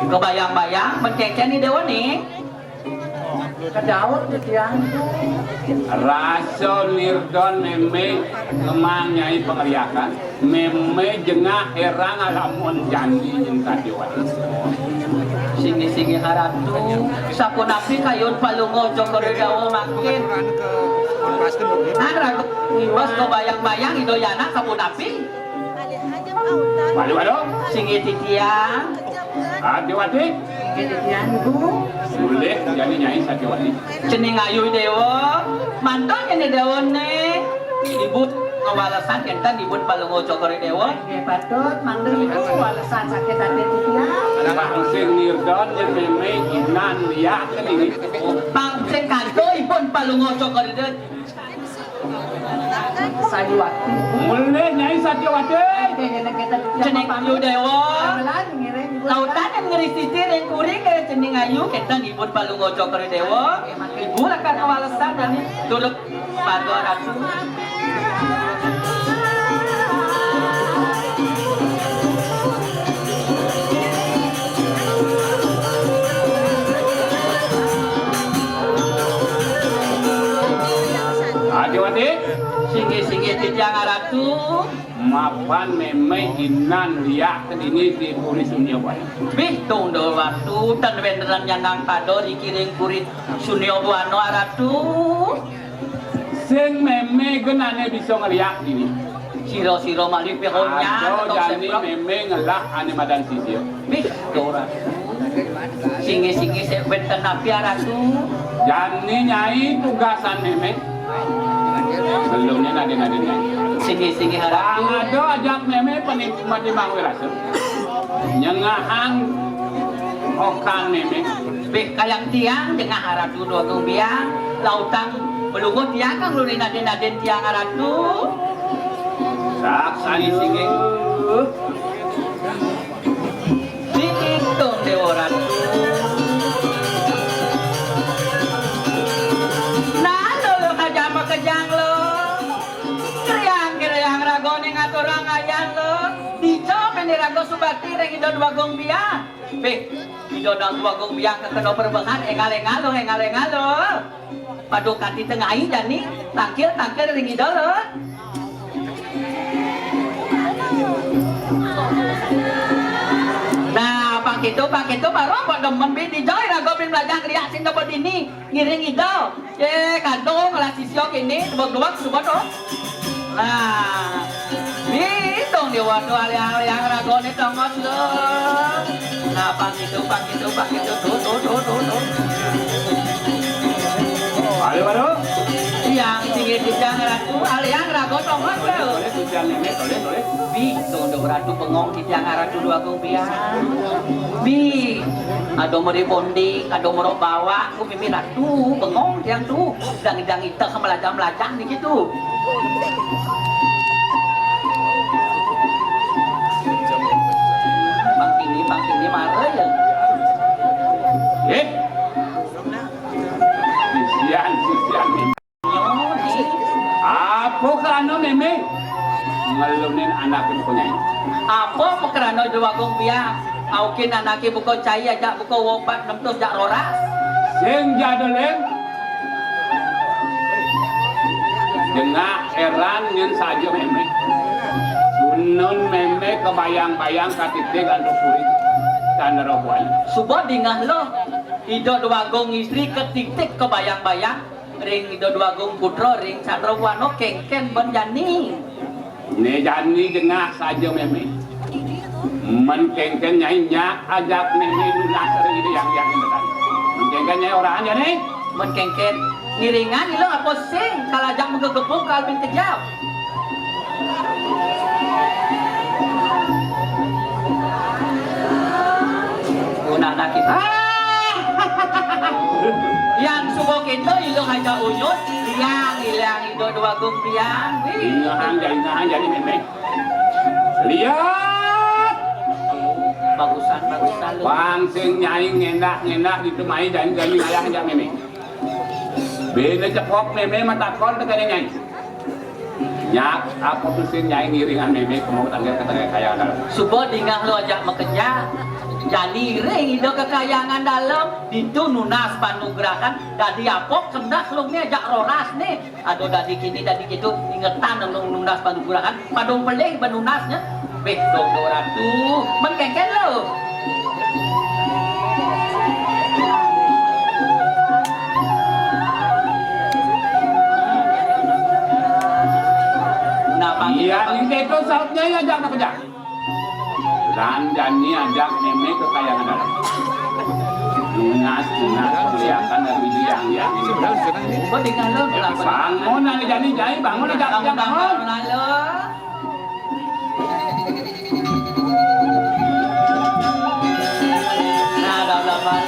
kebayang-bayang, mencécén di Déwa nih. Kedaud titiang. Rasa Nirdon mémé ngemang Nyai pangriakan, mémé jengah hérang alamun jani jeung Sadiwati. Singgih-singgih Ratu, sapunapi kayun Palungguh Cokor I Déwa mangkin? Nah, Ratu, bos kebayang-bayang Ida Yana sapunapi? Waduh, waduh. Singgih titiang. Sadiwati. Singgih titiang, Ibu. Boleh jadi Nyai Sadiwati. Cening ayu Déwa, mantan ini Déwa né. Ibu ngawalesan kénten Ibu Palungguh Cokor I Déwa. Nggih, patut, mangda Ibu walesan saking ati titiang. Pang sing Nirdon jeung mémé Inan liak kan ini. Pang sing kanto Ibu Palungguh Cokor I Déwa. Sadiwati. Mulih Nyai Sadiwati. Cening ayu Déwa. Gamelan ngiring, Ibu. Lautan ngristiti ring kuring, eh, cening ayu, kénten ibu Palungguh Cokor Déwa, ibu lakar kawalesan jani turut marga ratu. Adi wadi, singgih-singgih titiang ratu. Mapan mémé inan liak dini di puri Sunia Buana. Bih, tunggal waktu, tan wénten nyandang pada di kiring puri Sunia Buana, Ratu. Sing mémé gén ané bisa ngeliak dini. Sira-sira malih pihonya, ada jani mémé ngelah ané madan sisir. Bih, Ratu. Singgih-singgih sing wénten napi, Ratu? Jani Nyai tugasan mémé. Belum nih, nadé-nadé Nyai. Singgih-singgih, Ratu. Pang ada ajak mémé paning mati mang wirasa. Nyengahang okan mémé. Bih, kayang tiang jengah Ratu Déwa Agung Biang. Lautang pelungguh tiang kang luri nadé-nadé tiang, Ratu. Sak singgih-singgih. Diitung Déwa Ratu. Nah, dulu kaja makejang lo. Kriang-kriang raga ning aturang ayan lo. Dija meni raga subakti ring Ida Déwa Agung Biang. Bih, Ida Déwa Agung Biang kakena perbengan, énggal-énggal lo, énggal-énggal lo. Paduka titengai jani, tangkil-tangkil ring Ida lo. Nah, pang kéto, pang kéto, baru apa demen bin dijai raga bin mlajah ngriak sing dadi dini, ngiring Ida. Yé, kadung lah sisya kéné, debek-debek suba to. Nah, ditung Déwa to aliang-aliang ragané tongos lo. Nah, pang kéto, pang kéto, pang kéto, to, to, to, to, to. Ayo, baru. Tiang singgih titiang ratu, aliang raga tongos lo. Boleh, titiang mémé, boleh, boleh. Bi, to, to, ratu bengong titiang ratu Déwa Agung Biang. Bi, ada meri bondi, ada merok bawak, ku mimi ratu bengong tiang to. Dang-dang iteh melajah-melajah niki to. Bang Tini, Bang Tini marah ya. Eh, sisian, sisian. Apa krana mémé ngelunin anaké buka nyai? Apa pakrana Déwa Agung Biang? Aukin anaké buka cai ajak buka wopat nemtus jak roras. Sing jadulin. Dengah éran nyén saja mémé. Sunun mémé kabayang-bayang katitik antuk puri Candra Buana. Suba dingeh lo, Ida Déwa Agung Istri katitik kabayang-bayang ring Ida Déwa Agung Putra ring Candra Buana, kéngkén ben jani. Né jani dengah saja mémé. Men kéngkén nyai nyak ajak mémé nunas ring Ida Hyang Hyang Indra. Men kéngkén nyai orahan jani. Men kéngkén ngiringan ila apa sing kal ajak magegepung kal bin kejap. Punah nak kita. Yang suka kita ila aja uyut, yang ilang Ida Déwa Agung Biang. Wih. Ingahan jani, ingahan jani mémé. Lihat. Bagusan, bagusan lu. Bang sing nyai ngendak-ngendak ditu mai jani-jani ayah jak mémé. Bina cepok mémé matakon ka nyai. Nyak, apa tuh sing nyai ngiringan mémé kemau tanggal ka tanggal kaya dalem. Suba dingeh lu ajak makejang. Jani ring Ida Kakahyangan Dalem, ditu nunas panugrahan, dadi apa keneh lu né ajak roras né. Aduh, dadi kini, dadi kitu, ingetan nang nunas panugrahan, padung pelih ben nunasnya. Béh, dong, dong, ratu, men kéngkén lo. Napa iya, kita ini itu sautnya ya, jangan kerja. Lan jani ajak mémé ka Kahyangan Dalem. Nunas, nunas, muliakan dari Hyang Hyang. Bangun, ané jani, jai, bangun, ajak, ajak, bangun. Nah, dah, dah, dah.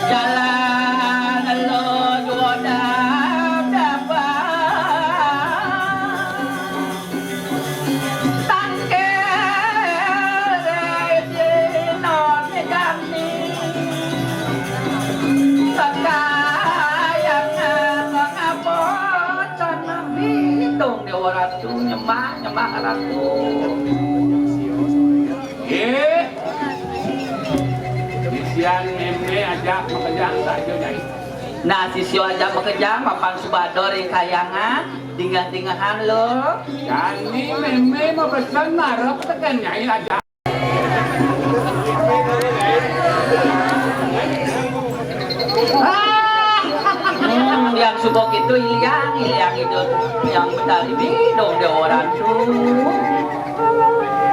Jalan lo, jual dah, dapat. Ratu. Nggih. Sisian mémé ajak makejang saja, Nyai. Nah, sisio ajak makejang, mapan suba ada ring kahyangan, dingeh-dingehan lo. Jani mémé mapesen marep tekén Nyai ajak. Ah! Hmm, yang suba kéto iliang, iliang itu yang betari bidong di orang tu.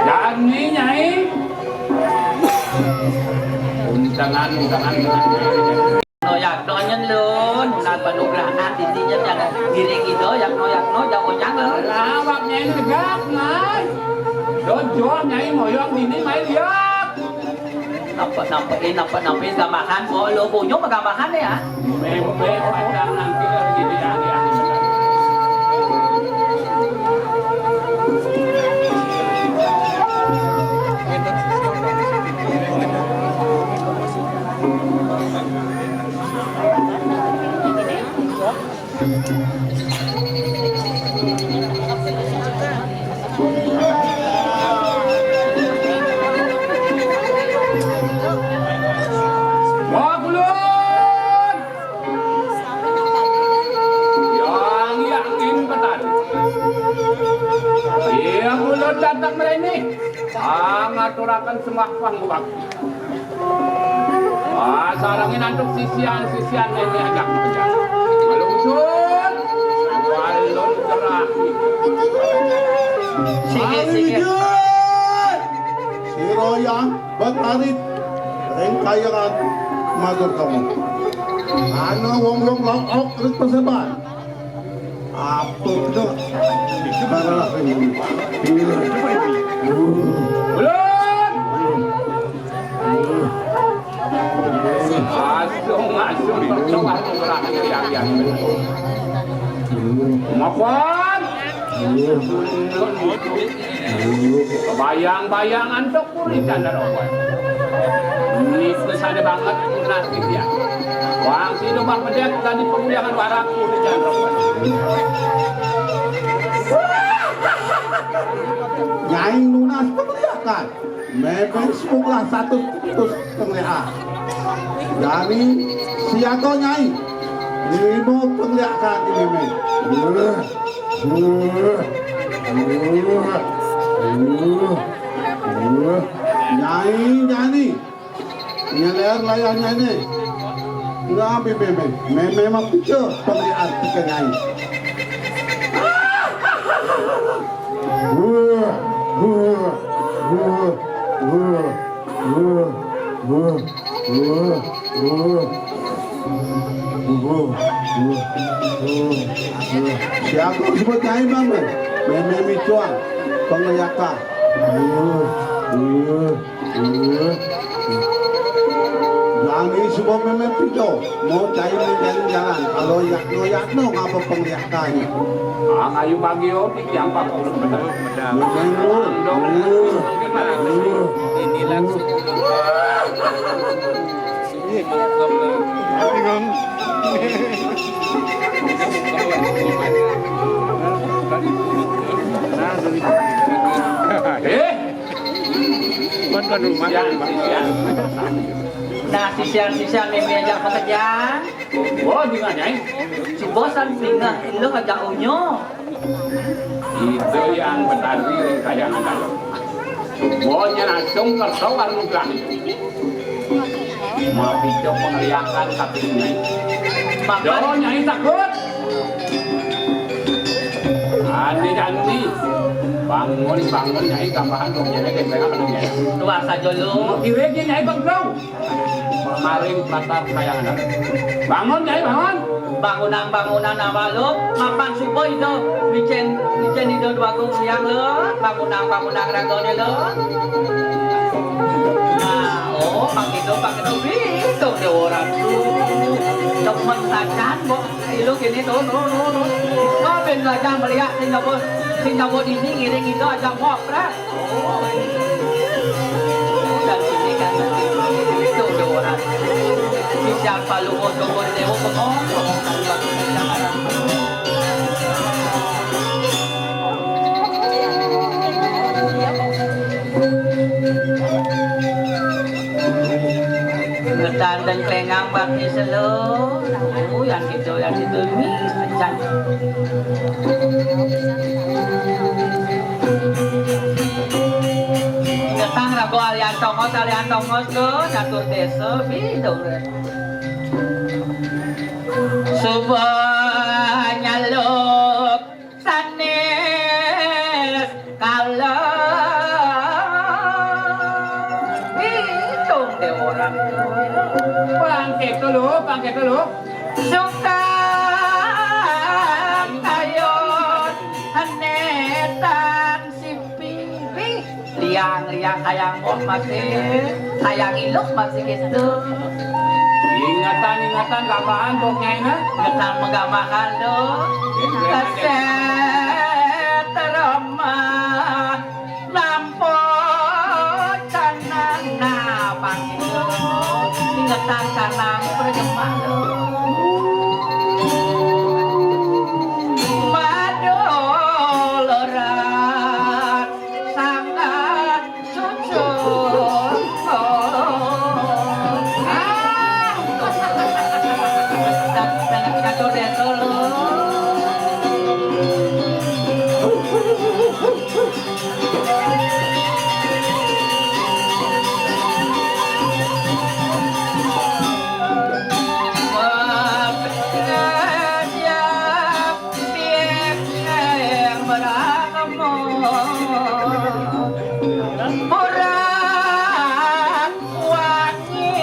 Jani, Nyai. Untengan, untengan, untengan. No, yakno nyen lun, nunas panugrahan dini nyen yang ngiring Ida, yakno, yakno, jauh nyang lun. Lawak Nyai tegak, Nyai. Dojor Nyai moyong dini mai liak. Nampak, nampak, eh, nampak, nampak, gambaran, oh, lo, bunyo gambaran ya. Mempek pacang nangkil dini, ya, ya. Wah, kulun! Yang yakin betan. Iya, kulun datang mrene. Ngaturaken sembah pangubakti. Ah, sarengin antuk sisian-sisian nene ajak makejang. Malungsur, walon gerahi. Singit, singit. Sira yang betarit ring kayangan matur kamu. Ana wong-wong lauk-lauk ring paseban. Apa to? Malah ini. Ulun! Asung, asung, tercoba murahnya yang, yang. Mapan? Bayang-bayang antuk puri candar obat. Ini pesan banget, nasib ya. Wang sida bak bedek tadi pemulihan warak puri candar obat. Nyai nunas pengliakan. Mémé sepunglah satus putus pengliakan. Jani siaga Nyai. Lima pengliakan di mémé. Nyai, jani. Nyeler layahnya ini. Enggak, Bibi, Bibi. Meme mah picu, pengli arti ke nyai. Wah, wah, wah, wah, wah, wah, wah, wah, wah, wah, wah. Siapa sebut nyai, Bang? Meme micuan, pengliaka. Wah, wah. Jani suba meme pido, mau cai mengkali jalan. Kalau yakno, yakno, ngapa pengliakane? Ang ayu bagio, tiang pakai bener. Meme lu. Ini langsung. Bingung. Eh? Kon, kon rumah. Nah, sisian-sisian meme ajak makejang. Oh, di mana, eh? Si bosan singa, lo kagak unyo. Itu yang betari kayangan dalam. Bonya langsung kerso warung gelang. Mapico pengliakan tapi ini. Makan. Jauh nyai takut. Andi, Andi. Bangun, bangun, nyai tambahan dong, nyai, nyai, nyai, nyai. Luar saja lu. Kira dia nyai bengkau. Maring patah kayangan. Bangun, nyai, bangun. Bangunang, bangunang, nama lu? Mapan suba ida, micen, micen ida dua kong liang lu. Bangunang, bangunang ragane lu. Nah, oh, pakitu, pakitu, bitu dia orang tu. Demen sajan, kok. Ilu kini tu, tu, tu, tu. Kau ben belajar melihat sing jago, sing jago dini ngiring ida aja ngopres. Oh. Dan sini kan itu orang. Siapa lu mau coba dewa kemong? Ngetandeng klengang bakti selo. Oh, yang gitu, yang gitu. Ih, acan. Ngetang rago alian tongos, alian tongos tuh, catur desa, bidung. Suba nyaluk sanés kala. Pitung dé orang. Pangké telu, pangké telu. Suka kayun netan sipi. Liang, liang, kayang moh masih, kayang iluk masih gitu. Ingetan, ingetan, gamaan, bok nyai, nah. Ingetan, megamaan, lo. Keset, ramah, nampo, canang, nah, panggil. Ingetan, canang, perjemah, lo. Madoloran, sangat cucuk. Ah. Sangat, sangat catur desa, lo. Ora wani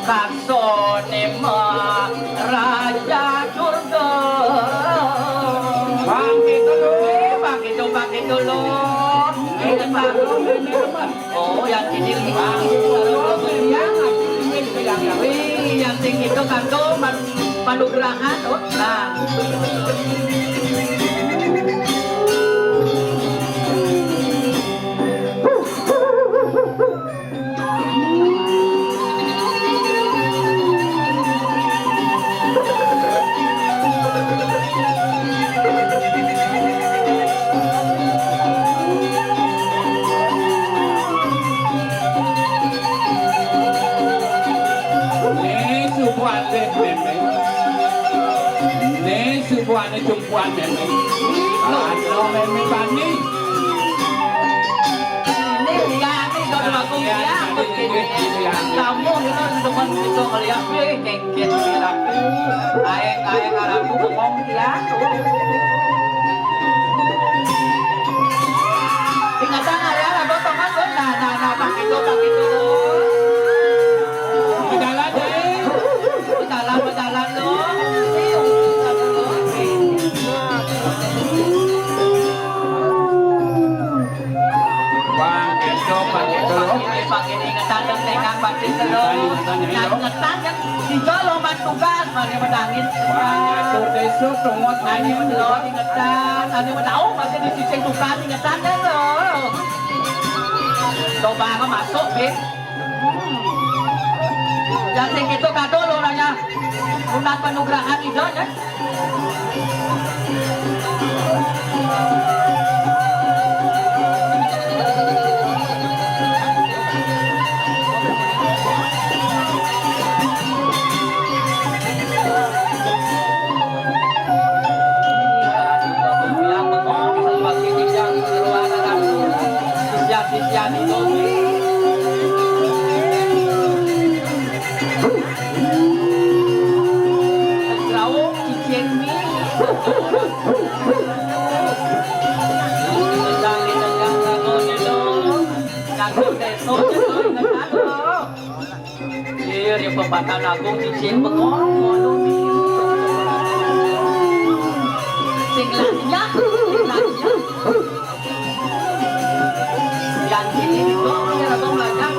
kaksone mah Raja Durga. Bangkit dulu, bangkit dulu, bangkit dulu. Ini baru ini, teman. Oh, yang ini, Bang. Wih, yang tinggi itu kan tuh man-, panugrahan, oh. Nah. Né subuhane mémé. Né subuhane jumpuan mémé. Ano mémé bani. Ini liane, kalau aku liane, begini. Kamu itu demen itu ngeliat, wih, kengkit, ngeliat. Aeng, aeng, alang, aku bengong, liane. Ingetan, ayo, ayo, tongan, nah, nah, nah, pakai itu, pakai itu. Jalan, jalan, jalan, jalan, loh. Bang, besok, Bang, besok. Pagi ini, pagi ini, ingetan, dan tekan, pasti, loh. Ingetan, ingetan, ya, ingetan, ya. Ijo loman tugas, mari medangin. Wah, ngatur desa, tongot, ayo, nanya, lo, ingetan, ayo, tahu, masih di sisi tugas, ingetan, deh, lo. Coba, apa masuk, Bing? Hmm. Ya, sing itu kado, lo, nanya. Undang penugrahan, ijo, ya. Sisian-sisian itu. Jauh, cicing mi. Jangan, jangan, jangan, jangan. Jangan, jangan, jangan. Iya, di pepatah agung cicing bengong. Sing lanyah, sing lanyah. Yang ini juga, ya, abang banyak.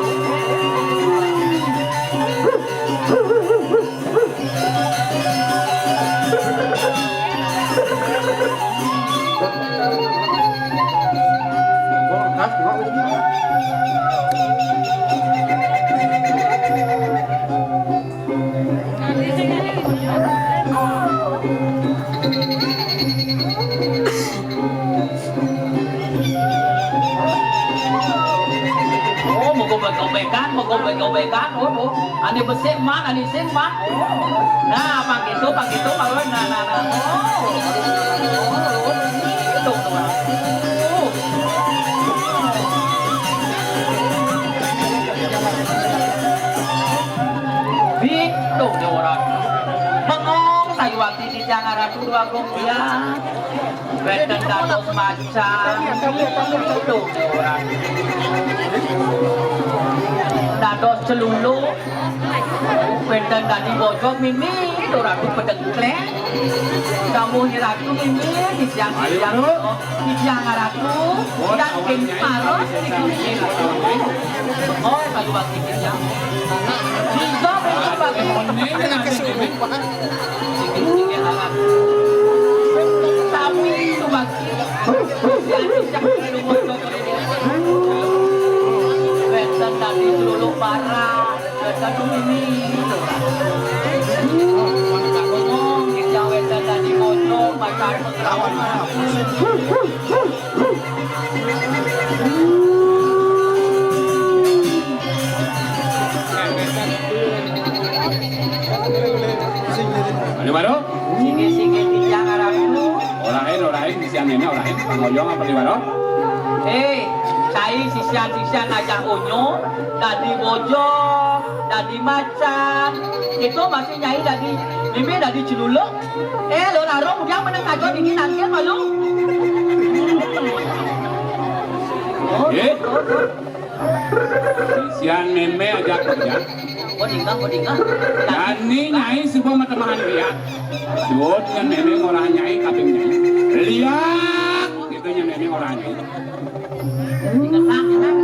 Gobekan, mau gobekan, oh, oh. Ane besik man, ane sing man. Oh. Nah, pang gitu, pang gitu, pang, nah, nah, nah. Oh. Gitu, tuh. Oh. Gitu, dia orang. Bengong, sayuwakti titiang Ratu Déwa Agung, ya. Wénten dados macan, dados celuluk, wénten dadi bojog mimi, Ratu pedengklén, dawuh Ratu mimi, titiang, titiang, titiang Ratu, dan ing paros, oh, sayuwakti titiang. Bisa, bisa, bagus. Sami, Ratu. Wénten dadi celuluk barang, wénten mimi. Kita wénten dadi bojog, pacar. Lawan mana? Ayo, Baro. Singgih-singgih titiang Ratu. Orahin, orahin, sisian néné, orahin. Pangoyong apa di Baro? Eh, cai sisian-sisian aja unyu, dadi bojog, dadi macan. Itu masih nyai dadi, mimi dadi celuluk. Eh, lo larung, udah meneng kajo dingin nangkil malu. Oh, eh? Tuh, tuh. Sisian mémé ajak kerja. Bodinga, bodinga. Jani nyai suba matemahan liak. Suud nyén mémé ngorahan nyai kaping nyai. Liak, gitu nyén mémé ngorahan nyai. Ingetang, ingetang.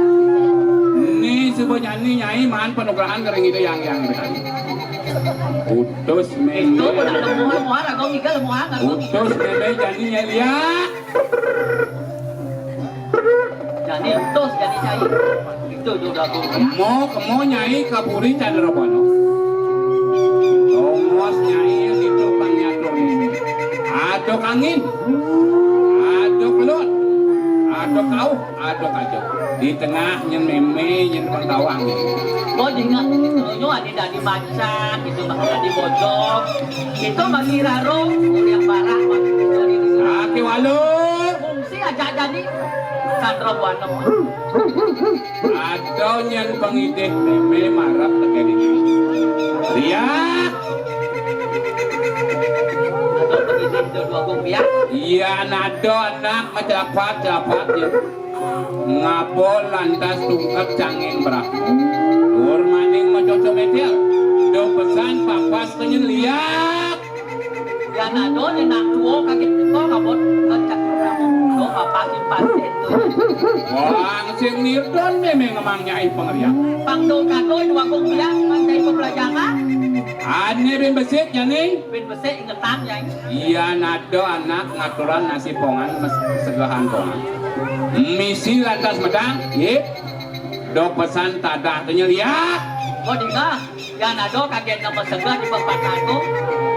Ni suba jani nyai maan panugrahan ka ring Ida Hyang Hyang Betari. Putus mémé. Itu udah lemuhan, muhan, agong iga lemuhan, agong iga. Putus mémé jani nyai liak. Jani tus, jani cai. Itu juga aku. Mo, mo nyai ka Puri Candra Buana. Tongos nyai yang itu pang nyatur ini. Ada kangin, ada kelut, ada kauh, ada kaja. Di tengah nyén mémé, nyén pang tawang ini. Mo dinga, nyo adi dadi macan, itu bakal dadi bojog. Itu bagi raro, kuliah barang, bagi dari. Kaki walu. Si aja jadi Candra Buana. Ada nyén pangidih mémé marep tekén ini. Liak. Ada pangidih dua gong liak. Iya, nado anak macelapat, celapat ya. Ngabol lantas tungkep canging berak. Dur maning macoco metil. Do pesan papas kenyel liak. Yan ado nyenak tuo kaget tuo kabot kecak ramo do apa sih pasti itu. Wang sing nirdon mémé ngemang nyai pengerian. Pang do kato dua kong biang mantai pembelajaran. Ane bin besik jani. Bin besik ingetan nyai. Iya nado anak ngaturan nasi pongan mes-, segahan pongan. Misi lantas medang, ye. Do pesan tadah tanya liak. Oh dingah. Yan ado kaget nama segar di papat anu.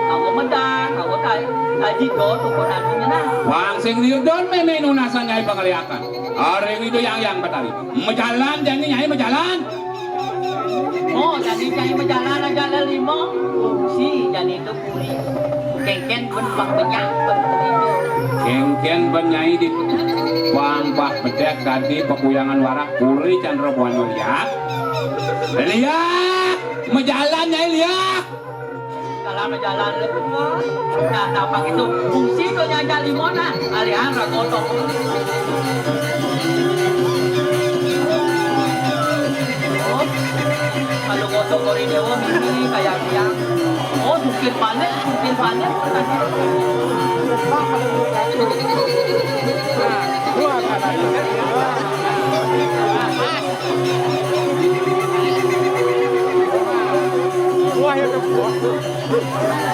Kamu medang, kamu kai, kaji do tukun anu nyenang. Wang sing nirdon mémé nunasan nyai pangeriakan. Aring itu yang yang batari. Mejalan jani nyai mejalan. Oh, jani nyai mejalan aja le limo. Si jani itu kuli. Kengken pun pang banyak pun kuli. Kengken ban nyai di pang bah bedek dadi pakuyangan warak Puri Candra Buana liak. Liak, mejalan nyai liak. Kalau mejalan le. Nah, tampak itu fungsi tu nyai aja limo nah. Alihan ragotok. Oh, kalau gotok kori dewa mimi kayak dia. Oh, mungkin panik, mungkin panik. Wah, ya, oh,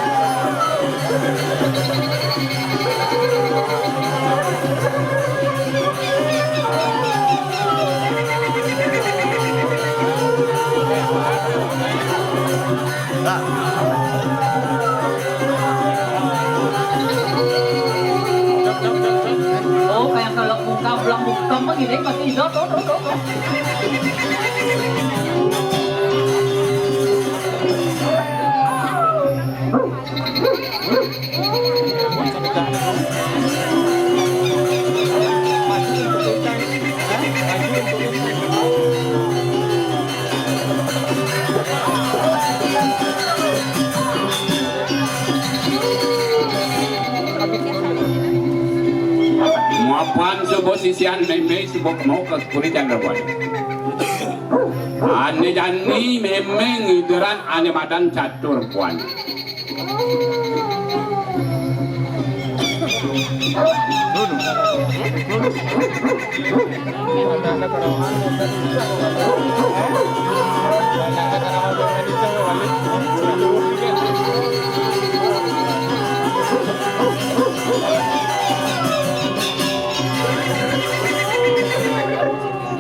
kayak kalau buka, belum buka, mah gini, pasti Mapan suba sisian mémé suba kema ka puri Candrabuana. Ané jani mémé ngideran ané madan Catur Buana.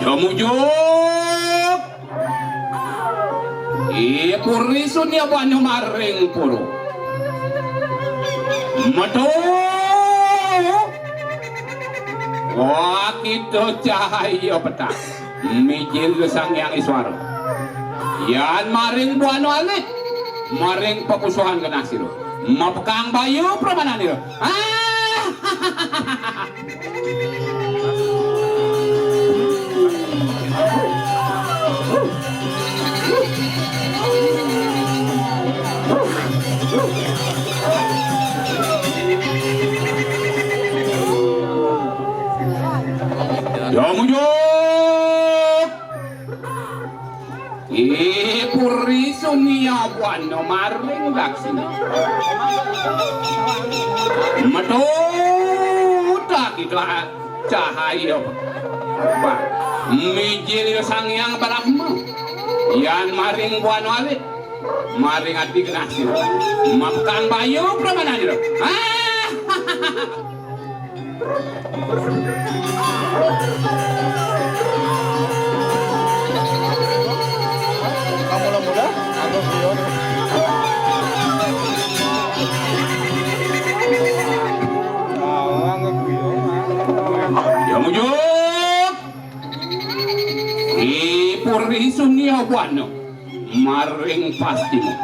Jam ujug. Ih, puri sunia buana maring puru. Metu. Wah, kita cahaya petak. Mijil Sang Hyang Iswara. Yan maring buana alit. Maring papusuhan genah sira. Mapekang bayu pramanan ira. Ah! Jam ujug. Ih, puri sunia buana maring daksina. Metu tak kita cahaya. Bah, mijil Sang Hyang Brahma. Yan maring buana alit. Maring ati genah sira. Mapekang bayu pramanan ira. Ah! Kamu mula-mula, aku Rio. Awang aku Rio. Jam ujug. Ih, puri sunia buana. Maring pastima.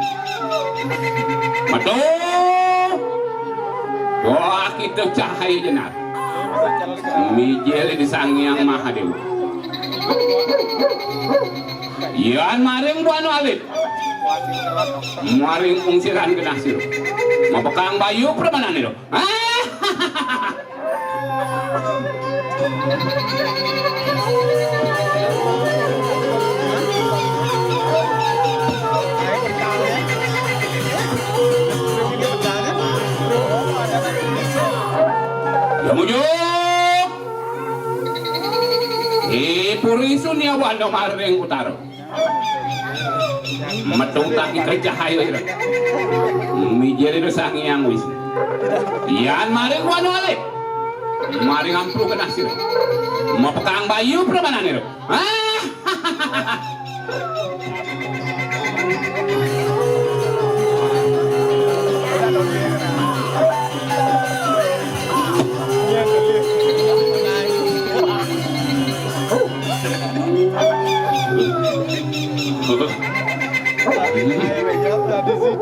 Metu. Doa kita cahaya jenar. Mijil di Sang Hyang Mahadewa. Yan maring buana alit. Maring ungsiran genah sira. Mapekang bayu pramanan ira. Ah! Jam ujug. Ih, puri sunia buana maring utara. Metu tak kita cahaya ira. Mijil ira Sang Hyang Wisnu. Yan maring buana alit. Maring ampluh genah sira. Mapekang bayu pramanan ira. Ah!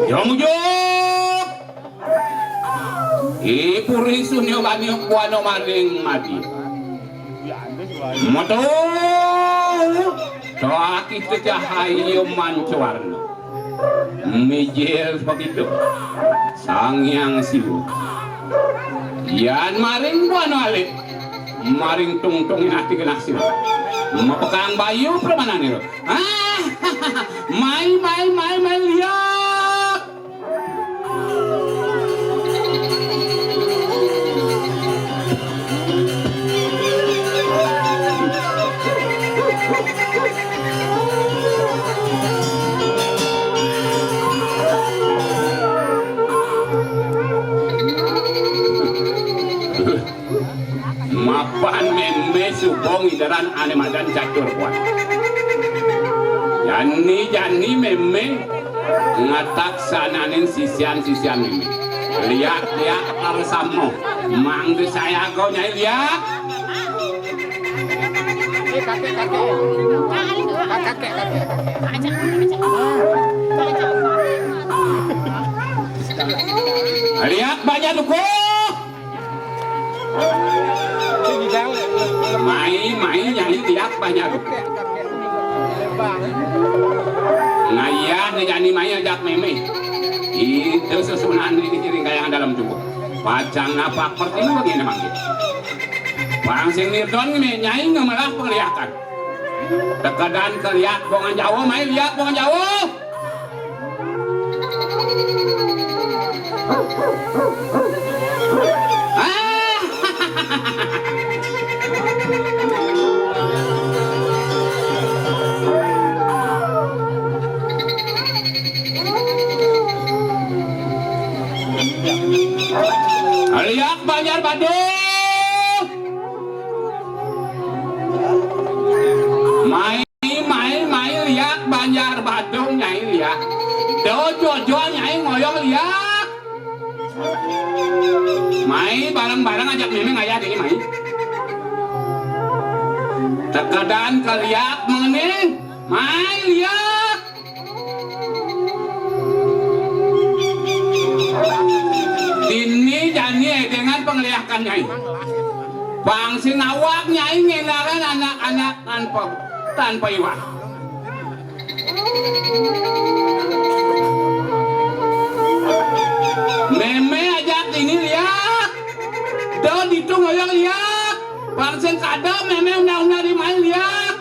Jam ujug. Ih, puri sunia bani buana maring madi. Metu. Doa kita cahaya manca warna. Mijil begitu. Sang Hyang Siwa. Yan maring buana alit. Maring tungtung ati genah sira. Mapekang bayu pramanan ira. Ah! Mai, mai, mai, mai, liak. Mapan mémé suba ngideran ané madan Catur Buana. Jani-jani mémé ngataksananin sisian-sisian mémé. Liak-liak parsama. Mangda sayaga nyai liak. Kakek, kakek. Kakek, kakek, kakek. Liak banjar dukuh. Mai, mai, nyai liak banjar dukuh. Ngayah, jani mai ajak mémé. Itu susunan di Ring Kayangan Dalem dukuh. Pacang napak pertiwi begini mangkin. Pang sing nidon, nyai ngemelah pangliakan. Tekedan ka liak bongan Jawa, mai liak bongan Jawa. Ah! Liak Banjar Badung. Mai, mai, mai liak Banjar Badung, nyai liak. Do jojo nyai ngoyong liak. Mai bareng-bareng ajak mémé ngayah dini, mai. Tekedan ka liak mengening, mai liak. Dini jani édéngan pangliakan nyai. Pang sing awak nyai ngénaran anak-anak tanpa, tanpa iwak. Mémé ajak dini liak. Do ditu ngoyong liak. Pang sing kada mémé undang-undang di mai liak.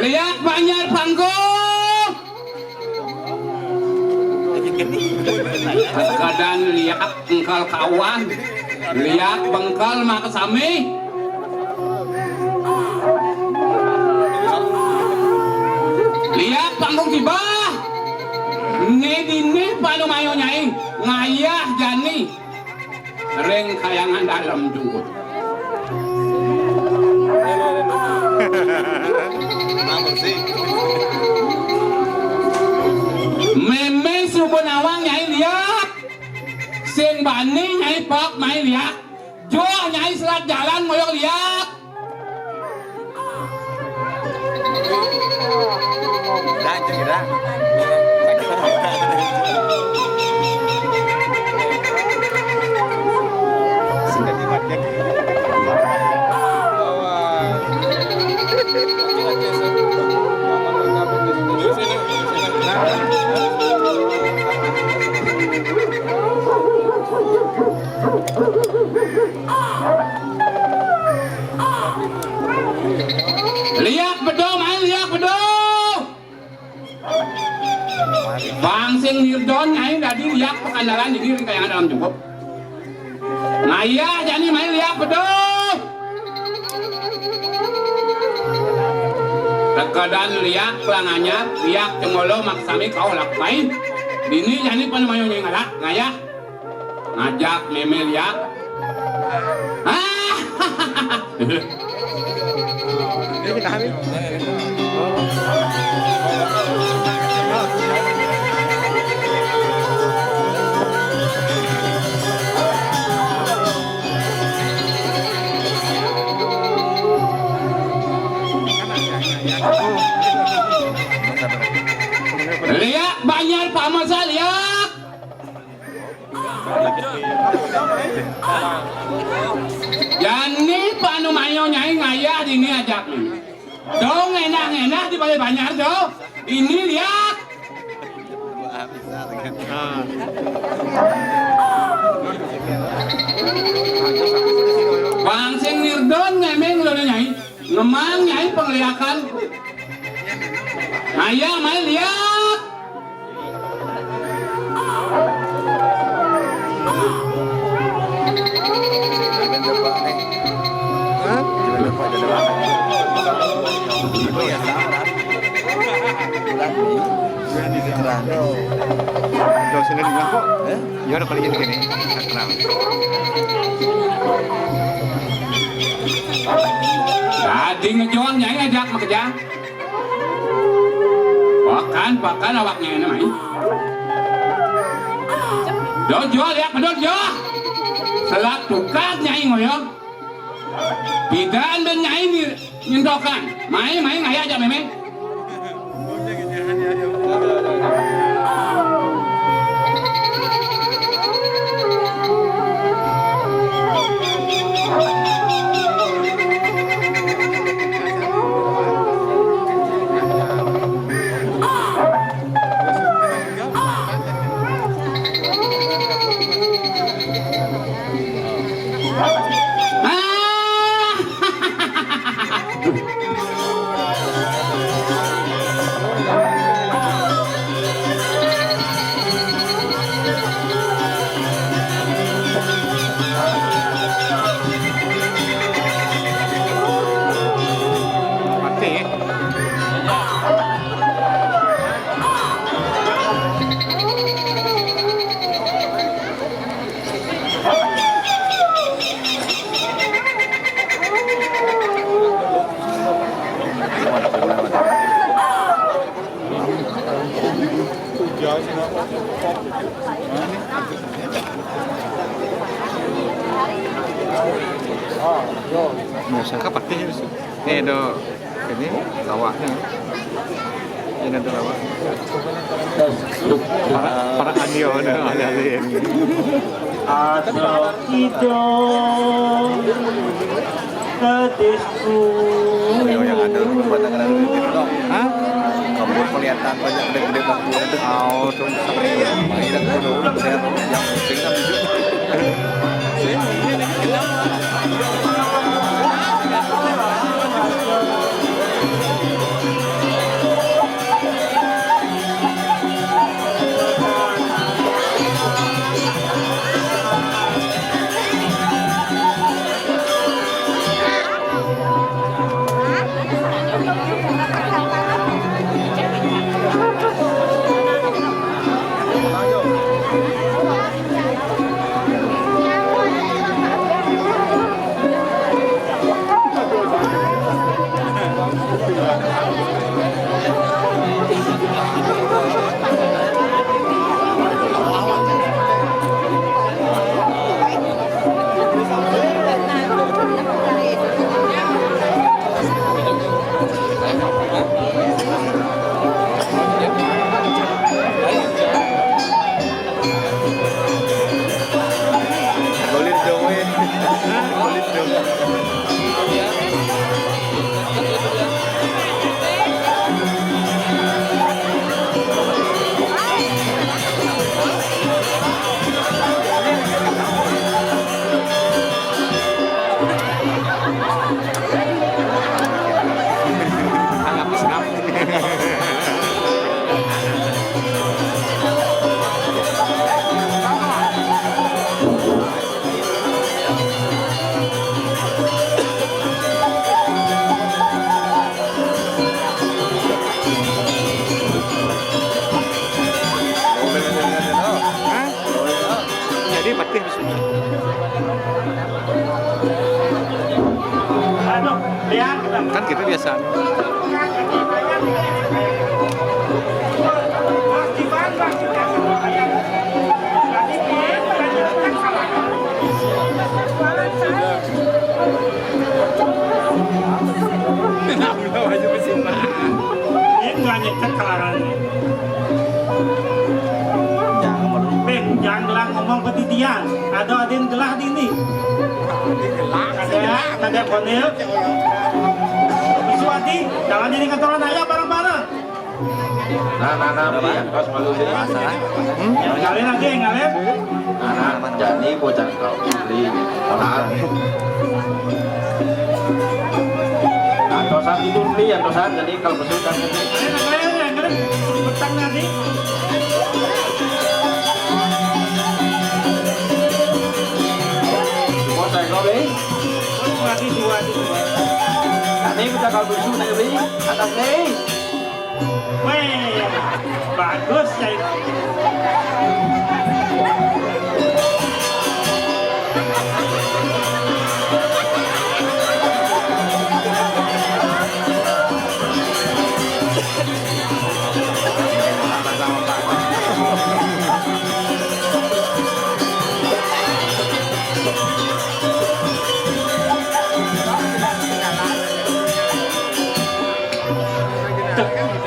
Liak Banjar Panggung. Tekedan liak engkal kawan, liak bengkel makasami. Liak Panggung Tibah. Né dini panumayo nyai ngayah jani. Ring Kayangan Dalem jungkut. Mémé suba nawang nyai liak. Sing bani nyai pok mai liak. Joh nyai selat jalan ngoyong liak. Liak bedo, mai liak bedo. Bang sing nidon nyai dadi liak pakandalan dini ring Kayangan Dalem jungkut. Ngayah jani mai liak bedo. Tekedan liak Pelang Anyar, liak Cengolo makasami kaulak mai. Dini jani panumayo nyai ngalak, ngayah. Ngajak mémé liak. Ah! Liak Banjar Pamesa liak. Jani panumayo nyai ngayah dini ajak ni. Dong ngenah-ngenah di balé banjar do. Ini liak. Bang sing nidon ngemeng lo nyai. Ngemang nyai pangliakan. Ngayah mai liak. Terang. Tuh, sini dulu kok. Eh? Ya udah kalau gini gini. Tenang. Tadi ngejol nyai ajak makejang. Pakan, pakan awaknya ini, mai. Dojol ya, pedot yo. Selak tukar nyai ngoyong. Pidan dan nyai ni nyentokan. Mai, mai ngaya aja memeng. Nah, sangka pakai ya, sih. Eh, do, ini lawaknya. Ini ada lawak. Para, para anio ada, ada lain. Atau itu. Gadisku. Ayo, yang ada rumah tangga dari Bibir dong. Hah? Kamu kelihatan banyak gede-gede batu. Oh, tuh. Mainan kudu, yang penting kan. Boleh dong, weh. Boleh dong. Hah? Jadi patih. Kan kita biasa. Ini banyak kan kalangan. Jangan, jangan bilang ngomong petidian. Ada adin gelah di ini. Ada, ada konil. Bisu ati, jalan ini kantoran aja bareng-bareng. Nah, nah, nah, nah, pas malu deh. Ngalir lagi, ngalir. Anak jani bocah kau beli. Orang. Antosan itu beli, antosan. Jadi kalau besok kan. Ngalir, ngalir, ngalir. Petang nanti. Bos saya kau beli. Lagi dua, dua. Nanti kita kalau besok nanti beli. Atas nih. Weh, bagus, Cai.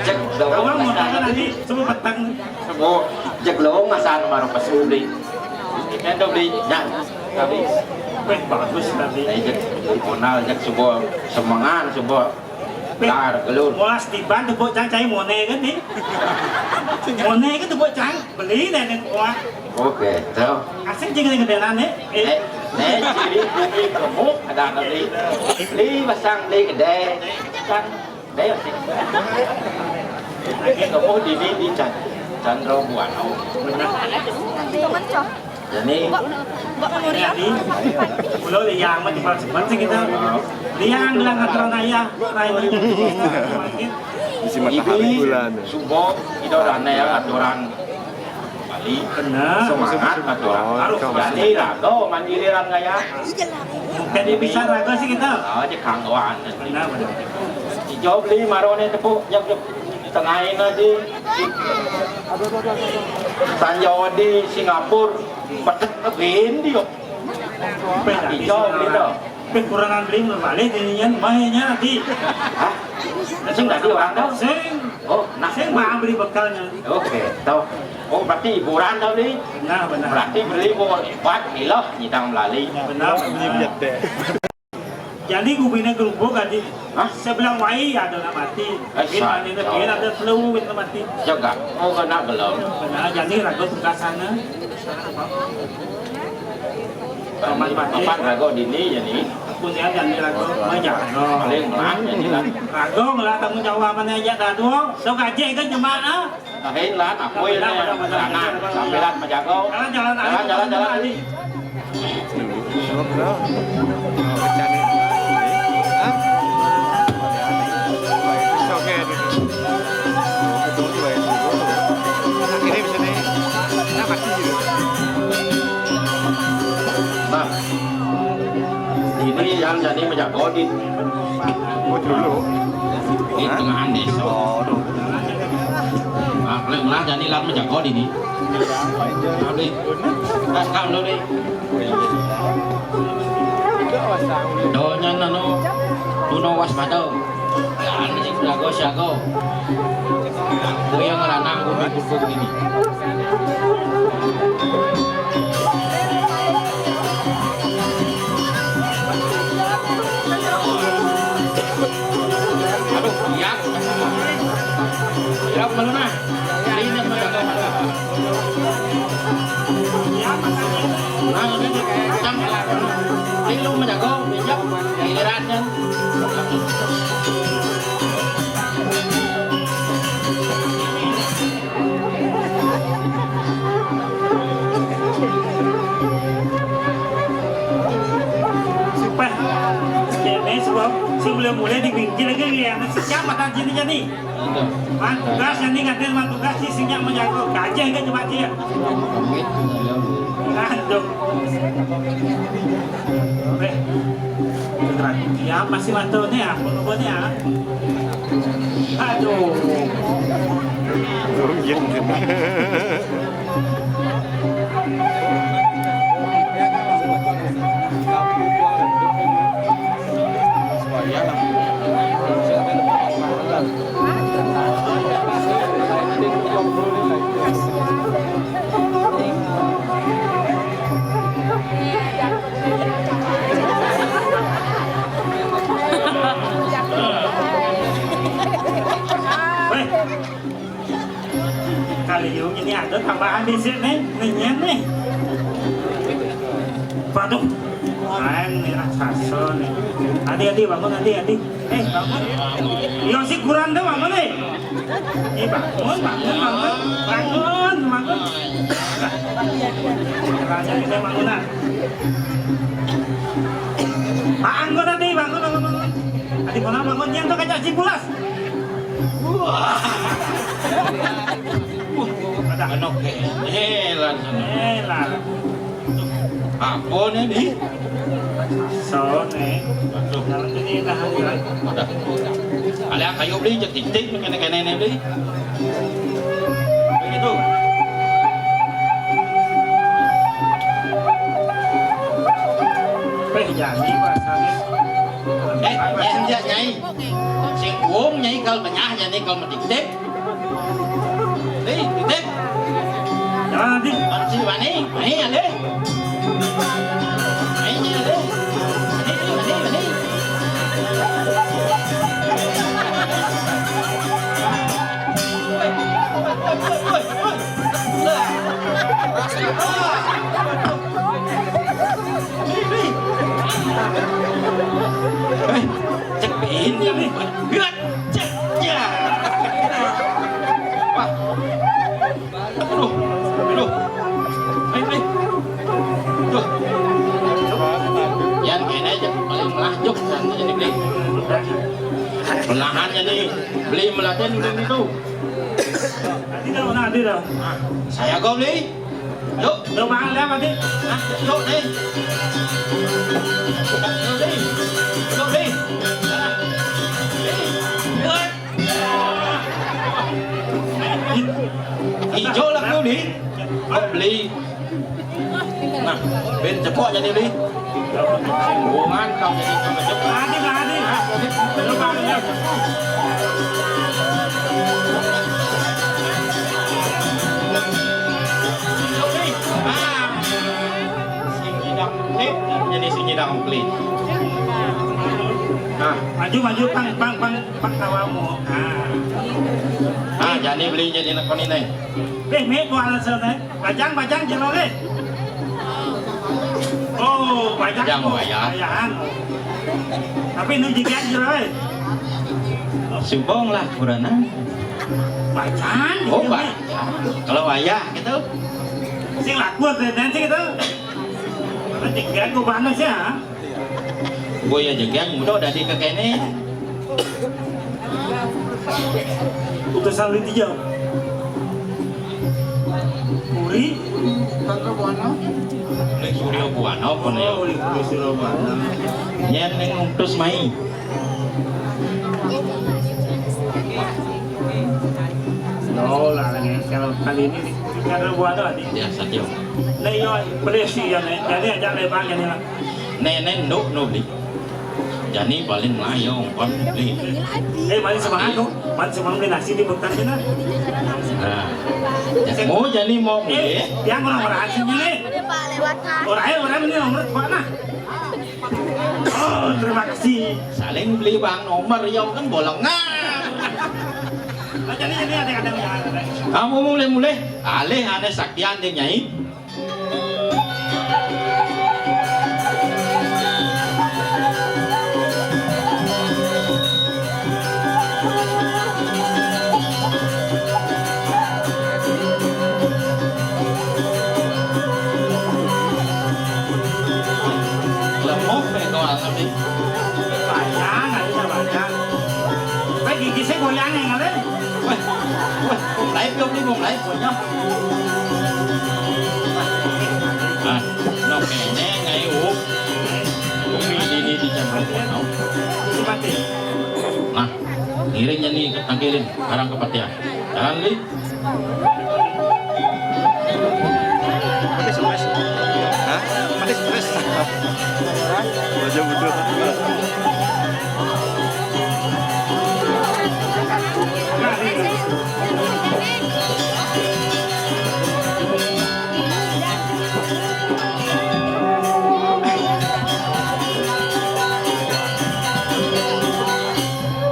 Cek, dawang mau makan nanti, semua petang. Semua, cek lo ngasaan sama rupa suli. Ini tuh beli, ya, habis. Weh, bagus tadi. Eh, cek, beli konal, cek, semua semangat, semua. Dar, gelur. Molas tiban tuh, Bocang, cai mone kan, nih? Mone kan tuh, Bocang? Beli deh, nih, kuah. Oke, tuh. Asik juga nih gedean, nih. Eh, nih, ciri bumi gemuk, ada, ada beli. Beli, pasang, beli, gede. Kan, gede, sih. Ini gemuk, di, di, di Can-, Chandra Buana. Benar. Jadi, jadi, kulo liang mah cuma sebentar sih kita. Liang bilang aturan ayah, lain. Bisi matahari bulan. Subo, kita udah aneh ya aturan Bali. Benar. Semangat aturan. Harus jadi rago mandiriran gaya. Jadi bisa rago sih kita. Oh, aja kanggoan. Benar, benar. Ijo beli marone tepuk, jam tengah ini di Sanjawa di Singapura, pedet lebih India. Ijo beli tuh. Tapi kurangan beli belum balik, jadinya lumayannya nanti. Hah? Sing tadi orang tuh? Sing. Oh, nah. Sing mah beli bekalnya. Oke, tuh. Oh, berarti hiburan tuh, beli. Benar, benar. Berarti beli mau hebat, gila, nyidang melali. Benar, benar. Jadi gubine gerubuk tadi. Hah? Sebelah wai ada nak mati. Eh, ini ada flu, nak mati. Jaga. Oh, kena gelem. Benar, jadi ragu tugas sana. Paman mati. Paman ragu dini, jadi. Punya jadi ragu, banyak. Paling menang, jadi lah. Ragu ngelah tanggung jawabannya aja, dadu. Sok aja kan jemaah. Lain lah, aku ini anak, sambilan menjago. Jalan, jalan, jalan, jalan. Jalan, jalan, jalan. Hah? Oke, gitu. Ini bisa nih. Nah, ini yang jadi menjago di. Oh, dulu. Di tengahan desa. Oh, dulu. Nah, kalau ulah jadi lat menjago di ini. Nanti, tas kau dulu nih. Donya nano, tuno waspada. Jangan sih jago siago. Aku yang ngeranang bumi pupuk ini. Aduh, iya. Iya, belum nah. Ini yang menjaga. Nah, ini kan. Ini lu menjaga, bijak, giliran kan. Supaya kene sebab sebelum mulai di pinggir lagi ya, siapa tadi ini jadi? Man tugas ini katanya man tugas sih sinyak menjago gajah kan cuma dia. Aduh. Eh, ya masih mantu nih ya, pun ya. Aduh. Weh, kali yuk ini ada tambahan di sini, nih, nih. Waduh, lain nih raksasa nih. Adi, Adi, bangun, Adi, Adi. Eh, bangun. Yo, si kurang deh, bangun nih. Eh, bangun, bangun, bangun. Bangun, bangun. Kerajaan kita bangunan. Bangun, Adi, bangun, bangun, bangun. Adi, bangun, bangun. Yang tuh kaca cipulas. Wah. Wah, ada anak kéné lan sana. Éh, lah. Apa nih, Li? Soné. Aduh. Kalau ini dah, dah. Ada kayu, Li, cek titik kéné-kéné nih, Li. Begitu. Éh, jadi bahasanya. Éh, Nyai, Nyai. Sing wong Nyai kal menyah, Nyai kal medikdik. Hei, dikdik. Jangan nanti. Masih wani, wani alih. Wani alih. Wani, wani, wani. Woi, woi, woi, woi, woi. Hei, cek bin, cek bin. Cek, ya. Wah. Aduh, aduh. Hei, hei. Tuh. Yan kéné aja paling melah juk dan ini, Bli. Menahan jadi Bli melatih udah gitu. Nanti dah, nanti dah. Saya kau Bli. Yuk, yuk, Bang, lihat nanti. Nah, yuk, nih. Yuk, nih. Yuk, nih. Nah. Nih. Yuk. Ijo lah kau, Bli. Kau Bli. Nah, bin cepok jadi, Bli. Hubungan kau jadi sama cepok. Lagi, lagi. Nah, jadi. Coba, ya. Nah. Sing nyidang klik, jadi sing nyidang klik. Nah. Maju, maju, pang, pang, pang, pang, kawamu. Nah. Nah, jadi Bli jadi nekoni nih. Éh, mik, gua alasan, éh. Bajang, bajang, jero, éh. Oh, bajang. Bajang, tuh, wayah. Wayahan. Tapi nu jigian jero, éh. Subong lah, kurana. Bajang, oh, gitu, bajang. Kalau wayah, gitu. Sing laku, tendensi, gitu. Karena jigian gua panas, ya. Boya jegang muda dadi kekéné. Utusan Uli Tijau. Uli Tangga Buana. Uli Suryo Buana apa nih ya? Oh, Uli, Uli Suryo Buana. Nyén ning utus mai. Oh, lah, kalau kali ini Tangga Buana nih. Ya, Satyo. Nih, yo, boleh sih ya, nih. Jadi aja lebar gini lah. Nenek nduk no beli. Jani paling layong kon beli. Éh, mari semangat tuh. Mari semangat beli nasi di bektan sana. Nah. Mau jani mau beli. Éh, yang orang-orang aslinya nih. Orang éh, orang ini nomor mana? Oh, terima kasih. Saling beli bang nomor ya kan bolongan. Nah, jadi ini ada ada ada. Kamu mulai-mulai alih aneh saktian deh nyai. Lemah nih doang nih. Bayang, aja bayang. Baik gigi saya goyang yang ada. Wah, wah, mulai belum nih, mulai punya. Nah, no kéné ngai up. Umi dini di jam no. Nah, ngiringnya nih tangkilin, sekarang ke Patia. Jalan, Li. Pakai stres. Hah? Pakai stres. Baca bodoh.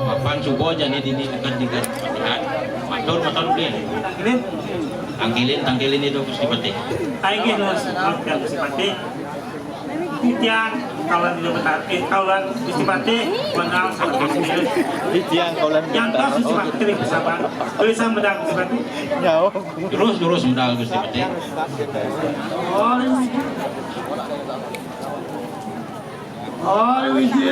Mapan subuh jani dini dekat-dekat. Matur, matur, Bli. Tangkilin, tangkilin itu Gusti Patih. Ayo, Gusti Patih. Titiang kaula di Betari, kaula Gusti Patih, menang sama Gusti. Titiang kaula di Betari. Yang tahu Gusti Patih, sabar. Tulisan benar Gusti Patih. Jauh. Terus, terus benar Gusti Patih. Oh, ini. Oh, ini.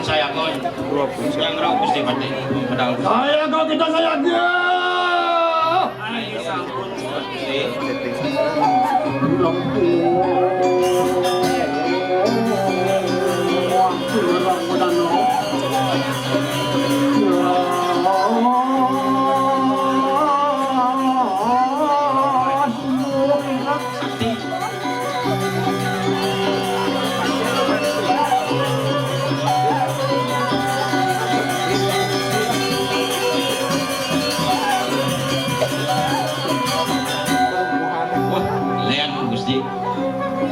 sampun sayaga. Yang rauh Gusti Patih. Padahal sayaga kita sayaga. Ayo sampun Gusti. Wah, lihat Gusti.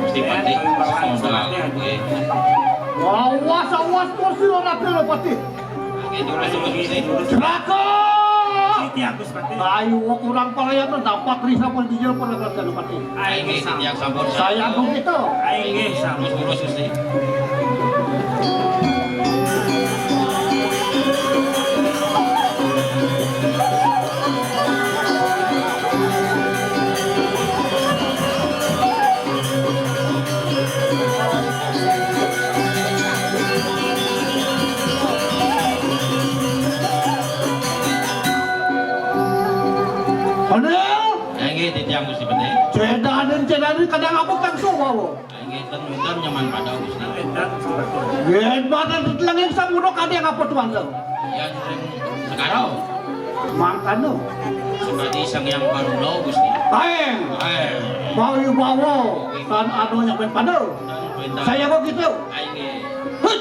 Gusti Patih, saudara. Oke. Awas, awas, kau sira Raden Patih. Oke, terus, terus, Gusti. Celaka! Titiang Gusti Patih. Ayo, kurang pelayanan dapat risa pun dijel pun Raden Patih. Ayo, Gusti. Titiang sampun. Saya begitu. Ayo, Gusti. Terus, terus, Gusti. Panel. Inggih, titiang Gusti Patih. Cedanin, cedanin, kadang apa kang suwawa? Inggih, ten, ten nyaman pada Gusti. Ten, Gusti Patih. Yen pada tetelenging samuna kadang apa tuan to? Ya, sering sekarau. Mangkana. Sekadi sang yang baru lo, Gusti. Aeng. Aeng. Bawi bawa. Tan ada nyampen pada. Tan perintah. Saya kok gitu. Inggih. Hut.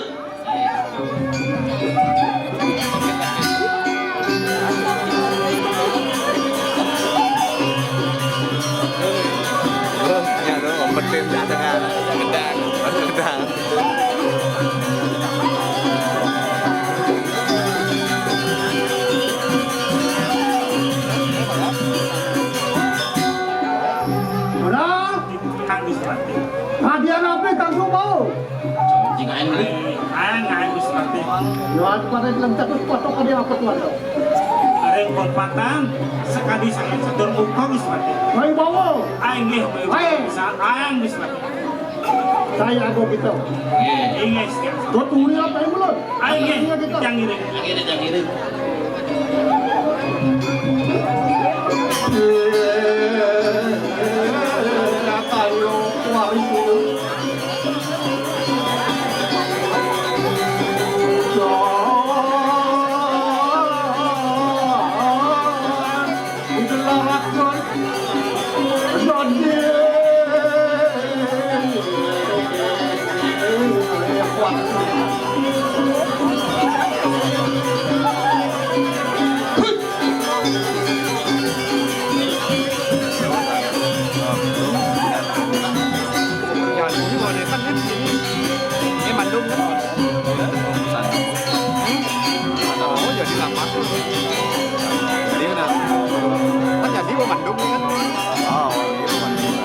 Terus, ya, tuh, umpetin di tengah. Gedang. Gedang. Ora. Kang Gusti Patih. Hadiah apa kang mau? Jika ini. Ayo, ayo, Gusti Patih. Yo, aku pada bilang terus foto ka dia apa tuan? Areng korpatan, sekadi saya sedur buka, Gusti Patih. Ayo, bawa. Ayo, nggih, ayo. Ayo. Sa-, ayo, Gusti Patih. Saya aku gitu. Nggih. Inggih, siap. Kau tunggu apa yang belum? Ayo, nggih. Iya, gitu. Yang ngiring. Yang ngiring, yang ngiring. Ini mandung kan? Oh, jadi lama tuh. Jadi nah, kan jadi gua mandung kan? Oh, iya, mandung.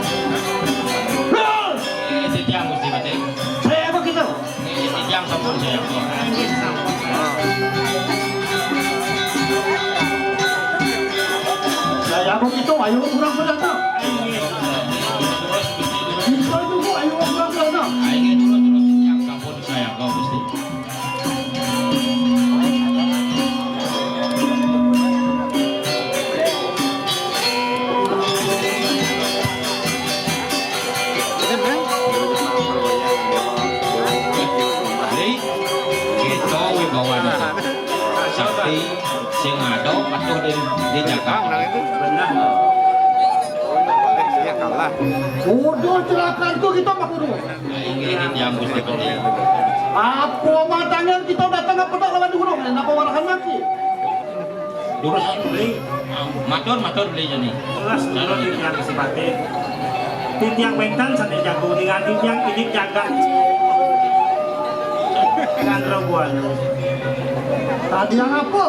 Eh, titiang Gusti Patih. Saya apa gitu? Eh, titiang sampun saya apa? Saya apa gitu? Ayo kurang berapa? Bisa juga, ayo kurang berapa? Ayo terus, terus, titiang sampun. Saya kau Gusti. Patuh di, di Jakarta. Menang itu. Benar. Dia kalah. Bodoh celaka itu kita mah kudu. Nah, ini, ini yang mesti penting. Apa matangan kita datang apa tak lawan dulu? Kenapa warahan mati? Durus beli. Matur, matur beli jadi. Jelas dulu di yang sipate. Titiang bentan sate jago dengan titiang ini jaga. Chandra Buana. Tadi yang apa?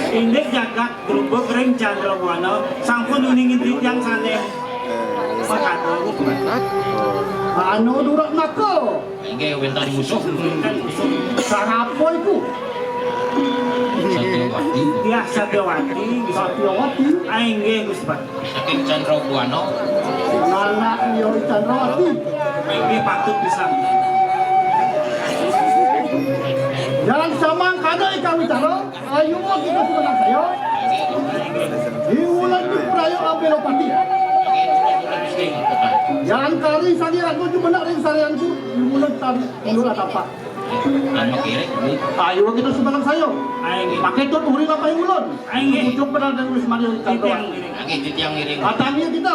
Indik jagat grubuk ring Chandra Buana sampun uning indik yang sané. Makato. Anu durak naka. Inggih wénten musuh. Sarapa iku? Satyawati. Ya, Satyawati. Satyawati. Ah, inggih, Gusti Patih. Saking Chandra Buana. Anak Nyai Chandrawati. Inggih patut pisan. Yang samangkana ikang wicara. Ayo kita sebenang saya. Di wulan Prayo Abelopati. Yang kari sani ragu jumenak ring sarianku. Di wulan tari, di wulan tapak. Anu kiri, ini. Ayo kita sebenang saya. Ayo. Pakai tut uri lapai ulun. Ayo. Ujung benar dan wis mari kita. Titiang ngiring. Lagi titiang ngiring. Atangnya kita.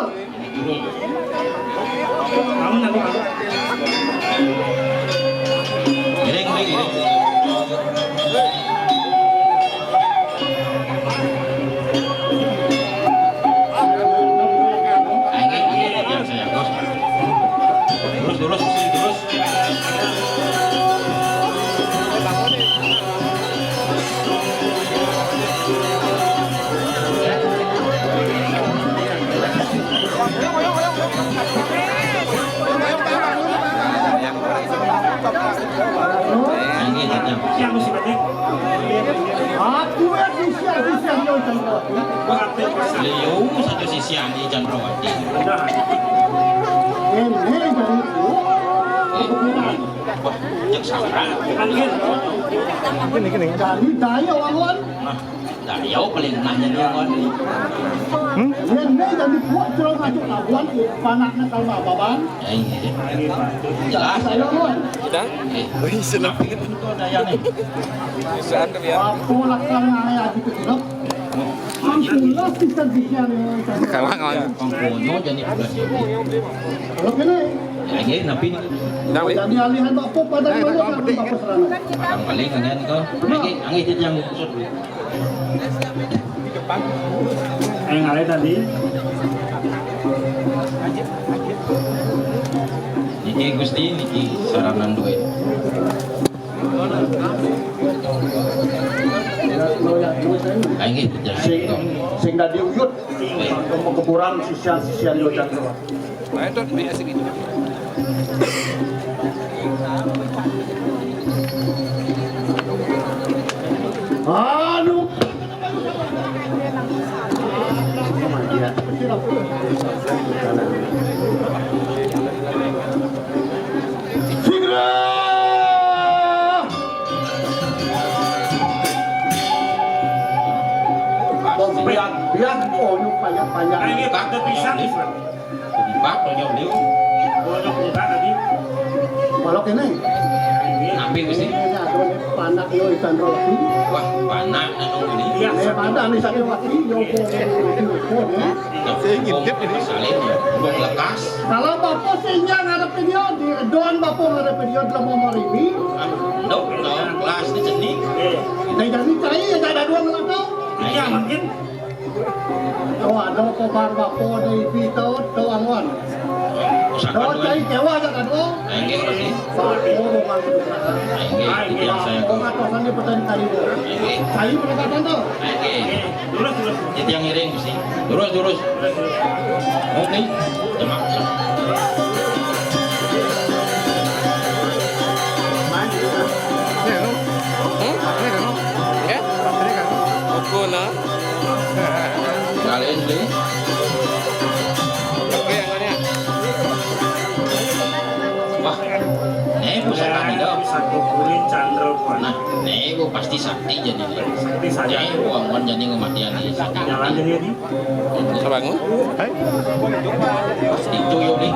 Kamu nanti, Pak. Giring, giring, giring. Ayo, ayo, ayo, ayo, ayo. Terus, terus, terus, terus. Aku ya sisian-sisian yo Chandrawati. Liu satu sisian di Chandrawati. Ini dari Wah, cek saudara. Gini, gini. Jadi daya lawan. Nah, dari jauh paling nanya dia kan. Hmm? Ini jadi buat celana masuk lawan panaknya kalau abang. Ya, iya. Jelas. Daya lawan. Kita? Eh. Wih, seneng. Itu daya nih. Bisa ya. Aku lakukan ayah gitu, gitu. Kalah kawan. Pangkono jadi bulan ini. Kalau kene. Ya, ini napi nih. Jadi alihan bapak pada dulu kan bapak serana. Padang paling kalian ke. Angin, angin itu yang maksud. Yang ada tadi. Niki Gusti, niki saranan duit. Sing, sing dadi uyut, keburan sisian-sisian yo jatuh. Anu. Singgah! Biar, biar, oh, lu banyak-banyak. Ayo, tak ada pisan, Pak, banyak beliau. Banyak buka tadi. Walau kene. Napi, Gusti? Ini ada panak yo ikan roti. Wah, panak dan ini. Iya, eh, ada nih, sakit mati, yo, yo, yo, yo, yo, ya. Saya ngintip ini. Salin, belum lekas. Kalau bapak sehingga ngarepin yo, di don bapak ngarepin yo dalam nomor ini. Ah, dok, dok, kelas di sini. Nah, jadi cai ya, ada dua ngelakau. Iya, mungkin. Oh, ada apa bang bapak ada ipi tau, tau angon. Tau cai kewa aja kan, oh. Enggak, Gusti. Bapak mau masuk sana. Enggak, itu yang saya. Oh, atau sana petani tadi, Bu. Enggak. Cai mereka tau. Enggak. Terus, terus. Itu yang ngiring, Gusti. Terus, terus. Oke. Terima kasih. Hmm? Ini kan? Ya? Ini kan? Oke, nah. Kalian beli? Oke, yang mana? Wah, ini pusaka nih, dong. Satu kulit candra buana. Nah, ini gua pasti sakti jadi. Sakti saja. Ini gua aman jadi kematian nih. Jalan jadi ini. Sabangun? Hai. Itu yo nih.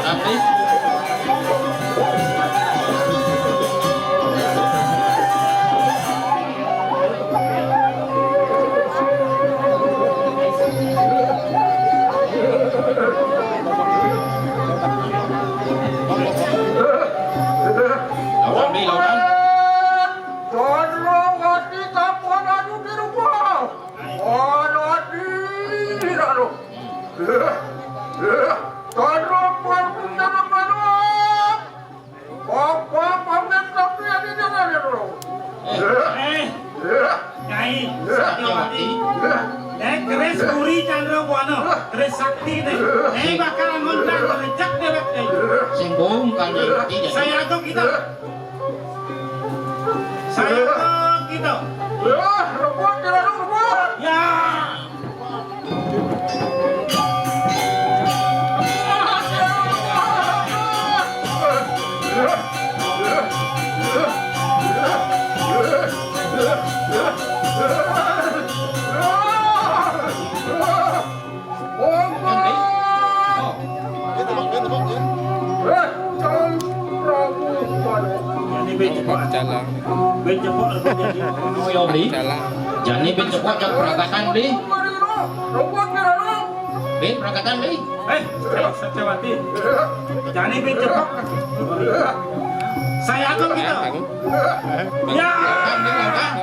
Tapi Kita. Eh, bakalan ngontrak, rejak dewek, eh. Sing bongkar, eh, tidak. Saya agung kita. Saya agung kita. Ya, rebut, kita rebut. Ya. Ini ben cepok. Jalan. Ben cepok, ben cepok. Oh, ya, Bli. Jalan. Jani ben cepok, cok, perakatan, Bli. Bli, perakatan, Bli. Eh, Satyawati. Jani ben cepok. Saya akan kita. Sayang, aku. Ya. Perakatan, Bli, perakatan.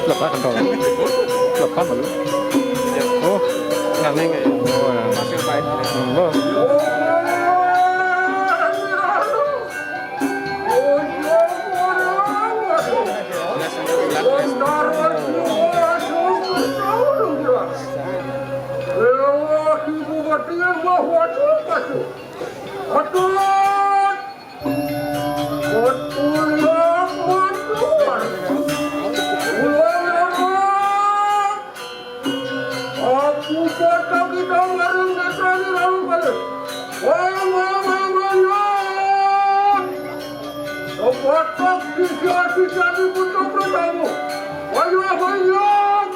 Lepas kan kau. Lepas malu. Oh, nggak nih. Oh, ya. Enggak. Aku patah kita ngarang netra ni lalu kali. Wayang, wayang, wayang, wayang. Sepatah sisa-sisa di pucuk bertamu. Wayang, wayang.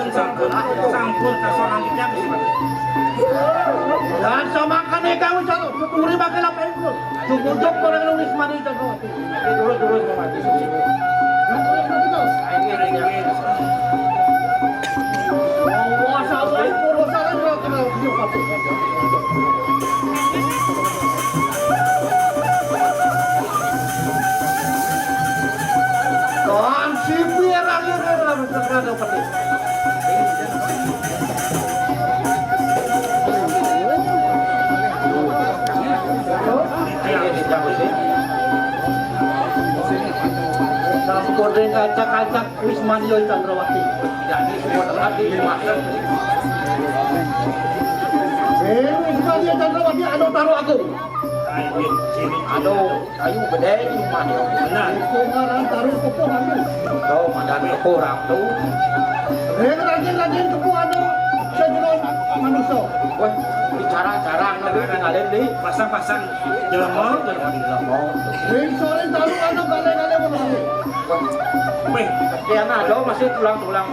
Sampun, sampun, sampun, kasoran tiang, Gusti Patih. Dan samakan eka wis anu, tuturi bakal apa itu? Cukup-cukup orang nulis mani itu. Terus-terus mati. Wah, salah itu urusan. Kon sipir akhirnya dalam segala pedih. Sampun ring kancak-kancak Wismanio Candrawati. Jadi semua terhati di masa. Eh, Wismanio Candrawati anu taru agung. Anu kayu gedé Wismanio. Benar. Itu ngaran taru kepuh anu. Tuh, madan kepuh ratu. Eh, rajin-rajin kepuh anu sajeroan manusa. Wah, bicara-cara ngalih di pasang-pasang jelema. Ring soring taru anu galé-galé bener. Wah, wéh, kian ada masih tulang-tulang.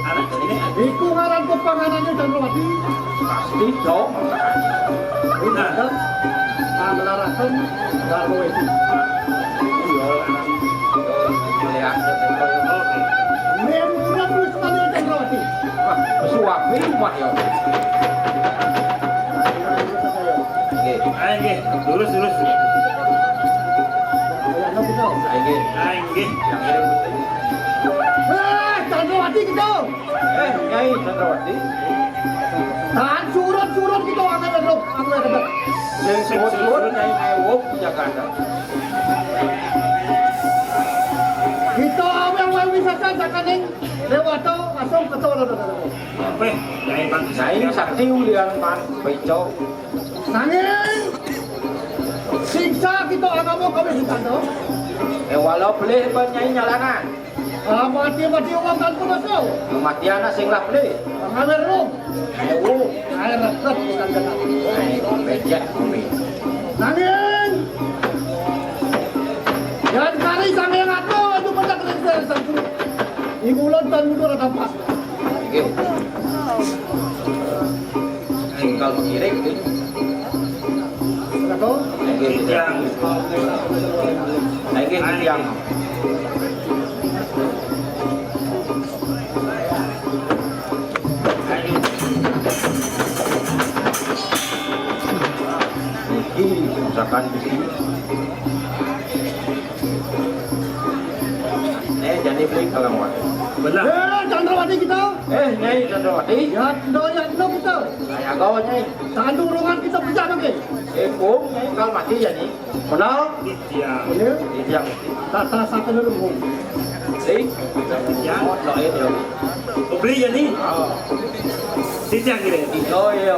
Anak ini iku ngaran pepanganannya Candrawati. Pasti dong. Nah, nah, melarasan garwa itu. Iya, melihat. Oke. Mem udah terus kali Candrawati. Wah, suami rumah ya. Nggih. Ayo nggih, lurus lurus. Ayo nggih. Ayo nggih. Eh, Candrawati kita. Eh, Nyai Candrawati. Tahan surut-surut kita, angkat terus, angkat terus. Sing surut-surut Nyai Ewok jaga. Kita awéwé wisata sakaning Dewata langsung ketara. Wéh, Nyai Pan. Nyai sakti ulian Pan Peco. Nanging siksa kita agama kami sing kandha. Eh, walau pelih ban Nyai nyalanan. Ah, mati-mati wong tanpa dosa. Mati anak sing lah pelih. Ngawer roh. Ayo. Ayo, raket, bukan kena. Ayo, becek, kami. Nanging. Yan kari sampeyan ngatur, itu pendak dari satu. Ibu lontan mundur tampak. Nggih. Enggal mengiring, nggih. Betul? Nggih, nggih. Yang nggih, yang. Niki, misalkan di sini. Eh, jadi beli kalau mau. Benar. Eh, Candrawati kita. Eh, Nyai Candrawati. Ya, kita ya, kita kita. Saya gawa, Nyai. Tandu urungan kita pecah nanti. Eh, Kong, Nyai, kalau mati ya, Nyai. Benar? Iya. Iya. Iya. Tata satu dulu, Kong. Eh, ya. Oh, no, itu. Beli ya, Nyai. Oh. Tidak, gitu. Oh, iya.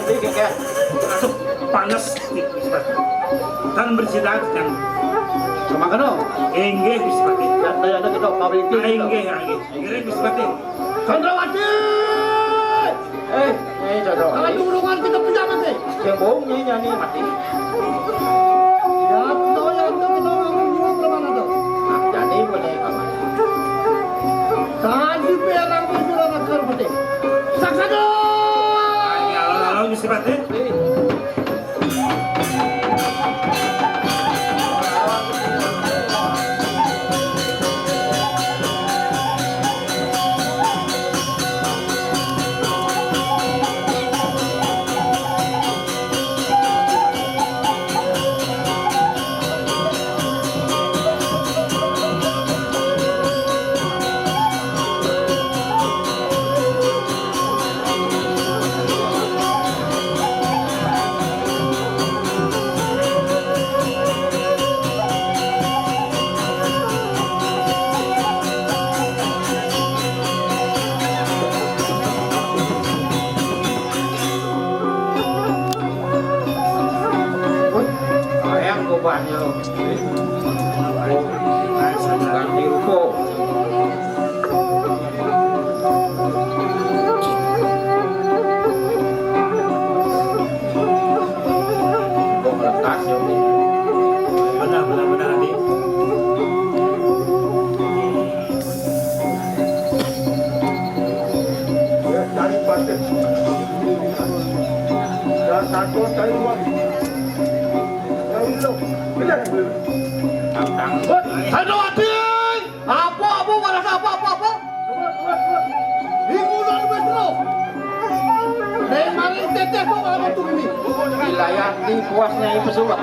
Aduh, panas. Tan bersidat kan. Sama kena. Inggih, Gusti Patih. Ya, ya, ya, kita kawin. Inggih, inggih. Inggih, Gusti Patih. Candrawati! Eh, Nyai Candrawati. Kalau urungan kita pecah mati. Sing bohong, Nyai, Nyai mati. Ya, kita yang kita ngomong nyuwun kemana tuh? Nah, jadi boleh kamu. Tadi perang itu sudah nakal mati. Saksana! Ya, lalu Gusti Patih. Ganti rupa. Kok lekas ya, Umi? Benar, benar, benar, Adi. Ya, cari batin. Ya, satu, cari uang. Cari dulu. Benar. Tang, tang. Santriwati! Apa, apa, marasa apa, apa, apa? Di bulan Mesro. Dari maring teteh kok kamu tuh ini. Wilayah di puasnya itu surat.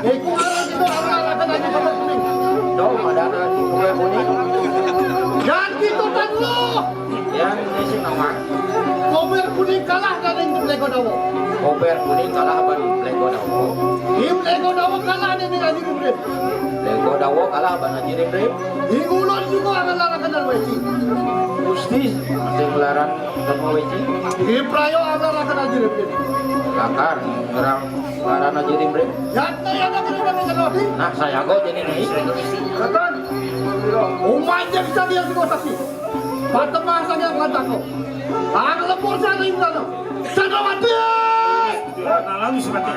Iku ngaran itu apa, apa, apa, apa, apa, apa. Dong, ada, ada di Kubai Kuning. Dan gitu, dan lo. Yang isi nama. Kober Kuning kalah dari Lego Dawo. Kober Kuning kalah ban Lego Dawo. Im Lego Dawo kalah dari Haji Rimrim. Lego Dawo kalah ban Haji Rimrim. Di ulun juga ada larangan dan weci. Gusti, masih ngelaran sama weci. Di Prayo ada larangan Haji Rimrim. Lakar, ngerang laran Haji Rimrim. Ya, ya, ya, ya, ya, ya, ya. Nah, saya kok jadi nih. Katan. Umai jadi sadia sudah saksi. Patemah sadia kataku. Ang lepur sana imdana. Santriwati! Nah, lalu si mati.